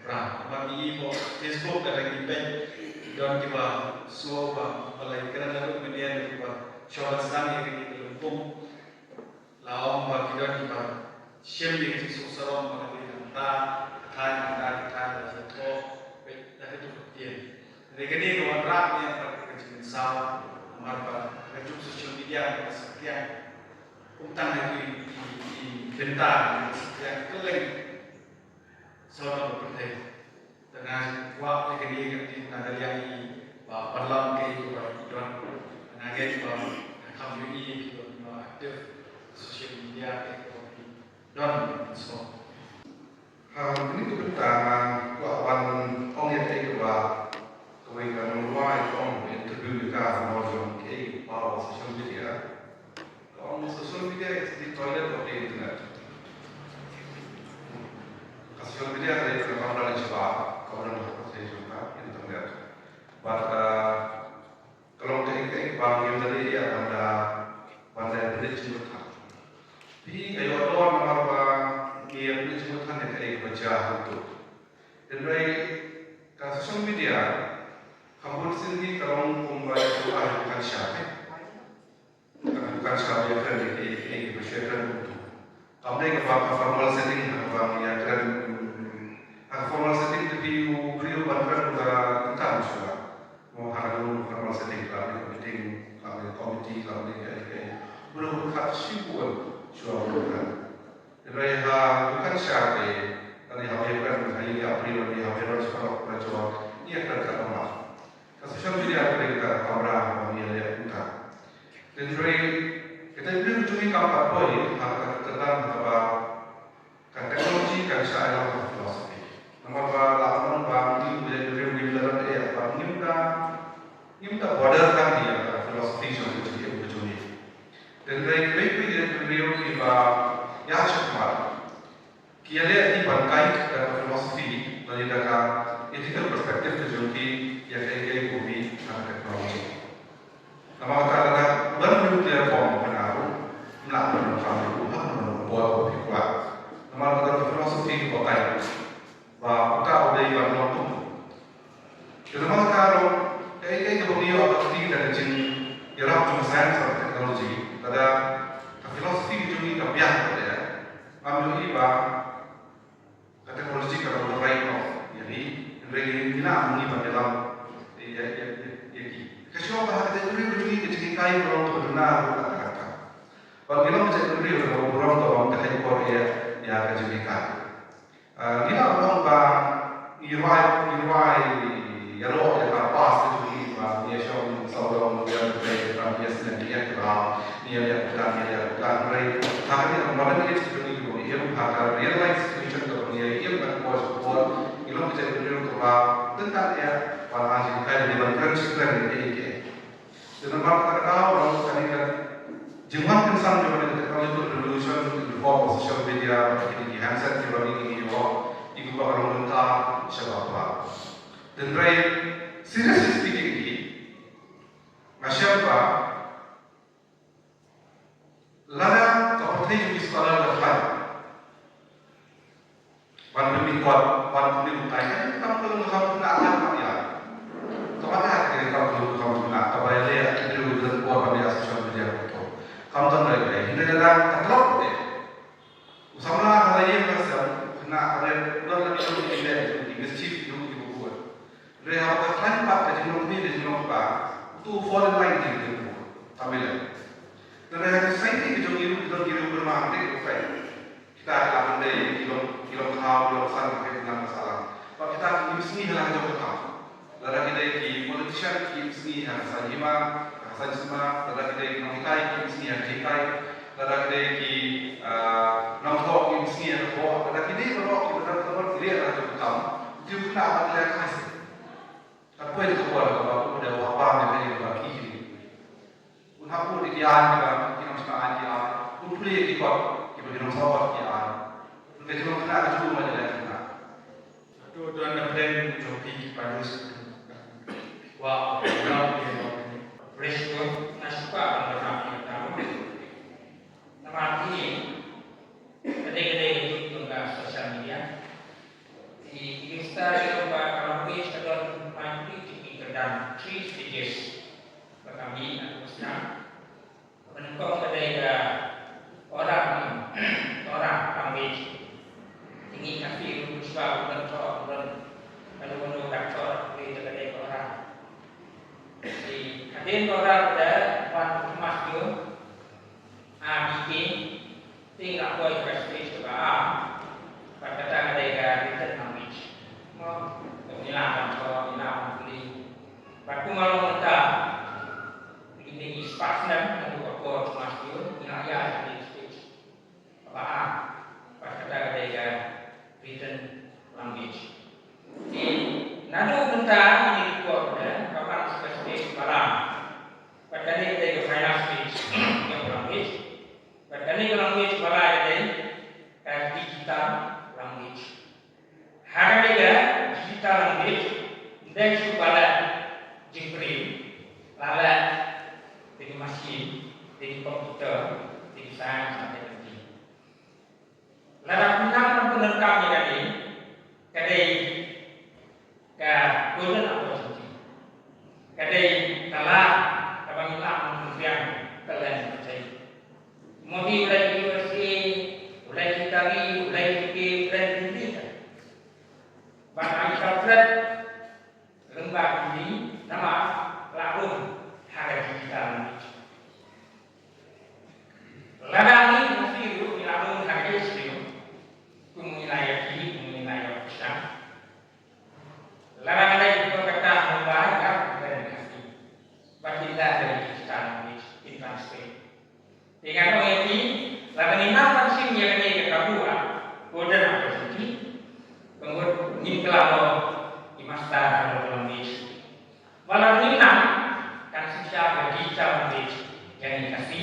Bra, ba ngi i mo Facebook ka dang i peit, don kiba sngew ba, ba la kren na mynta kiba shuwa ban sdang ïa kane ka lympung. La ong ba ki don kiba shim ïa ka jingsuk sarong ba ka dei nangta, ka thaiñ nangta, ka thaiñ la jia thoh, peit da ka juk ka ktien. Hynrei kane ka wanrah ne ka pat ka jingmynsaw, namar ba ka juk social media ka sa kiang. Kum tang ha ki, ki, ki bynta ki kylleng sawdong ka pyrthei. Te nga kwah ïa kane ka ktien na ka liang i ba paralok kaei kaba i don. Nga ngeit ba nga kham ïohi ïa ki ba active social media kaei kaba ki don. So, ha kane ka bynta nga kwah ban ong ïa kaei kaba kawei ka nongrwai ka ong, interview ïa ka, nongwai jong kaei ka power social media. Ka ong social media is the toilet of the internet. Ka social media ka dei ka kamra lane shabar, ka dei ka kamra lane shabar, internet. Bad, uh, ka long kaei kaei ba ngim da leh ïa ban da, ban da pynleit jingmut ha. Phi ka ïoh dor namar ba ngi ïa pynleit jingmut ha ne kaei kaba jia ha tu. Hynrei ka social media, ka bun sien ngi ka long kumba ïa ka kan sha, eh. Ka kan sha ïa kren ïa ki, ïa ki ba sha kren. Kam dei kaba ka formal setting, ha kaba ngi ïa kren. Ha ka formal setting te phi u briew ban kren ka kan shuwa. Mo ha ka formal setting, ka dei meeting, ka dei committee, ka dei ka, ka. Briew khat shu bun shuwa ban kren. Hynrei ha u kan sha te, lane ha u ïakren ha ïing ha pri lane ha u ïakren sha paralok parajor, ngi ïakren katno mar. Ka social media ka dei kata ka kamra ba ngi ïaleh kumta. Hynrei kata ka briew jong ngi kam pat poi ha kata ka kyrdan kaba ka technology kan shah ïalam ka philosophy. Namar ba la ong ba ngi u briew ngi la don eh ba ngim da ngim da border kan ïa ka philosophy jong ka jingim ka jong ngi. Hynrei kawei kawei ka briew kiba ïa shakmat ki ïaleh ki ban guide da ka philosophy lane da ka ethical perspective ka jong ki ïa kaei kaei kaba mih na ka technology. Namar kata lada don nuclear bomb kane ruh, ym lah ban donkam ïa u hok ban bor ba phi kwah. Namar kata ka philosophy kaba guide ba uta u dei ban long kum. Te namar kata ruh kaei kaei kaba ngi ïoh ka kti da ka jingïarap jong science bad technology, lada ka philosophy ka jong ngi ka biang bad ïa ngam ïohi ba ka technology ka long right now ïa ngi, hynrei ngi ngi lah ma ngi ban ïalam ïa ïa ïa ïa ki. Ka shu ba ha ka technology ka jong ngi ka jinghikai ka long kaba duna ruh katta katta. Ba ngi long ka technology kaba burom kaba ym ta kheiñ por ïa ïa ka jinghikai. Ah, ngi la ong ba ngi rwai, ngi rwai ïaroh ïa ka past ka jong ngi ba ngi ïa shong sawdong ngi ïa trei ka past ngi ïa trei ngi ïa trei ngi ïa trei. Hynrei ha kane ka modern age ka jong ngi ba ngi im ha ka real life situation kaba ngi ïa im ban por sha por, ngi long ka jaitbynriew kaba tyntat ïa ba la jinghikai ban kren shi kren ïa kiei kiei. Te namar kata ka daw ruh kane ka jingwan kynsan jong kane ka technological revolution in the form of social media bad kine ki handset kiba ngi ngi ïoh, ïa kiba ka long mynta sha ba palat. Hynrei seriously speaking hi, nga shem ba lada ka pyrthei jong ki scholar ka khlaiñ ban pynmih kot, ban pynmih lyngngai, ka dei ka kam ka long ka kam khynnah ka pat ïa. Kaba ka dei ka kam ka long ka kam khynnah, kaba ïaleh ïa ki briew ki don por ban ïa social media kumto. Kam don re re, hynrei lada ka tlot te. U samla ha la ïing ha la sem, khynnah ka dei don la ki long ki leh ki mischief ki long ki bukut. Hynrei haba ka khlaiñ pat ka jinglong kmie ka jinglong kpa, uto u fall in line ki ki bukut. Kam ïaleh. Hynrei ha ki society ki jong ngi ruh ki don ki briew ba ma te ki Kita ki la hyndai, ki long, ki long khaw, ki long san, ki long nang sahlang. Bad kita ki im sngi ha la ka jong ka kam. Lada ki dei ki politician ki im sngi ha ka saiñ hima, ha ka saiñ sma, lada ki dei ki nonghikai ki im sngi ha ka hikai, lada ki dei ki, ah, nongthoh ki im sngi ha ka thoh, lada ki dei baroh ki baroh ki dei ha la ka jong ka kam. Ki khynnah ba ki la khai seh. Ka poi ka por kaba u da u hap ban ïa ka ïing ba ki ki. Un hap bud ïa ki aiñ kiba ki nongshna aiñ ki ai. Un pule ïa ki kot kiba ki nongshna kot ki ai. Un ka jingkhynnah ka jong u ma ïa la khynnah. Hato don na pdeng jong phi ki pynroi? Wa, wa, wa. Praise God. Nga sngewbha ban ïathuh ïa ka. Namar phi, ka dei, ka dei ka juk jong ka social media. Ki, ki Khristan ki ong ba ka language ka don hynriew ki kyrdan, three stages. Ba ka mih na ka Khristan. Ba nyngkong ka dei ka oral, oral language. Te ngi Khasi ruh shuwa u don thoh, u don, ka don u doctor, ka dei ka oral. Te hadien oral ka dei wan u Thomas Jones, A B K, te ngi la poi ka stage kaba ar, bad kata ka dei ka written language. Mo, ngi la ban thoh, ngi la ban pule. Bad kumno mynta, ngi dei ngi spah snem, naduh ka por Thomas Jones, ngi la ïaid ha ka stage kaba ar, bad kata ka dei ka written language. Te naduh mynta ngi dei ka por ka wan ka stage ba ar. Bad kane ka dei ka final stage jong ka language. Bad kane ka language ba lai ka dei ka digital language. Ha kane ka digital language, ym dei shuh ba leh jingpynroi, la leh da ki machine, da ki computer, da ki science and technology. Lada phi nang ban pyndonkam ïa kane, ka dei ka golden opportunity. Ka dei ka lad kaba ngi lah ban pynbiang talent pyrthei. Mo phi u leh U S A, u leh Italy, u leh U K, u leh India. Bad ngi interpret lyngba Hindi namar la rung ha ka digital age. Lada ngi Khasi ruh ngi la rung ha ka age, Lada ngim nang ban shim ïa kane ka kabu, ah, golden opportunity, ka mut ngim kylla noh i master halor ka language. Wat la ngim nang, kan synshar ka digital language jong ngi ka Khasi,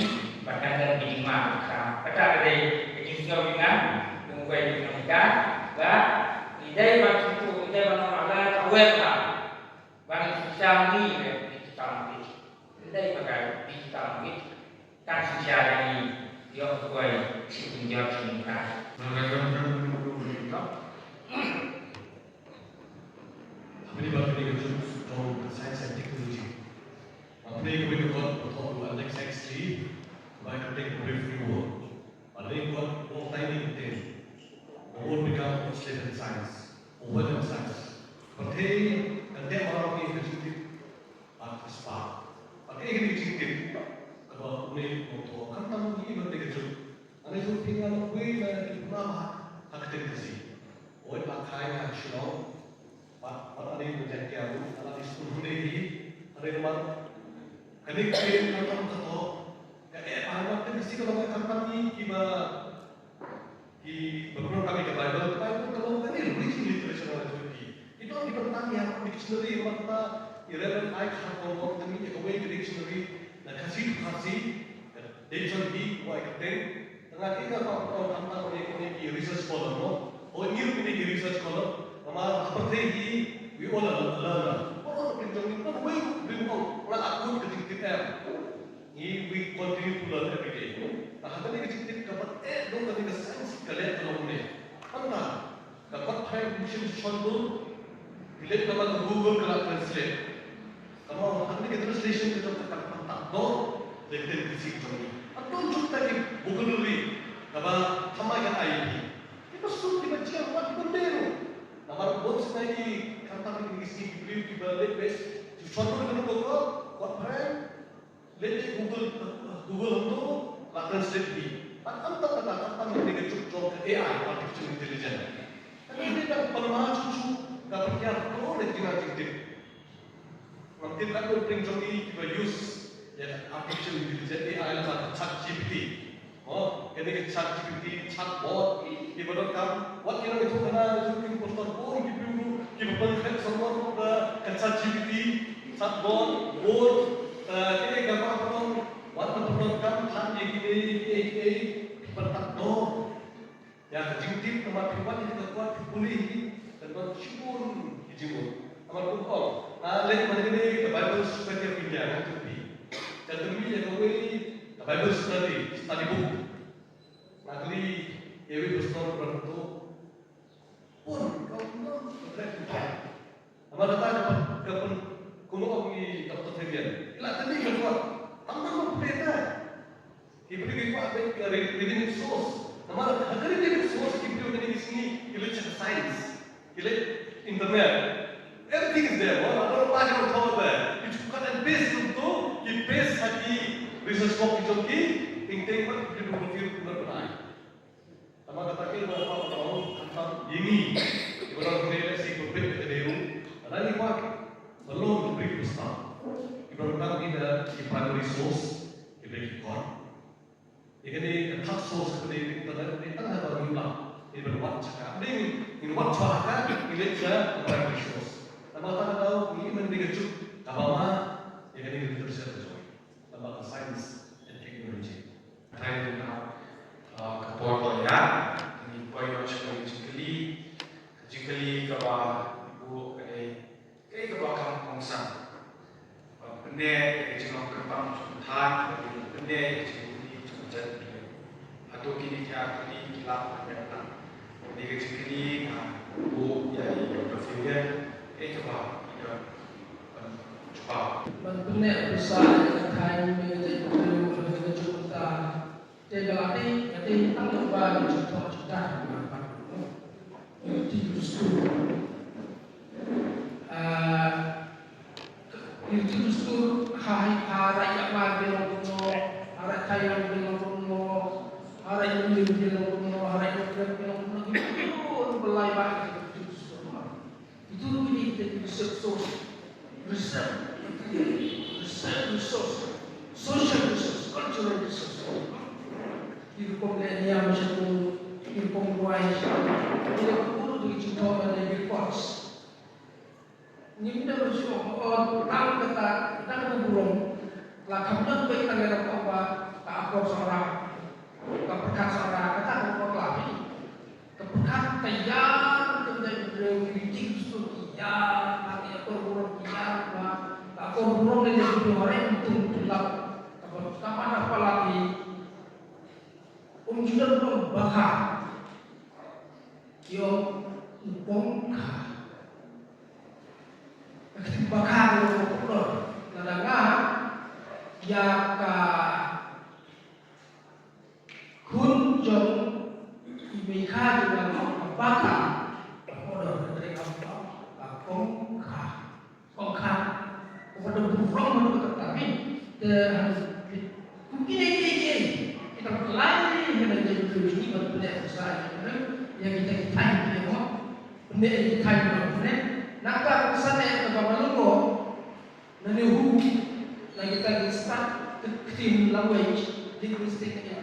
bad kan don ka jingma ka kham. Kata ka dei ka jingsngew jong nga, kum uwei u nonghikai, ba ngi dei ban sngewthuh, ngi dei ban ong ala ka web ha. Ban synshar ngi ka digital language. Ngi dei ba ka digital language kan synshar ïa ngi, ïoh uwei sha ka jingjot jingmyntoi. Nga la ïoh ïa ka jingmyntoi. Hapdeng ba ka dei ka juk jong ka science and technology. Hapdeng kawei ka kot ba thoh u Aldous Huxley, ba ka dei ka Brave New World. Ba dei ka kot ba u thaw ïa ka ktien, The World Began of Its Little Science. Overwhelming science. Pyrthei kan teh baroh ïa ka jingtip bad ka spah. Bad kaei kane ka jingtip kaba une u thoh, khamtam ïa kaba dei ka juk. Ane jong phi nga long uwei na ki pynbna bha ha ka ktien Khasi. Hooid, la kha nga ha Shillong. Bad, bad ane na Jaintia ruh, la dei skul hynriew hi, hynriew namar kane ka ktien khamtam ka thoh, ka eh bha namar ka ktien Khasi ka long ka khamtam ïa kiba Ki ba pyndonkam ïa ka Baibl, ka Baibl ka long kane reading literature na la jong ki. Ki don ki bynta ki hap dictionary, namar kata i Reverend Ike Hart Kong Kong ka mih ïa kawei ka dictionary na Khasi to Khasi, ka dei jong ki, wai ka teng. Tang nga ki nga kwah ban ong khamtam ïa kine ki research column, no. Hooid, ngi ruh ngi dei ki research column, namar ha pyrthei hi we all are learner. Baroh na pyrthei jong ngi, don uwei ruh u ong nga la kut ka jingtip em. Ngi, we continue to learn every day. Te ha kane ka jingtip kaba eh dei kane ka science ka leh ka long ne. Hangta ka kot phareng shim shon dur, ki leit namar ka Google ka la translate. Ka mut ha kane ka translation ka jong ka kan pyntat noh ïa ka ktien Khasi ka jong ngi. Hato jong ka ki vocabulary kaba thymmai kan ai ïa phi. Kiba suk kiba jia wat kiba mero. Namar bun sien ki khamtam ki sngi ki briew kiba leit beit, ki shon dur ka jong ka kot, kot phareng. Leit Google, Google hangto, la translate hi. Bad khamtam kata, khamtam ïa kane ka juk jong ka A I, artificial intelligence. Kane ka dei ka pynmih shuh shuh ka pyrkhat ka long ka jingtip. Ngam tip katno pyrshang jong ngi kiba use ïa ka artificial intelligence, A I, lane ka ChatGPT. Oh, kane ka ChatGPT, chatbot, kiba donkam, wat ki nongïathuhkhana, ki pastor bun, ki briew, kiba pynkhreh samor da ka ChatGPT, chatbot, bot, eh, kine kiba pyndonkam, wat la pyndonkam, than ïa kine, kine, kine, pyntat noh ïa ka jingtip, namar phi wan ïa ka kot, phi pule hi, kan don shibun ki jingmut. Namar kumta, nga leit man kane ka Bible Society of India, nga tip hi. Ka tip hi ïa kawei ka Bible study, study book. Nga kylli ïa uwei u pastor ba don hato. Bun, ka ong, ka treh. Namar kata ka pyn, ka pyn, kumno ong i Doctor Fabian. I la kylli ka kwah. Tang ba pynbeit na. Ki briew ki kwah beit ka re-, readymade source. Namar ha ka readymade source ki briew kine ki sngi ki leit sha ka science. Ki leit internet. Everything is there. What, what, what, what, what there? Ki ju cut and paste ruh to, ki paste ha ki research book ki jong ki, teng teng pat ki briew ki briew ki briew. Namar kata ka long kata ka long khamtam ïa ngi. Kiba don hangne lehse ki pynbeit ka dei ruh. Lada ngi kwah ban long ki briew Khristan, kiba don hangne na ki primary source, ki dei ki kot. Ïa kane ka third source ka dei ka internet, dei tang ha ka ïing la. Ngi ban wad sha ka. Dei ngin wad sha ka, ngi leit sha ka primary source. Namar kata ka daw ngi ïohi mynta ka juk kaba ma ïa kane ka literature ka jong ngi. Namar ka science and technology. Tang ïa ka, ah, ka por ka la ïaid, ngin poi noh sha ka jingkylli, ka jingkylli kaba buh ka dei, kaei kaba kham kongsan. Ban pynneh ïa ka jinglong kyrpang jong ka thaiñ, ban pynneh ïa ka jingkylli jong ka jaitbynriew. Hato kine ki ar tylli ki lah ban ïaid lang? Kane ka jingkylli nga buh ïa i Doctor Fabian, kaei kaba i don ban jubab. Ban pynneh pisa ïa ka thaiñ bad ïa ka jaitbynriew, ka jingkylli jong ka. Te ka la dei, ka dei tang ba ngi ju thoh ju tah ba ngi ju dustur. Ah, ngi ju dustur ha, ha rai Myanmar ki long kumno, ha rai Thailand ki long kumno, ha rai India ki long kumno, ha rai Ukraine ki long kumno, ki long kumno, ki long kumno, ki long kumno. Itu ruh kine kita ki research source, research, research resource, social resource, cultural resource. Ki rukom leh niam shato, ki rukom duwai shato. Ki leh burom da ki jingthoh lane ki records. Ngim dei ban shu ong, oh, tang kata, tang kata burom. La kham don beit tang ïa ka ong ba ka akor Sohra, ka pyrkhat Sohra, kata ka bakla beit. Ka pyrkhat ka ïar ka dei briew ki ring ki stur ki ïar, ha ki akor burom ki ïar, ba ka akor burom ne dei briew hare ym tung tung lap. Ka ba ka mana pala ki um ju don burom bakha. Ïoh u pongkha. Ka ktien bakha ka ïoh u pongkha. Lada nga ïa ka khun jong i Meikha jong nga ka bakha, ka order ka trei ka ba ka pongkha. Kong kha, kong kha da burom da kata mi. Te, kum kine kine kine. Kita pelai hena jadi kerja ni ban pelai usaha ni. Ya kita kita ni mo. Pelai kita ni mo. Naka usaha ni ka ba malungo. Nani hu na kita ni start the ktien language linguistic ni.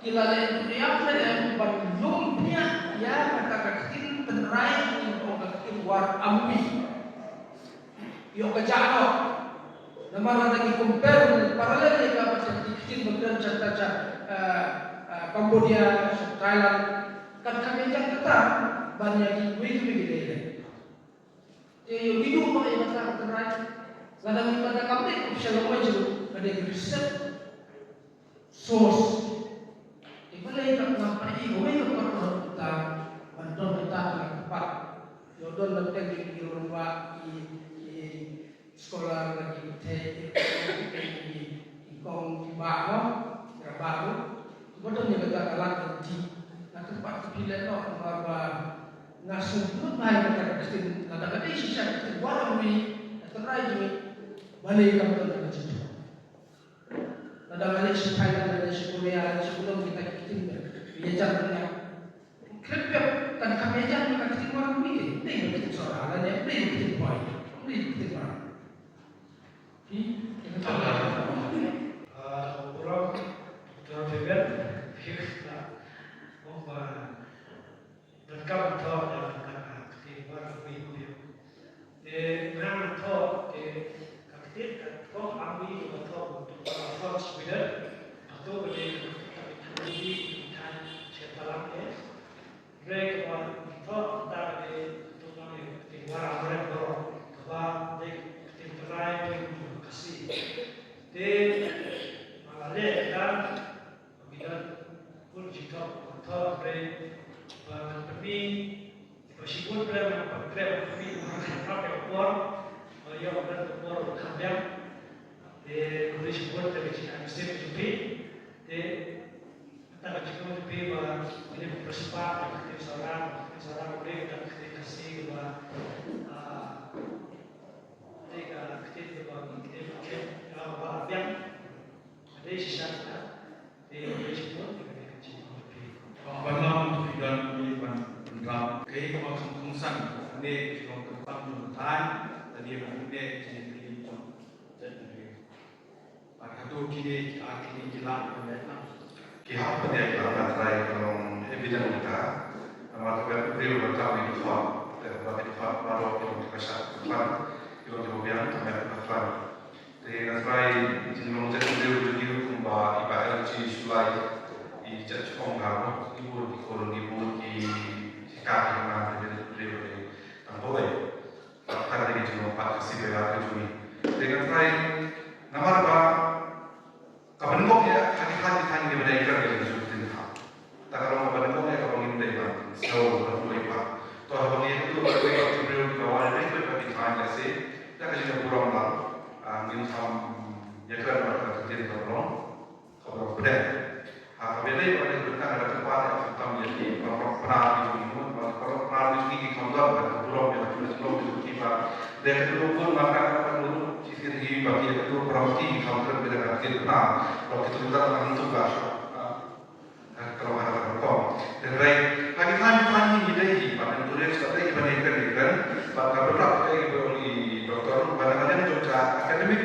Kila le tu ya pelai ban lum pia ya kata ka ktien penrai ni ko ka ktien war amwi. Ïoh ka jah noh. Namar lada ngi compare parallel ïa ka bad ki ktien ba kren jaka jaka, eh, eh, Cambodia, Thailand, kan kham ïa jaka kata ban ïa kiwei kiwei ki dei. Te ïoh ngi duh ba ïa kata ka tynrai. Lada ngi mada kam dei official language ruh ka dei reserve source. Te balei ka pynlong pat ïa kawei ka kot ka long kumta ban don kata ka pat. Ïoh don lem teng ki ruh ba i, i scholar la ki thei i, i kong ki bah mo, ki bah mo. Ba don ïa kata ka lad ka dih. Na ka pat ki phi leh noh namar ba nga sngewbha ïa kata ka ktien, kata ka dei shisha ka ktien ba wi, kata rai jong ngi. Balei kam don kata ka ktien. Lada nga leit sha Thailand, nga leit sha Korea, nga leit sha Bulong, kita ki ktien ba ïajan bad nga. Khlem pep, kan kham ïajan bad ka ktien Marawi te. Dei bad ka ktien Sohra, lane dei bad ka ktien Poi, dei bad ka ktien Marawi. Hi, kita Ah, burom, Doctor Vivian, kita, oh, ba, Donkam thoh da ka ktien Marawi phi. Te ngan thoh te ka ktien ka kong Marawi ka thoh tu ka thoh Sweden. Atu ka dei ka ktien Marawi ka thaiñ sha talang te. Re ka ba thoh ta ka dei tu ka dei ka ktien Marawi baroh ka ba dei ka ktien Trai ka Khasi. Te ma la leh ka Ngi don bun jingthoh, thoh hynrei ba ngan pynmih ba shibun hynrei ngan pyntrei ba pynmih ba ngan pyntrei ka por ba ïoh don ka por ba kham biang. Te khublei shibun te ka jingïaid mynsiem jong phi. Te kata ka jingkhublei jong phi ba phi ïa pynspah ïa ka ktien Sohra, ka ktien Sohra khublei ka ktien Khasi ba, ah, te ka ktien ba ngi ktien ba khet ba la biang. Ka dei shisha ka, te ka dei shibun, te ka dei ka jingkhublei. Ban lam tu ki don ni ban ban lam. Kaei kaba kham kongsan ne ki long ka pang jong ka thaiñ, lane ka ne ki jingkhublei jong ka jingkhublei. Bad hato kine ki ar kine ki lah ban leh na. Ki hap ban ïa ki lah ban trai ka long evident ka. Namar ka briew ba tang ïa ki khot, te ba ki khot baroh ki long ki ba shah ki khot, ki long ki ba biang, tang ïa ki ba khot. Te nga trai jinglong jait briew jong ngi kumba i Bah L G Shullai i jait ong ha mo i bun i kol i bun i ka i man te briew te tang bawei. Ka ta ka dei ka jinglong pat ka sibei ka jong ngi. Te nga trai namar ba Ka ban ngop ïa ka ki thaiñ ki thaiñ ki ba dei kren ïa ka jong ka ktien ha. Ta ka long ka ban ngop ïa ka ban ngim dei ban sngew ban ngop ïa ka. To ha ban ngim tu ba dei ba ki briew ki ba wan dei ba ki thaiñ ka se. Ta ka jingburom ba ngim tham ïa kren ba ka ktien ka long ka long pdeng. Ha ka ba dei ba dei ba ka ka pa ïa ka tham ïa ki ba ba pra ki jong ki ba ba pra ki jong ki ki kham don ba ka burom ïa ka jong ki ba dei ka tu ba ka ka tu ki Ki ba ki tu property ki kham kren bida ka kit na ba ki tu da nang tu ka sha. Ka lo ha ka ko. Te rai ha ki than than ni dei hi ba nang tu le sa dei ba ni kren ni kren ba ka ba dei ba ni doctor ba na ka den jong ka academic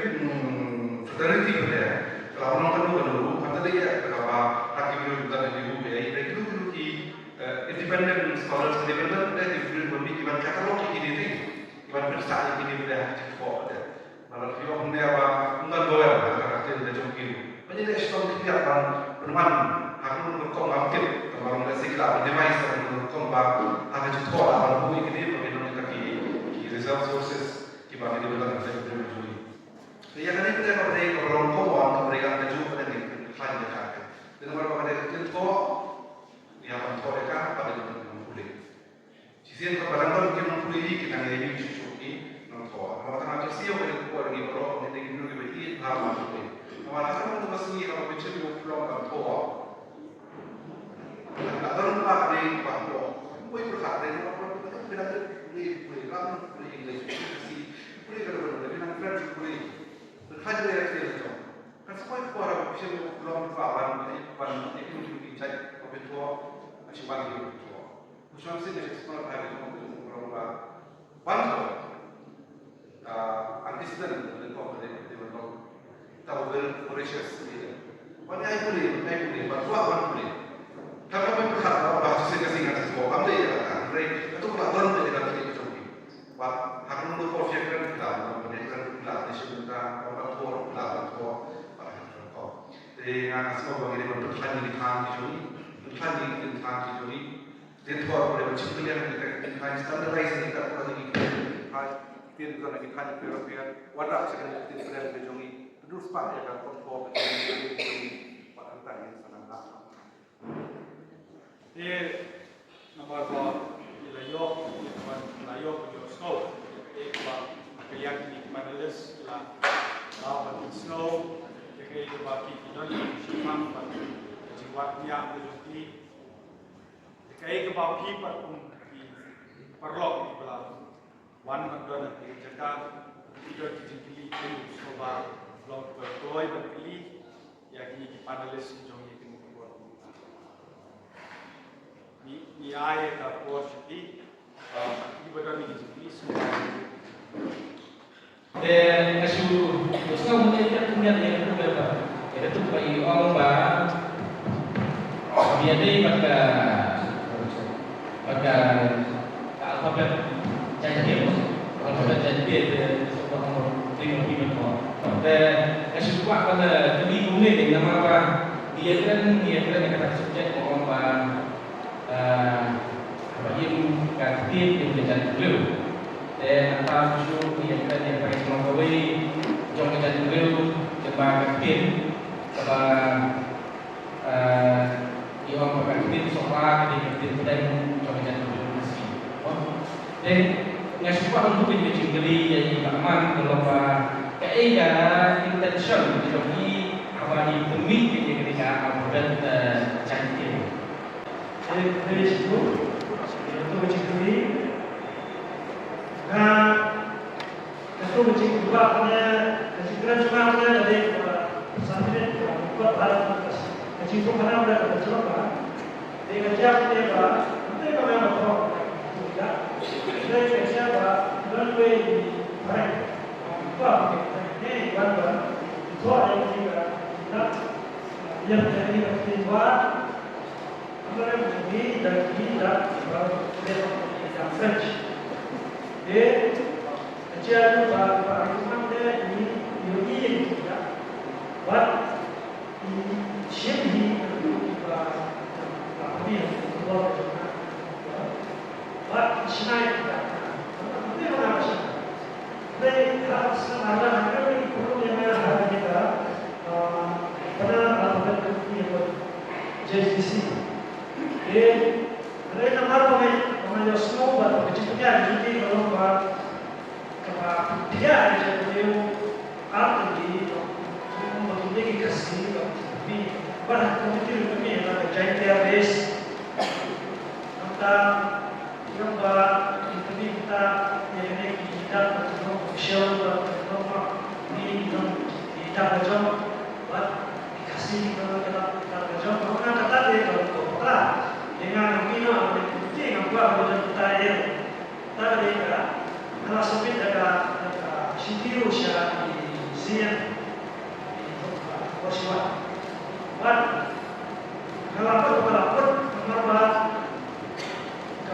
fraternity ba dei. Ka lo nang ka lu ka lu ka dei ya ka ba ha ki lu Independent scholars, independent, eh, ki briew ba mih ki ban catalog ïa kine, ki ban pynsah ïa kine, ha ki jingthoh, eh. Namar phi ong ne ba ym don bawel ha ka ktien ka jong ki. Ba ngi leh shitom khyndiat ban pynwan ha kano kano ka rukom ban tip, ban leh shisha ban device ha kano kano ka rukom ba ha ka jingthoh lah ban buh ïa kine ba kin long kita ki, ki reserve sources kiba ngi dei ban leh ha ka jingthoh jong ngi. Te ïa kane pynban ba dei kaba long kumno, kaba dei ka kajuh ba dei ngi pynkhlan ïa ka. Te namar ba ka dei ka jingthoh, ngi hap ban thoh ïa ka ba dei ban pule. Shisien ka ba dang don ki nongpule ki dang ïa ïohi shuh shuh ki nongthoh. Namar kata nga shu ïohi ka por ngi baroh ngi dei ki briew kiba ïeit bha ban pule. Namar ha kano kano ka sngi haba phi shim ïa u phlong ban thoh, la don ba ka dei ba thoh. Pule pyrkhat dei namar pule pyrkhat pule pule pule la pule English pule Khasi pule ka don ba dei French pule. Pyrkhat dei ïa ka dei la jong. Kan sa poi ka por haba phi shim ïa u phlong ban ban ban ïa ki ïa ki jait ba phi thoh. Ka shu ban ïa ki thoh. Kushon sien ka shu explore ka jong ka jong ka long ba ban ko, ah, antecedent ka long ka long ka long ka long very voracious leader. Ban ai pule, ban ai pule, ban kwah ban pule. Ka ka ban ka ba sien ka sien ka sien ko am de ka ka re ka tu ka don de ka ki ka jong ki. Ba ha ka long ko fiakran ka ban ban ka ban shu ka ban ko ba ha ka ko. Te nga nga sngewbha ba ngi dei ban pynkhlan ïa ki thaiñ ki jong ngi, pynkhlan ïa ki thaiñ ki jong ngi. Te thor ba dei ban shim pynlong ïa ki thaiñ, standardize ïa ki thaiñ, ktien ki thaiñ pher pher, wat la sha ka ktien pher pher jong ngi. Ka dur spah ïa ka thor ka jong ngi, wat hangta ïa ka sanang la. Te namar ba ngi la ïoh, ngi la ïoh, ngi la ïohsngew ïa kaei kaba ka liang ki panelist ki la, la ban pynsngew ïa kaei kaba ki, ki don ki shipang bad ka jingwad niam ka jong ki. Ïa kaei kaba phi pat kum ki paralok kiba la wan ban don ha kane ka jaka, ki don ki jingkylli, ki ïohsngew ba long kaba kloi ban kylli ïa kine ki panelist ki jong ngi kine ki por. Ngi, ngi ai ka por sha phi, ah, kiba don ki jingkylli sngewbha. Te nga shu ïohsngew mynta ïa ka pynïaid ïa ka pynïaid ba ïa ka pynïaid ba i ong ba ïa dei bad ka bad ka alphabet Jaiñtia, alphabet Jaiñtia te sukor mo ding mo ding mo. Te nga shu kwah ban kylli kumne dei namar ba ngi ïakren ngi ïakren ïa kata ka subject mo ong ba Haba ïa ka ktien ïa ka jaitbynriew. Te nangta shu ïa ka ïa ka jong kawei jong ka jaitbynriew jong ka ktien kaba ïa ka ktien Sohra ka dei ka ktien pdeng jong ka jaitbynriew Khasi. Te nga shu kwah ban kylli ïa ka jingkylli ïa i Bah Man ka long ba kaei ka intention jong i haba i pynmih ïa ka alphabet Jaiñtia. Te, te, shu, ïa, to ka jingkylli. Nga, nga to ka jingkylli ba, nga, ka jingkren jong nga, nga, nga dei, uh, sa minit, uh, ka, ka, ka jingkylli ba, nga, nga, nga jingkylli ba. Dei ka jingkylli ba, dei ka, nga, nga, nga, dei ka jingkylli ba, nga, nga, nga, dei, wan, wan, to, ïa, ka jingkylli ba, ïa, ka jingkylli ba, Amare mungkin dah kita baru kita yang French. Eh, aja lu ba ba rumah deh ni ni ni kita. Buat ini sih ni kita apa ni buat buat sini kita. Apa ni orang sih? Dei, ha, sa, ha, ha, ha, ni, problem yang ada, ha, kita, ah, pernah, ah, pernah, ni, apa, J C C. Dei, dei, namar ba ngi, ba ngi ïohsngew ba ka jingpynïaid jong ki ka long ba, kaba pynïaid jong ki, artylli, ba ki dei ki Khasi, ba ki, ba ki, ba ki, ba ki, ba ki, Jaiñtia race. Nangta, Ïa ba, ïa kane kita, ïa kane ki kitab ba ki long official ba ki long ma, ki long ki kitab ba jong, ba ki Khasi ki long kitab, kitab ba jong, ba nga kata de ba ko kata. Ïa nga ngam ïoh ba ki ngam ba ba jong kita ïa. Ta de ka, nga la submit da ka, da ka C T U sha ki senior. Ki tok ba, ko siwa. Ba, nga la put, nga la put, nga la put,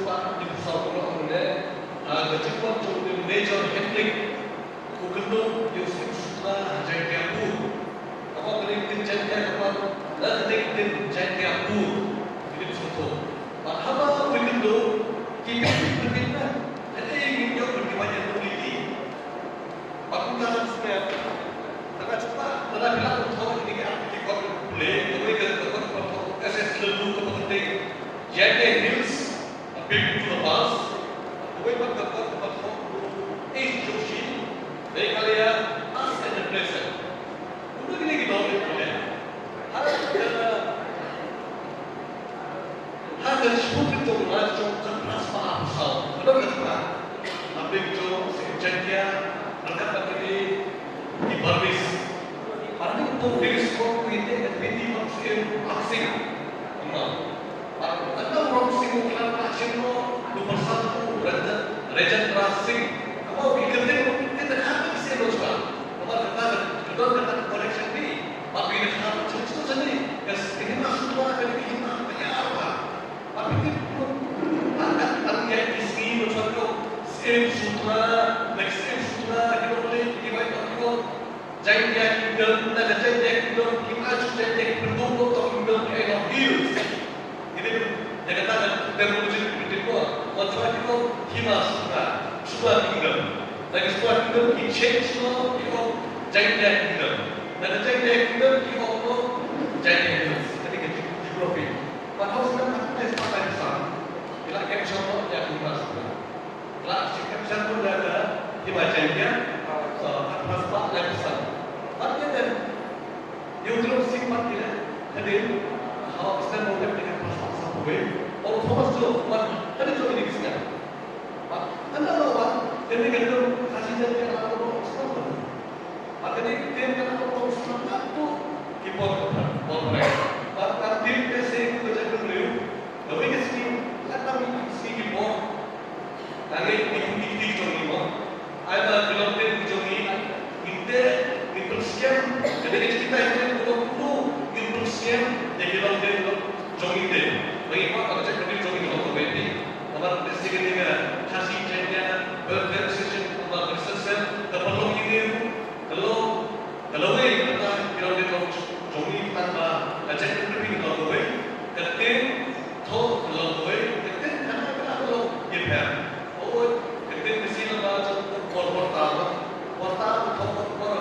spah hynñiew phew saw klur mynne, ah, ka jingwan jong u Major Henrik, u kynduh ïa u syiem sutla ha Jaiñtia Pur. Kaba ka ring ktien Jaiñtia kaba na ka ring ktien Jaiñtia Pur. Ki rim sngewthuh. Bad haba u kynduh, ki kynduh ki kynduh. Hynrei ngin ïoh ban ki wan ïa u liti. Bad kumta ngan sngewthuh. Tang ka jubab, lada phi lah ban thoh ïa kine ki article pule, kawei ka, ka, ka, ka, S S Laloo kaba kyrteng Jaintia Hills, A Pilgrim to the Past. Kawei pat ka, ka, ka, ka, H. Joshi, Meghalaya, A Ka jingpynbeit jong nga jong ka Khristmas ha Phusaw. Ka don kata ka. Ka pynbeit jong Syiem Jaiñtia, ryngkat bad kine ki Burmese. Para ni tu British ko ku ite ka pynbeit bad Syiem Aksin. Kumba. Bad kata u Ram Singh u khlad ka shin no, u pasal u Raja, Rajendra Singh. Kumba u ki kyrteng u ki kyrteng ha ka Syiem Jaiñtia. Kumba kata ka don kata ka connection ni. Bad u ine khlad ka shin no jani. Ka Hima Sutra ka ni Hima ka ya arba. Bad phi tip, ha ka, ha ka ïaid ki sngi, mynshuwa ki ong, Syiem Sutra, na ka Syiem Sutra, ki ong leh, ki bai ong, ki ong, Jaintia Kingdom, na ka Jaintia Kingdom, kim ai shuh Jaintia Kingdom, ki ai long hills. Ini, na kata ka terminology ki tip ko, mynshuwa ki ong, Hima Sutra, Sutra Kingdom. Na ka Sutra Kingdom, ki change ko, ki ong, Jaintia Kingdom. Na ka Jaintia Kingdom, ki ong ko, Jaintia Hills. Kata ka geography. Bad haba sdang haduh te spah laiphew san, ki la capture noh ïa ka Hima Sutra. Ki la capture noh ïa ka Hima Jaiñtia, so, haduh spah laiphew san. Bad ïa te, ïa u Trip Sing Bad ïa te, hadien, haba sdang noh ïa ka haduh spah sanphew wei, u Thomas Joad, bad hadien jong ine ki sngi. Bad ynda la wan, kane ka term Khasi Jaiñtia ka la long sdang. Bad kane ka term ka la long sdang naduh ki por, por pyrthei. Bad ka term Khasi ka jait bynriew, kawei ka sngi, lada mih ki sngi ki por, tang ïa ki kti ki jong ngi mo. Ai ba ki longdien ki jong ngi, ngin teh, ngin pynskhem, kane ka jingkittai ka long kumno, ngin pynskhem ïa ki longdien jong ngi te. Ba ngi kwah ba ka jaitbynriew jong ngi ka long kawei te. Namar ka shisien kane ka Khasi Jaiñtia Welfare Association, ba ka K S S L, ka pynlong ïa ngi ruh, ka long, ka lawei kata ki longdien jong ngi tang ba ka jaitbynriew ka long kawei, ka ktien thoh ka long kawei, ka ktien khana ka long ïapher. Oi, ka ktien Khasi la ba jong por por ta ba, por ta ba thoh por por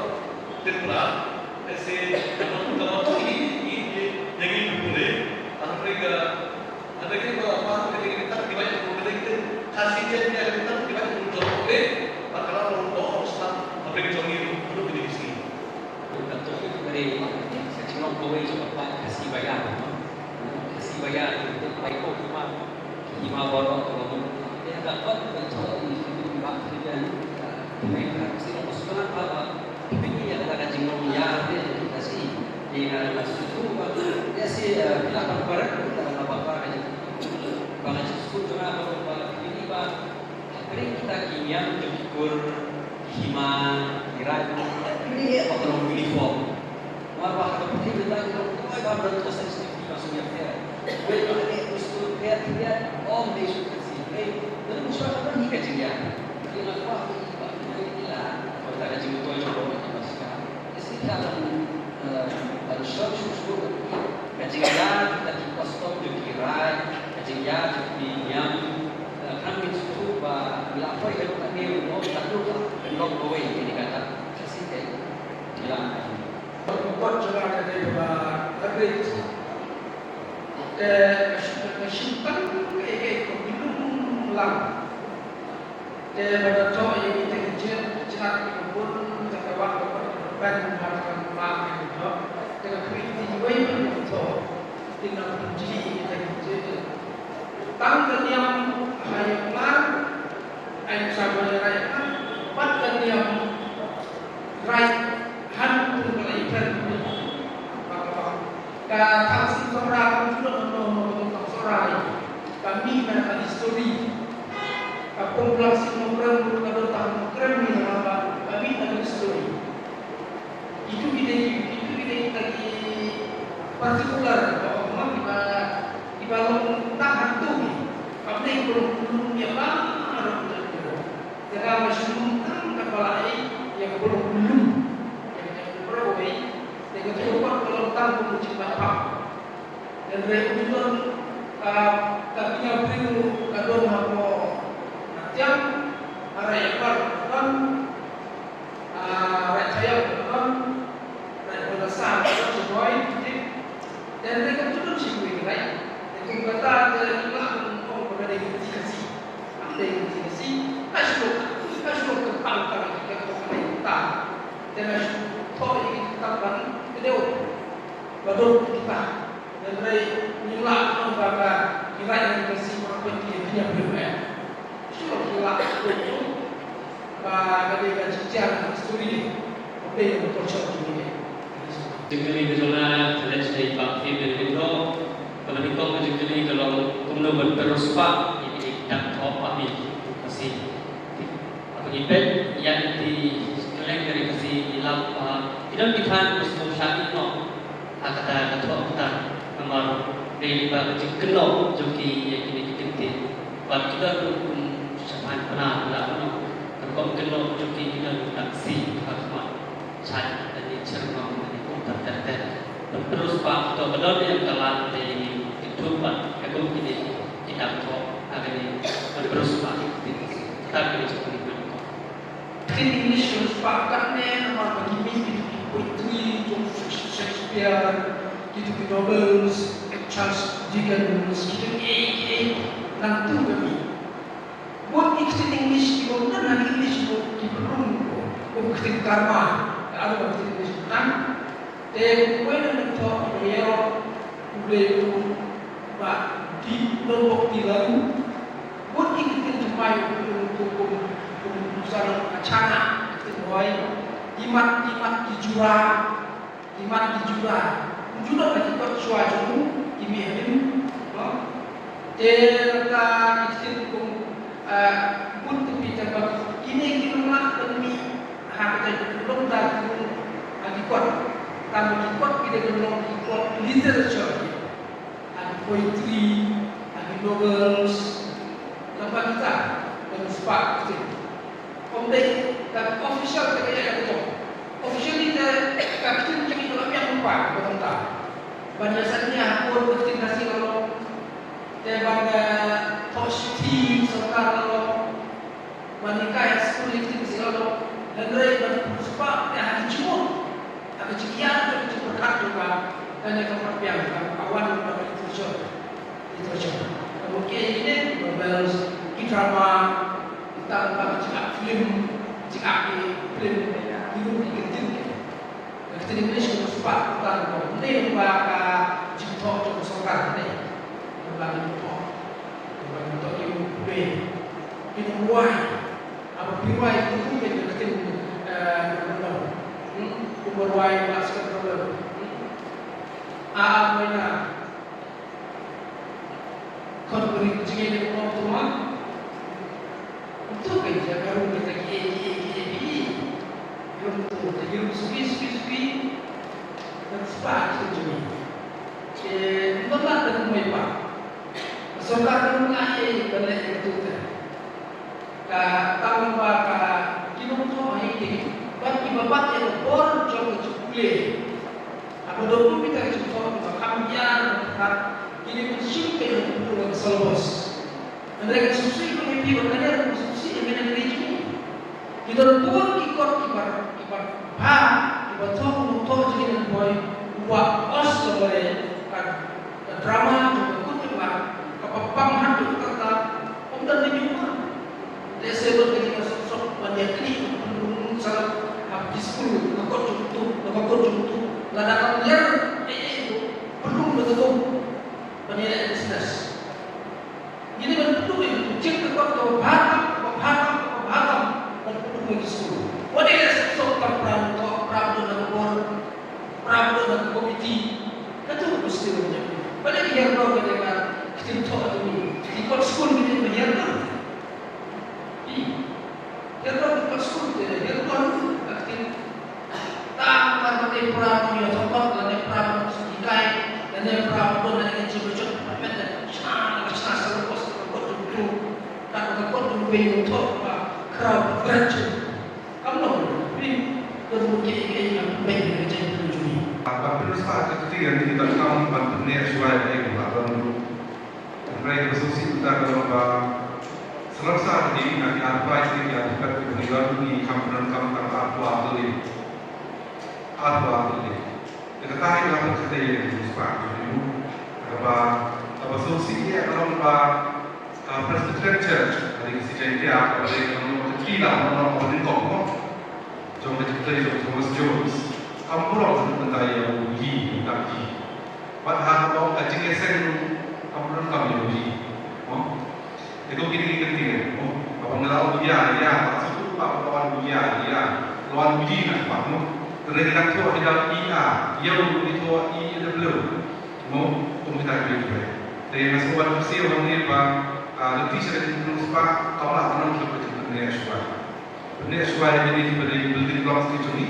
Tripura, ese ka long ka long thoh hi hi hi ïa ngi pule, hynrei ka Hynrei ki ba, ba, hynrei ki tang ki ba ïa u, hynrei ki Khasi Jaiñtia ki tang ki ba ïa u jong u, eh, ba ka la long dor stam, hynrei ki jong ngi ruh, ruh ki dei ki sngi. Ka topic ba dei, ka jinglong kawei jong ka paid Khasi ba ïa, no? Khasi ba ïa, ki tip bai ko ki ma, ki ma baroh ka long. Ïa ka kot ka jong ki, ki ba, ki ba, ki ba, ki ba, ki ba, Pynban ïa kata ka jinglong ïa te ki Khasi. Ïa nga la sngewthuh ba ïa shi, eh, phi la ban paralok kata ka ba ka jing, ba ka jingsngewthuh jong nga ba ba phi ba hapdeng kita ki niam jong ki kur, ki hima, ki raid, phi ba ka long uniform. Namar ba ha ka pyrthei mynta ki long kawei ba don ka sensitivity ba sngewthuh. Wei ba ka dei u sngewthuh pher pher, ym dei shu Khasi. Hynrei, hynrei mynshwa ka don hi ka jingïa. Hynrei nga kwah ba ki ba ki la, ba ka jingmyntoi jong ka ba sha. Ka shisha ban, eh, ban shon shuh shuh ka jingïa kita ki custom jong ki raid, ka jingïa jong ki niam. Eh, kan ngin sngewthuh ba ngi la poi ha ka ne u mo, ka tu ka long kawei, ini kata. Ka shisha. Ïa. Ka kot jong nga ka dei ba ka rit. Te ka shim, ka shim tang kaei kaei ka bynriew lang. Te ba da thoh ïa kita ki jait, jait ki bun, te ka wan ka wan ka ban ha ka ma ka thoh. Te ka phi ti wei ban thoh. Ki nang pynjih ïa kita ki jait. Tang ka niam ha ïa mar, ai sa ba ïa rai mar, bad ka niam Right hand to the left hand. Ka Thang Sing Sohra ka mut noh noh noh noh Thang Sohra. Ka mih na ka history. Ka Pongplang Sing Nongkrem ka don tang Nongkrem ni na ka, ka mih na ka history. Itu kita, itu kita kita ki particular ka ong ma kiba, kiba long tang hantu ki. Ka mut ïa ki long kulung ïa ba. Te nga nga shu ong tang kaba la ai ïa ka bor u lum. Ïa ka bor u ai. Te ka bor u pat ka long tang kum u jingbatai. Hynrei u don, ah, ka bynta briew ka don hapoh Khatiang, ha Raid Yabar ka don, ah, Raid Chayang ka don, Raid Bundasa ka don, Siboi, Pidip. Te hynrei kam ju don shi kawei ka rai. Te kum kata te ngi lah ban ong ba ka dei ka kti Khasi. Kam dei ka kti Khasi. Ka shlok, ka shlok kyrpang tang ïa ka kyrtong ka dei kata. Te nga shu thoh ïa ki kyrtang ban kdew ba don kita. Te hynrei ngim lah ban ong ba ka Right, and you can see what point you can have. Sure, you like to go. Ba ka dei ka jingjia ka story. Ba dei ka culture ki dei. Jingkylli ka jong nga ka leit sha i Bah Phim Dewin Hyndaw. Kaba nyngkong ka jingkylli ka long kumno ban pynriewspah ïa ki dang thoh pah mih Khasi. Haba ngi peit ïa ki kylleng ka ri Khasi ngi lap ba ki don ki thaiñ ba sngewsih noh ha kata ka thoh kata, namar dei lyngba ka jingkynnoh jong ki ïa kine ki kyntien. Bad ki don ruh kum sha thaiñ Pnar la noh, ka rukom kynnoh jong ki ki don ruh tang shi ha khmat. Shait lane chyrngam lane kumta ter ter. Ban pynriewspah to ka don ïa ka lad te ïa ki kyntien bad ka kum kine ki dang thoh ha kane ban pynriewspah ki kyntien. Kata ka dei jingkylli ba nyngkong. Ka ktien English ka riewspah katne namar ba ngi mih kito ki poetry jong Shakespeare, kito ki novels, Charles Dickens, kito kiei kiei nangtu ka mih. Bun ki ktien English kiba ym don ha English ruh ki pynrung ko, kum ka ktien karma, ka arngut ka ktien English. Tang te kumwei na nangthoh ba ïaroh U Blei u ba dih nongbok ti la u. Bun ki ktien thymmai u kum, kum, kum, sa long ka chana, ka ktien Hawai. Imat, imat ki jura, imat ki jura. Ym ju don la ki kot shuwa jong u, ki mih hadien, no? Te nangta ki ktien kum, ah, bun te phi te ba kine ki long lah ban mih ha kata ki long da ki long ha ki kot. Tang ba ki kot ki dei ban long ki kot literature. Ha ki poetry, ha ki novels, nangta kita ban spah ktien. Ym dei ka official te ka ïa ka jong. Officially te ka ktien jong ngi ka la biang lypa ka bynta. Ban ïa saiñ ïa ha court ka ktien Khasi la long. Te ban, eh, thoh shithi sorkar la long. Ban hikai ha skul ka ktien Khasi la long. Hynrei ban pynspah te ha ki jingmut, ha ki jingïar, ha ki jingpyrkhat jong ka, kane kam pat biang, ka wan na ka literature. Literature. Ka mut kiei kine, novels, ki drama, tang ba ka jingak film, jingak ki film, ki ruh ki ktien ki. Ka ktien English ka spah tang ba, ne ba ka jingthoh jong ka sorkar ne. Ba ka jingthoh. Ba ka jingthoh ki ruh ki. Ki nong rwai. Haba phi rwai ki ruh ki ktien, eh, nong. Hmm? Kumba rwai ba skat nong. Hmm? A, a, mai na. Khot bri jingeh ne ko tuma. Utu ka jaka rum ka jaka eh eh eh eh. Rum tu ka rum suki suki suki. Ka spah tu jingeh. Ke nona ka mai pa. Sorkar ka nona eh ka le tu ka. Ka tang ba ka ki nongthoh ha ïing ki, bad kiba bat ïa ka bor jong ka jingpule. Haba don kum kita ki jingthoh kiba kham ïar, ka ki dei ban shim ka jingpule ka syllabus. Hynrei ka shisha ka ngi phi ba ka dei ka shisha ka ngi. Ki don bun ki kot kiba, kiba bha, kiba thoh u nongthoh jingeh nongpoi uba os lawei ka, ka drama jong ka kut ka, kaba pang haduh katta, ym don ne ïa u ma. Lehse don ka jingïasuk sok ban ïa knieh ban pynrung sa ha ki skul, na kot jong utu, na kot jong utu. Lada kam ler ei ei ruh, pynrung da ka dum ban ïaleh business. Ngi dei ban pynrung ïa ka jingkyrkhu kaba bha tam, kaba bha tam, kaba bha tam ban pynrung ïa ki skul. Wat ïa leh suk sok tang pra nongthoh, pra ba don na ka bor, pra ba don na ka komiti. Katu ka skill jong ngi. Balei ki hiar dor ka dei ka ktien thoh jong ngi. Ki kot skul ki dei ban hiar dor. Ïa. Hiar dor ki kot skul ki dei hiar dor ka ktien. Tang ba dei pra ba ïa thok lane pra ba hikai lane pra ba don lane ka jingmut ba met lane shna shna sa la kos ka kot tu tu. Ka ka kot tu bei tu thok ba kraw ba kren tu. Kam long ni don mut ki ki ïa bei ka jingmut tu ni. Ba pynsa ka ktien ni ta kam ban pynne suai ni ba don. Hynrei ka sngewsih mynta ka long ba sngewsih ïa ki arphew sngi ki arphew pat ki ba ngi wan ngi kham pyndonkam tang arphew artylli. Arphew artylli. Te kata hi ka pyrthei ka spah ka jong ngi. Kaba, kaba sngewsih ïa ka long ba ka Presbyterian Church ha ri Khasi Jaiñtia kaba dei ka long ka kti la long ka nyngkong jong ka jingtrei jong Thomas Jones. Kam burom mynta ïa u hi mynta hi. Bad ha ka long ka jingïaseng Kam ïa uji. Mo? Ito kini ki kynti ne. Mo? Ba nga la wan uji ïa, ïa. Ba shu tu ba nga la wan uji ïa, ïa. La wan uji na ba, mo? Te ki dang thoh ki dang i a. Ïa u ki thoh i a da blue. Mo? Kum kita ki blue. Te nga shu wan uji wan ne ba, ah, lynti sha ka jingpynlong spah, kam lah ban long ki jingpynlong shuwa. Pynlong shuwa ïa kine kiba dei building blocks ki jong ngi,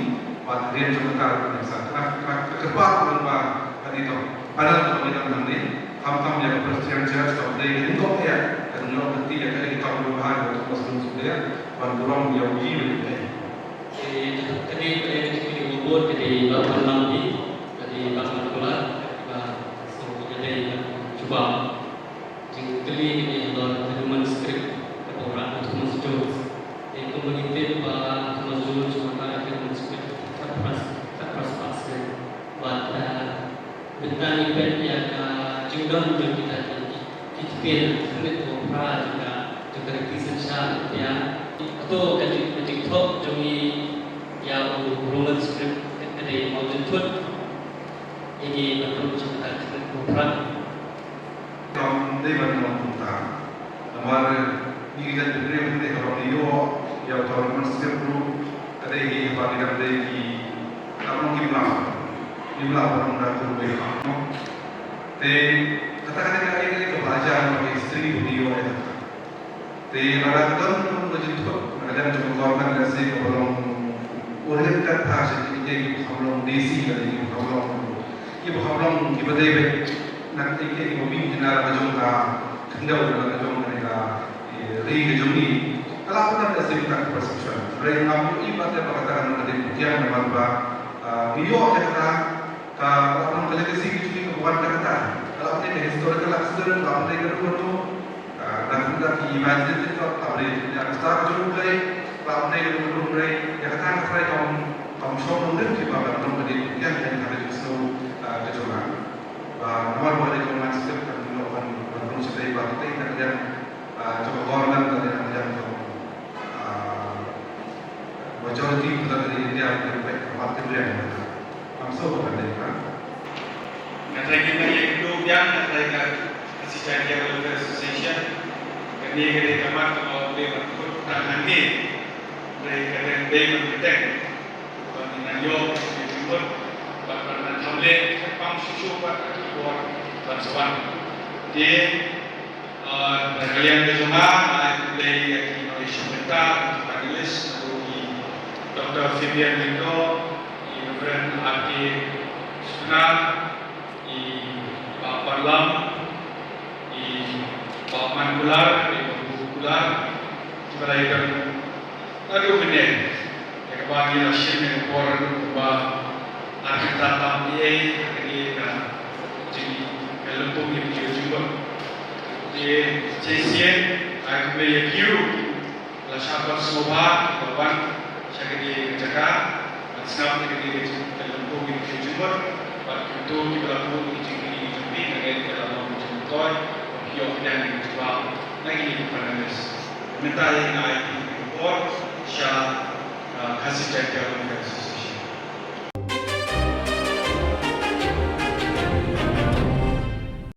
bad rian jong ka ka sa ka ka ka ba ka ba ka dei to. Panel to ïa ka nang dei, khamtam ïa ka Presbyterian Church ka dei ka nyngkong ïa ka nyngkong ka ti ïa ka dei ka ba ha ka Muslim Suria, ban burom ïa u yi ïa ka. Eh, ka dei ka dei ka dei ka dei ka dei ba pynlong di, ka dei ba pynlong di, ba so ka dei ka cuba. Jingkylli kane halor ka manuscript kaba wanrah da u Thomas Jones. Te kumba ngi tip ba u Thomas Jones u wanrah ïa ka manuscript khatphra, khatphra spah snem. Bad, eh, mynta ngi peit ïa ka jingdon jong kita ki, ki kper, ka khyndit kaba phra jong ka, jong ka riti synshar India. Hato ka jing, ka jingthoh jong ngi ïa u Roman script ka dei mawjynthut ïa ngi ban rung jong ka khyndit kaba phra. Kam dei ban long kumta. Namar ngi ki jaitbynriew hynrei haba ngi ïoh ïa uta u manuscript ruh ka dei hi haba ngi dang dei ki, kam long ki mla. Ki mla ba long da kyrwei. Te kata ka dei ka dei kaba ajar ba ka history ba ngi ïoh ïa kata. Te lada ka don ka jingthoh na ka liang jong ka government, lehse kaba long u rit kat ha sha kiei kiei kiba kham long desi lane kiba kham long, kiba kham long kiba dei beit na kiei kiei kiba mih na la ka jong ka khyndew, na la ka jong kane ka, eh, ri ka jong ngi. Ka la ka don lehse kata ka perception. Hynrei ngam ïohi pat ba kata ka long ka dei pyrkhiang namar ba, ah, ngi ïoh ïa kata Ka, ka la pynlong ka legacy ka jong ngi kaba wan da kata. Ka la pynlong ka historical accident, ka la pynlong ka ruh ruh. Ka, da kumta ki imagine ka la pynlong ka star ka jong U Blei, ka la pynlong ka ruh ruh. Ïa kata ka trai kam, kam shong nongrim kiba ban long ka dei ka jong ka jong snow, ah, ka jong nga. Ba namar ba dei ka manuscript kan long ban, ban long shisha ba ka dei ka jong, ah, jong ka government ka dei ka jong, ah, majority ka dei ka dei ka dei ka dei ka dei ka dei. Am so ka dei ka. Nga trai kynmaw ïa ka kynduh biang, nga trai ka Khasi Jaintia Welfare Association. Kane ka dei ka mat kaba U Blei ban kut tang hangne. Dei ka dei dei ban bteng. Ban ïa nang ïoh ïa ka jingmut, ban ban nang thamle kyrpang shuh shuh bad ka ki bor ban sa wan. Te Ah, na ka liang ka jong nga, nga ai khublei ïa ki nongïashim bynta, ki panelist, naduh i Doctor Fabian Lyngdoh, i Reverend R K Sukna, i Bah Parlam, i Bah Man Kular, i Bah Buh Kular, kiba la ïadon Naduh mynne, ïa kaba ngi la shim ïa ka por naduh kumba ar kynta tam ïa ka, ïa ka jing, ka lympung ïa ka jingmut. Te shisien, ai khublei ïa ki ruh, la shah ban sngewbha, la wan sha kane ka jaka, ban sngap ïa kane ka jing, ka lympung ïa ka jingmut, bad kumta kiba la buh ïa ka jingkylli ka jong phi, ka dei ka la long ka jingmyntoi, ba phi ïoh pdiang ïa ka jubab na kine ki panelist. Mynta ïa nga ai ïa ki por sha, ah, Khasi Jaintia Welfare Association.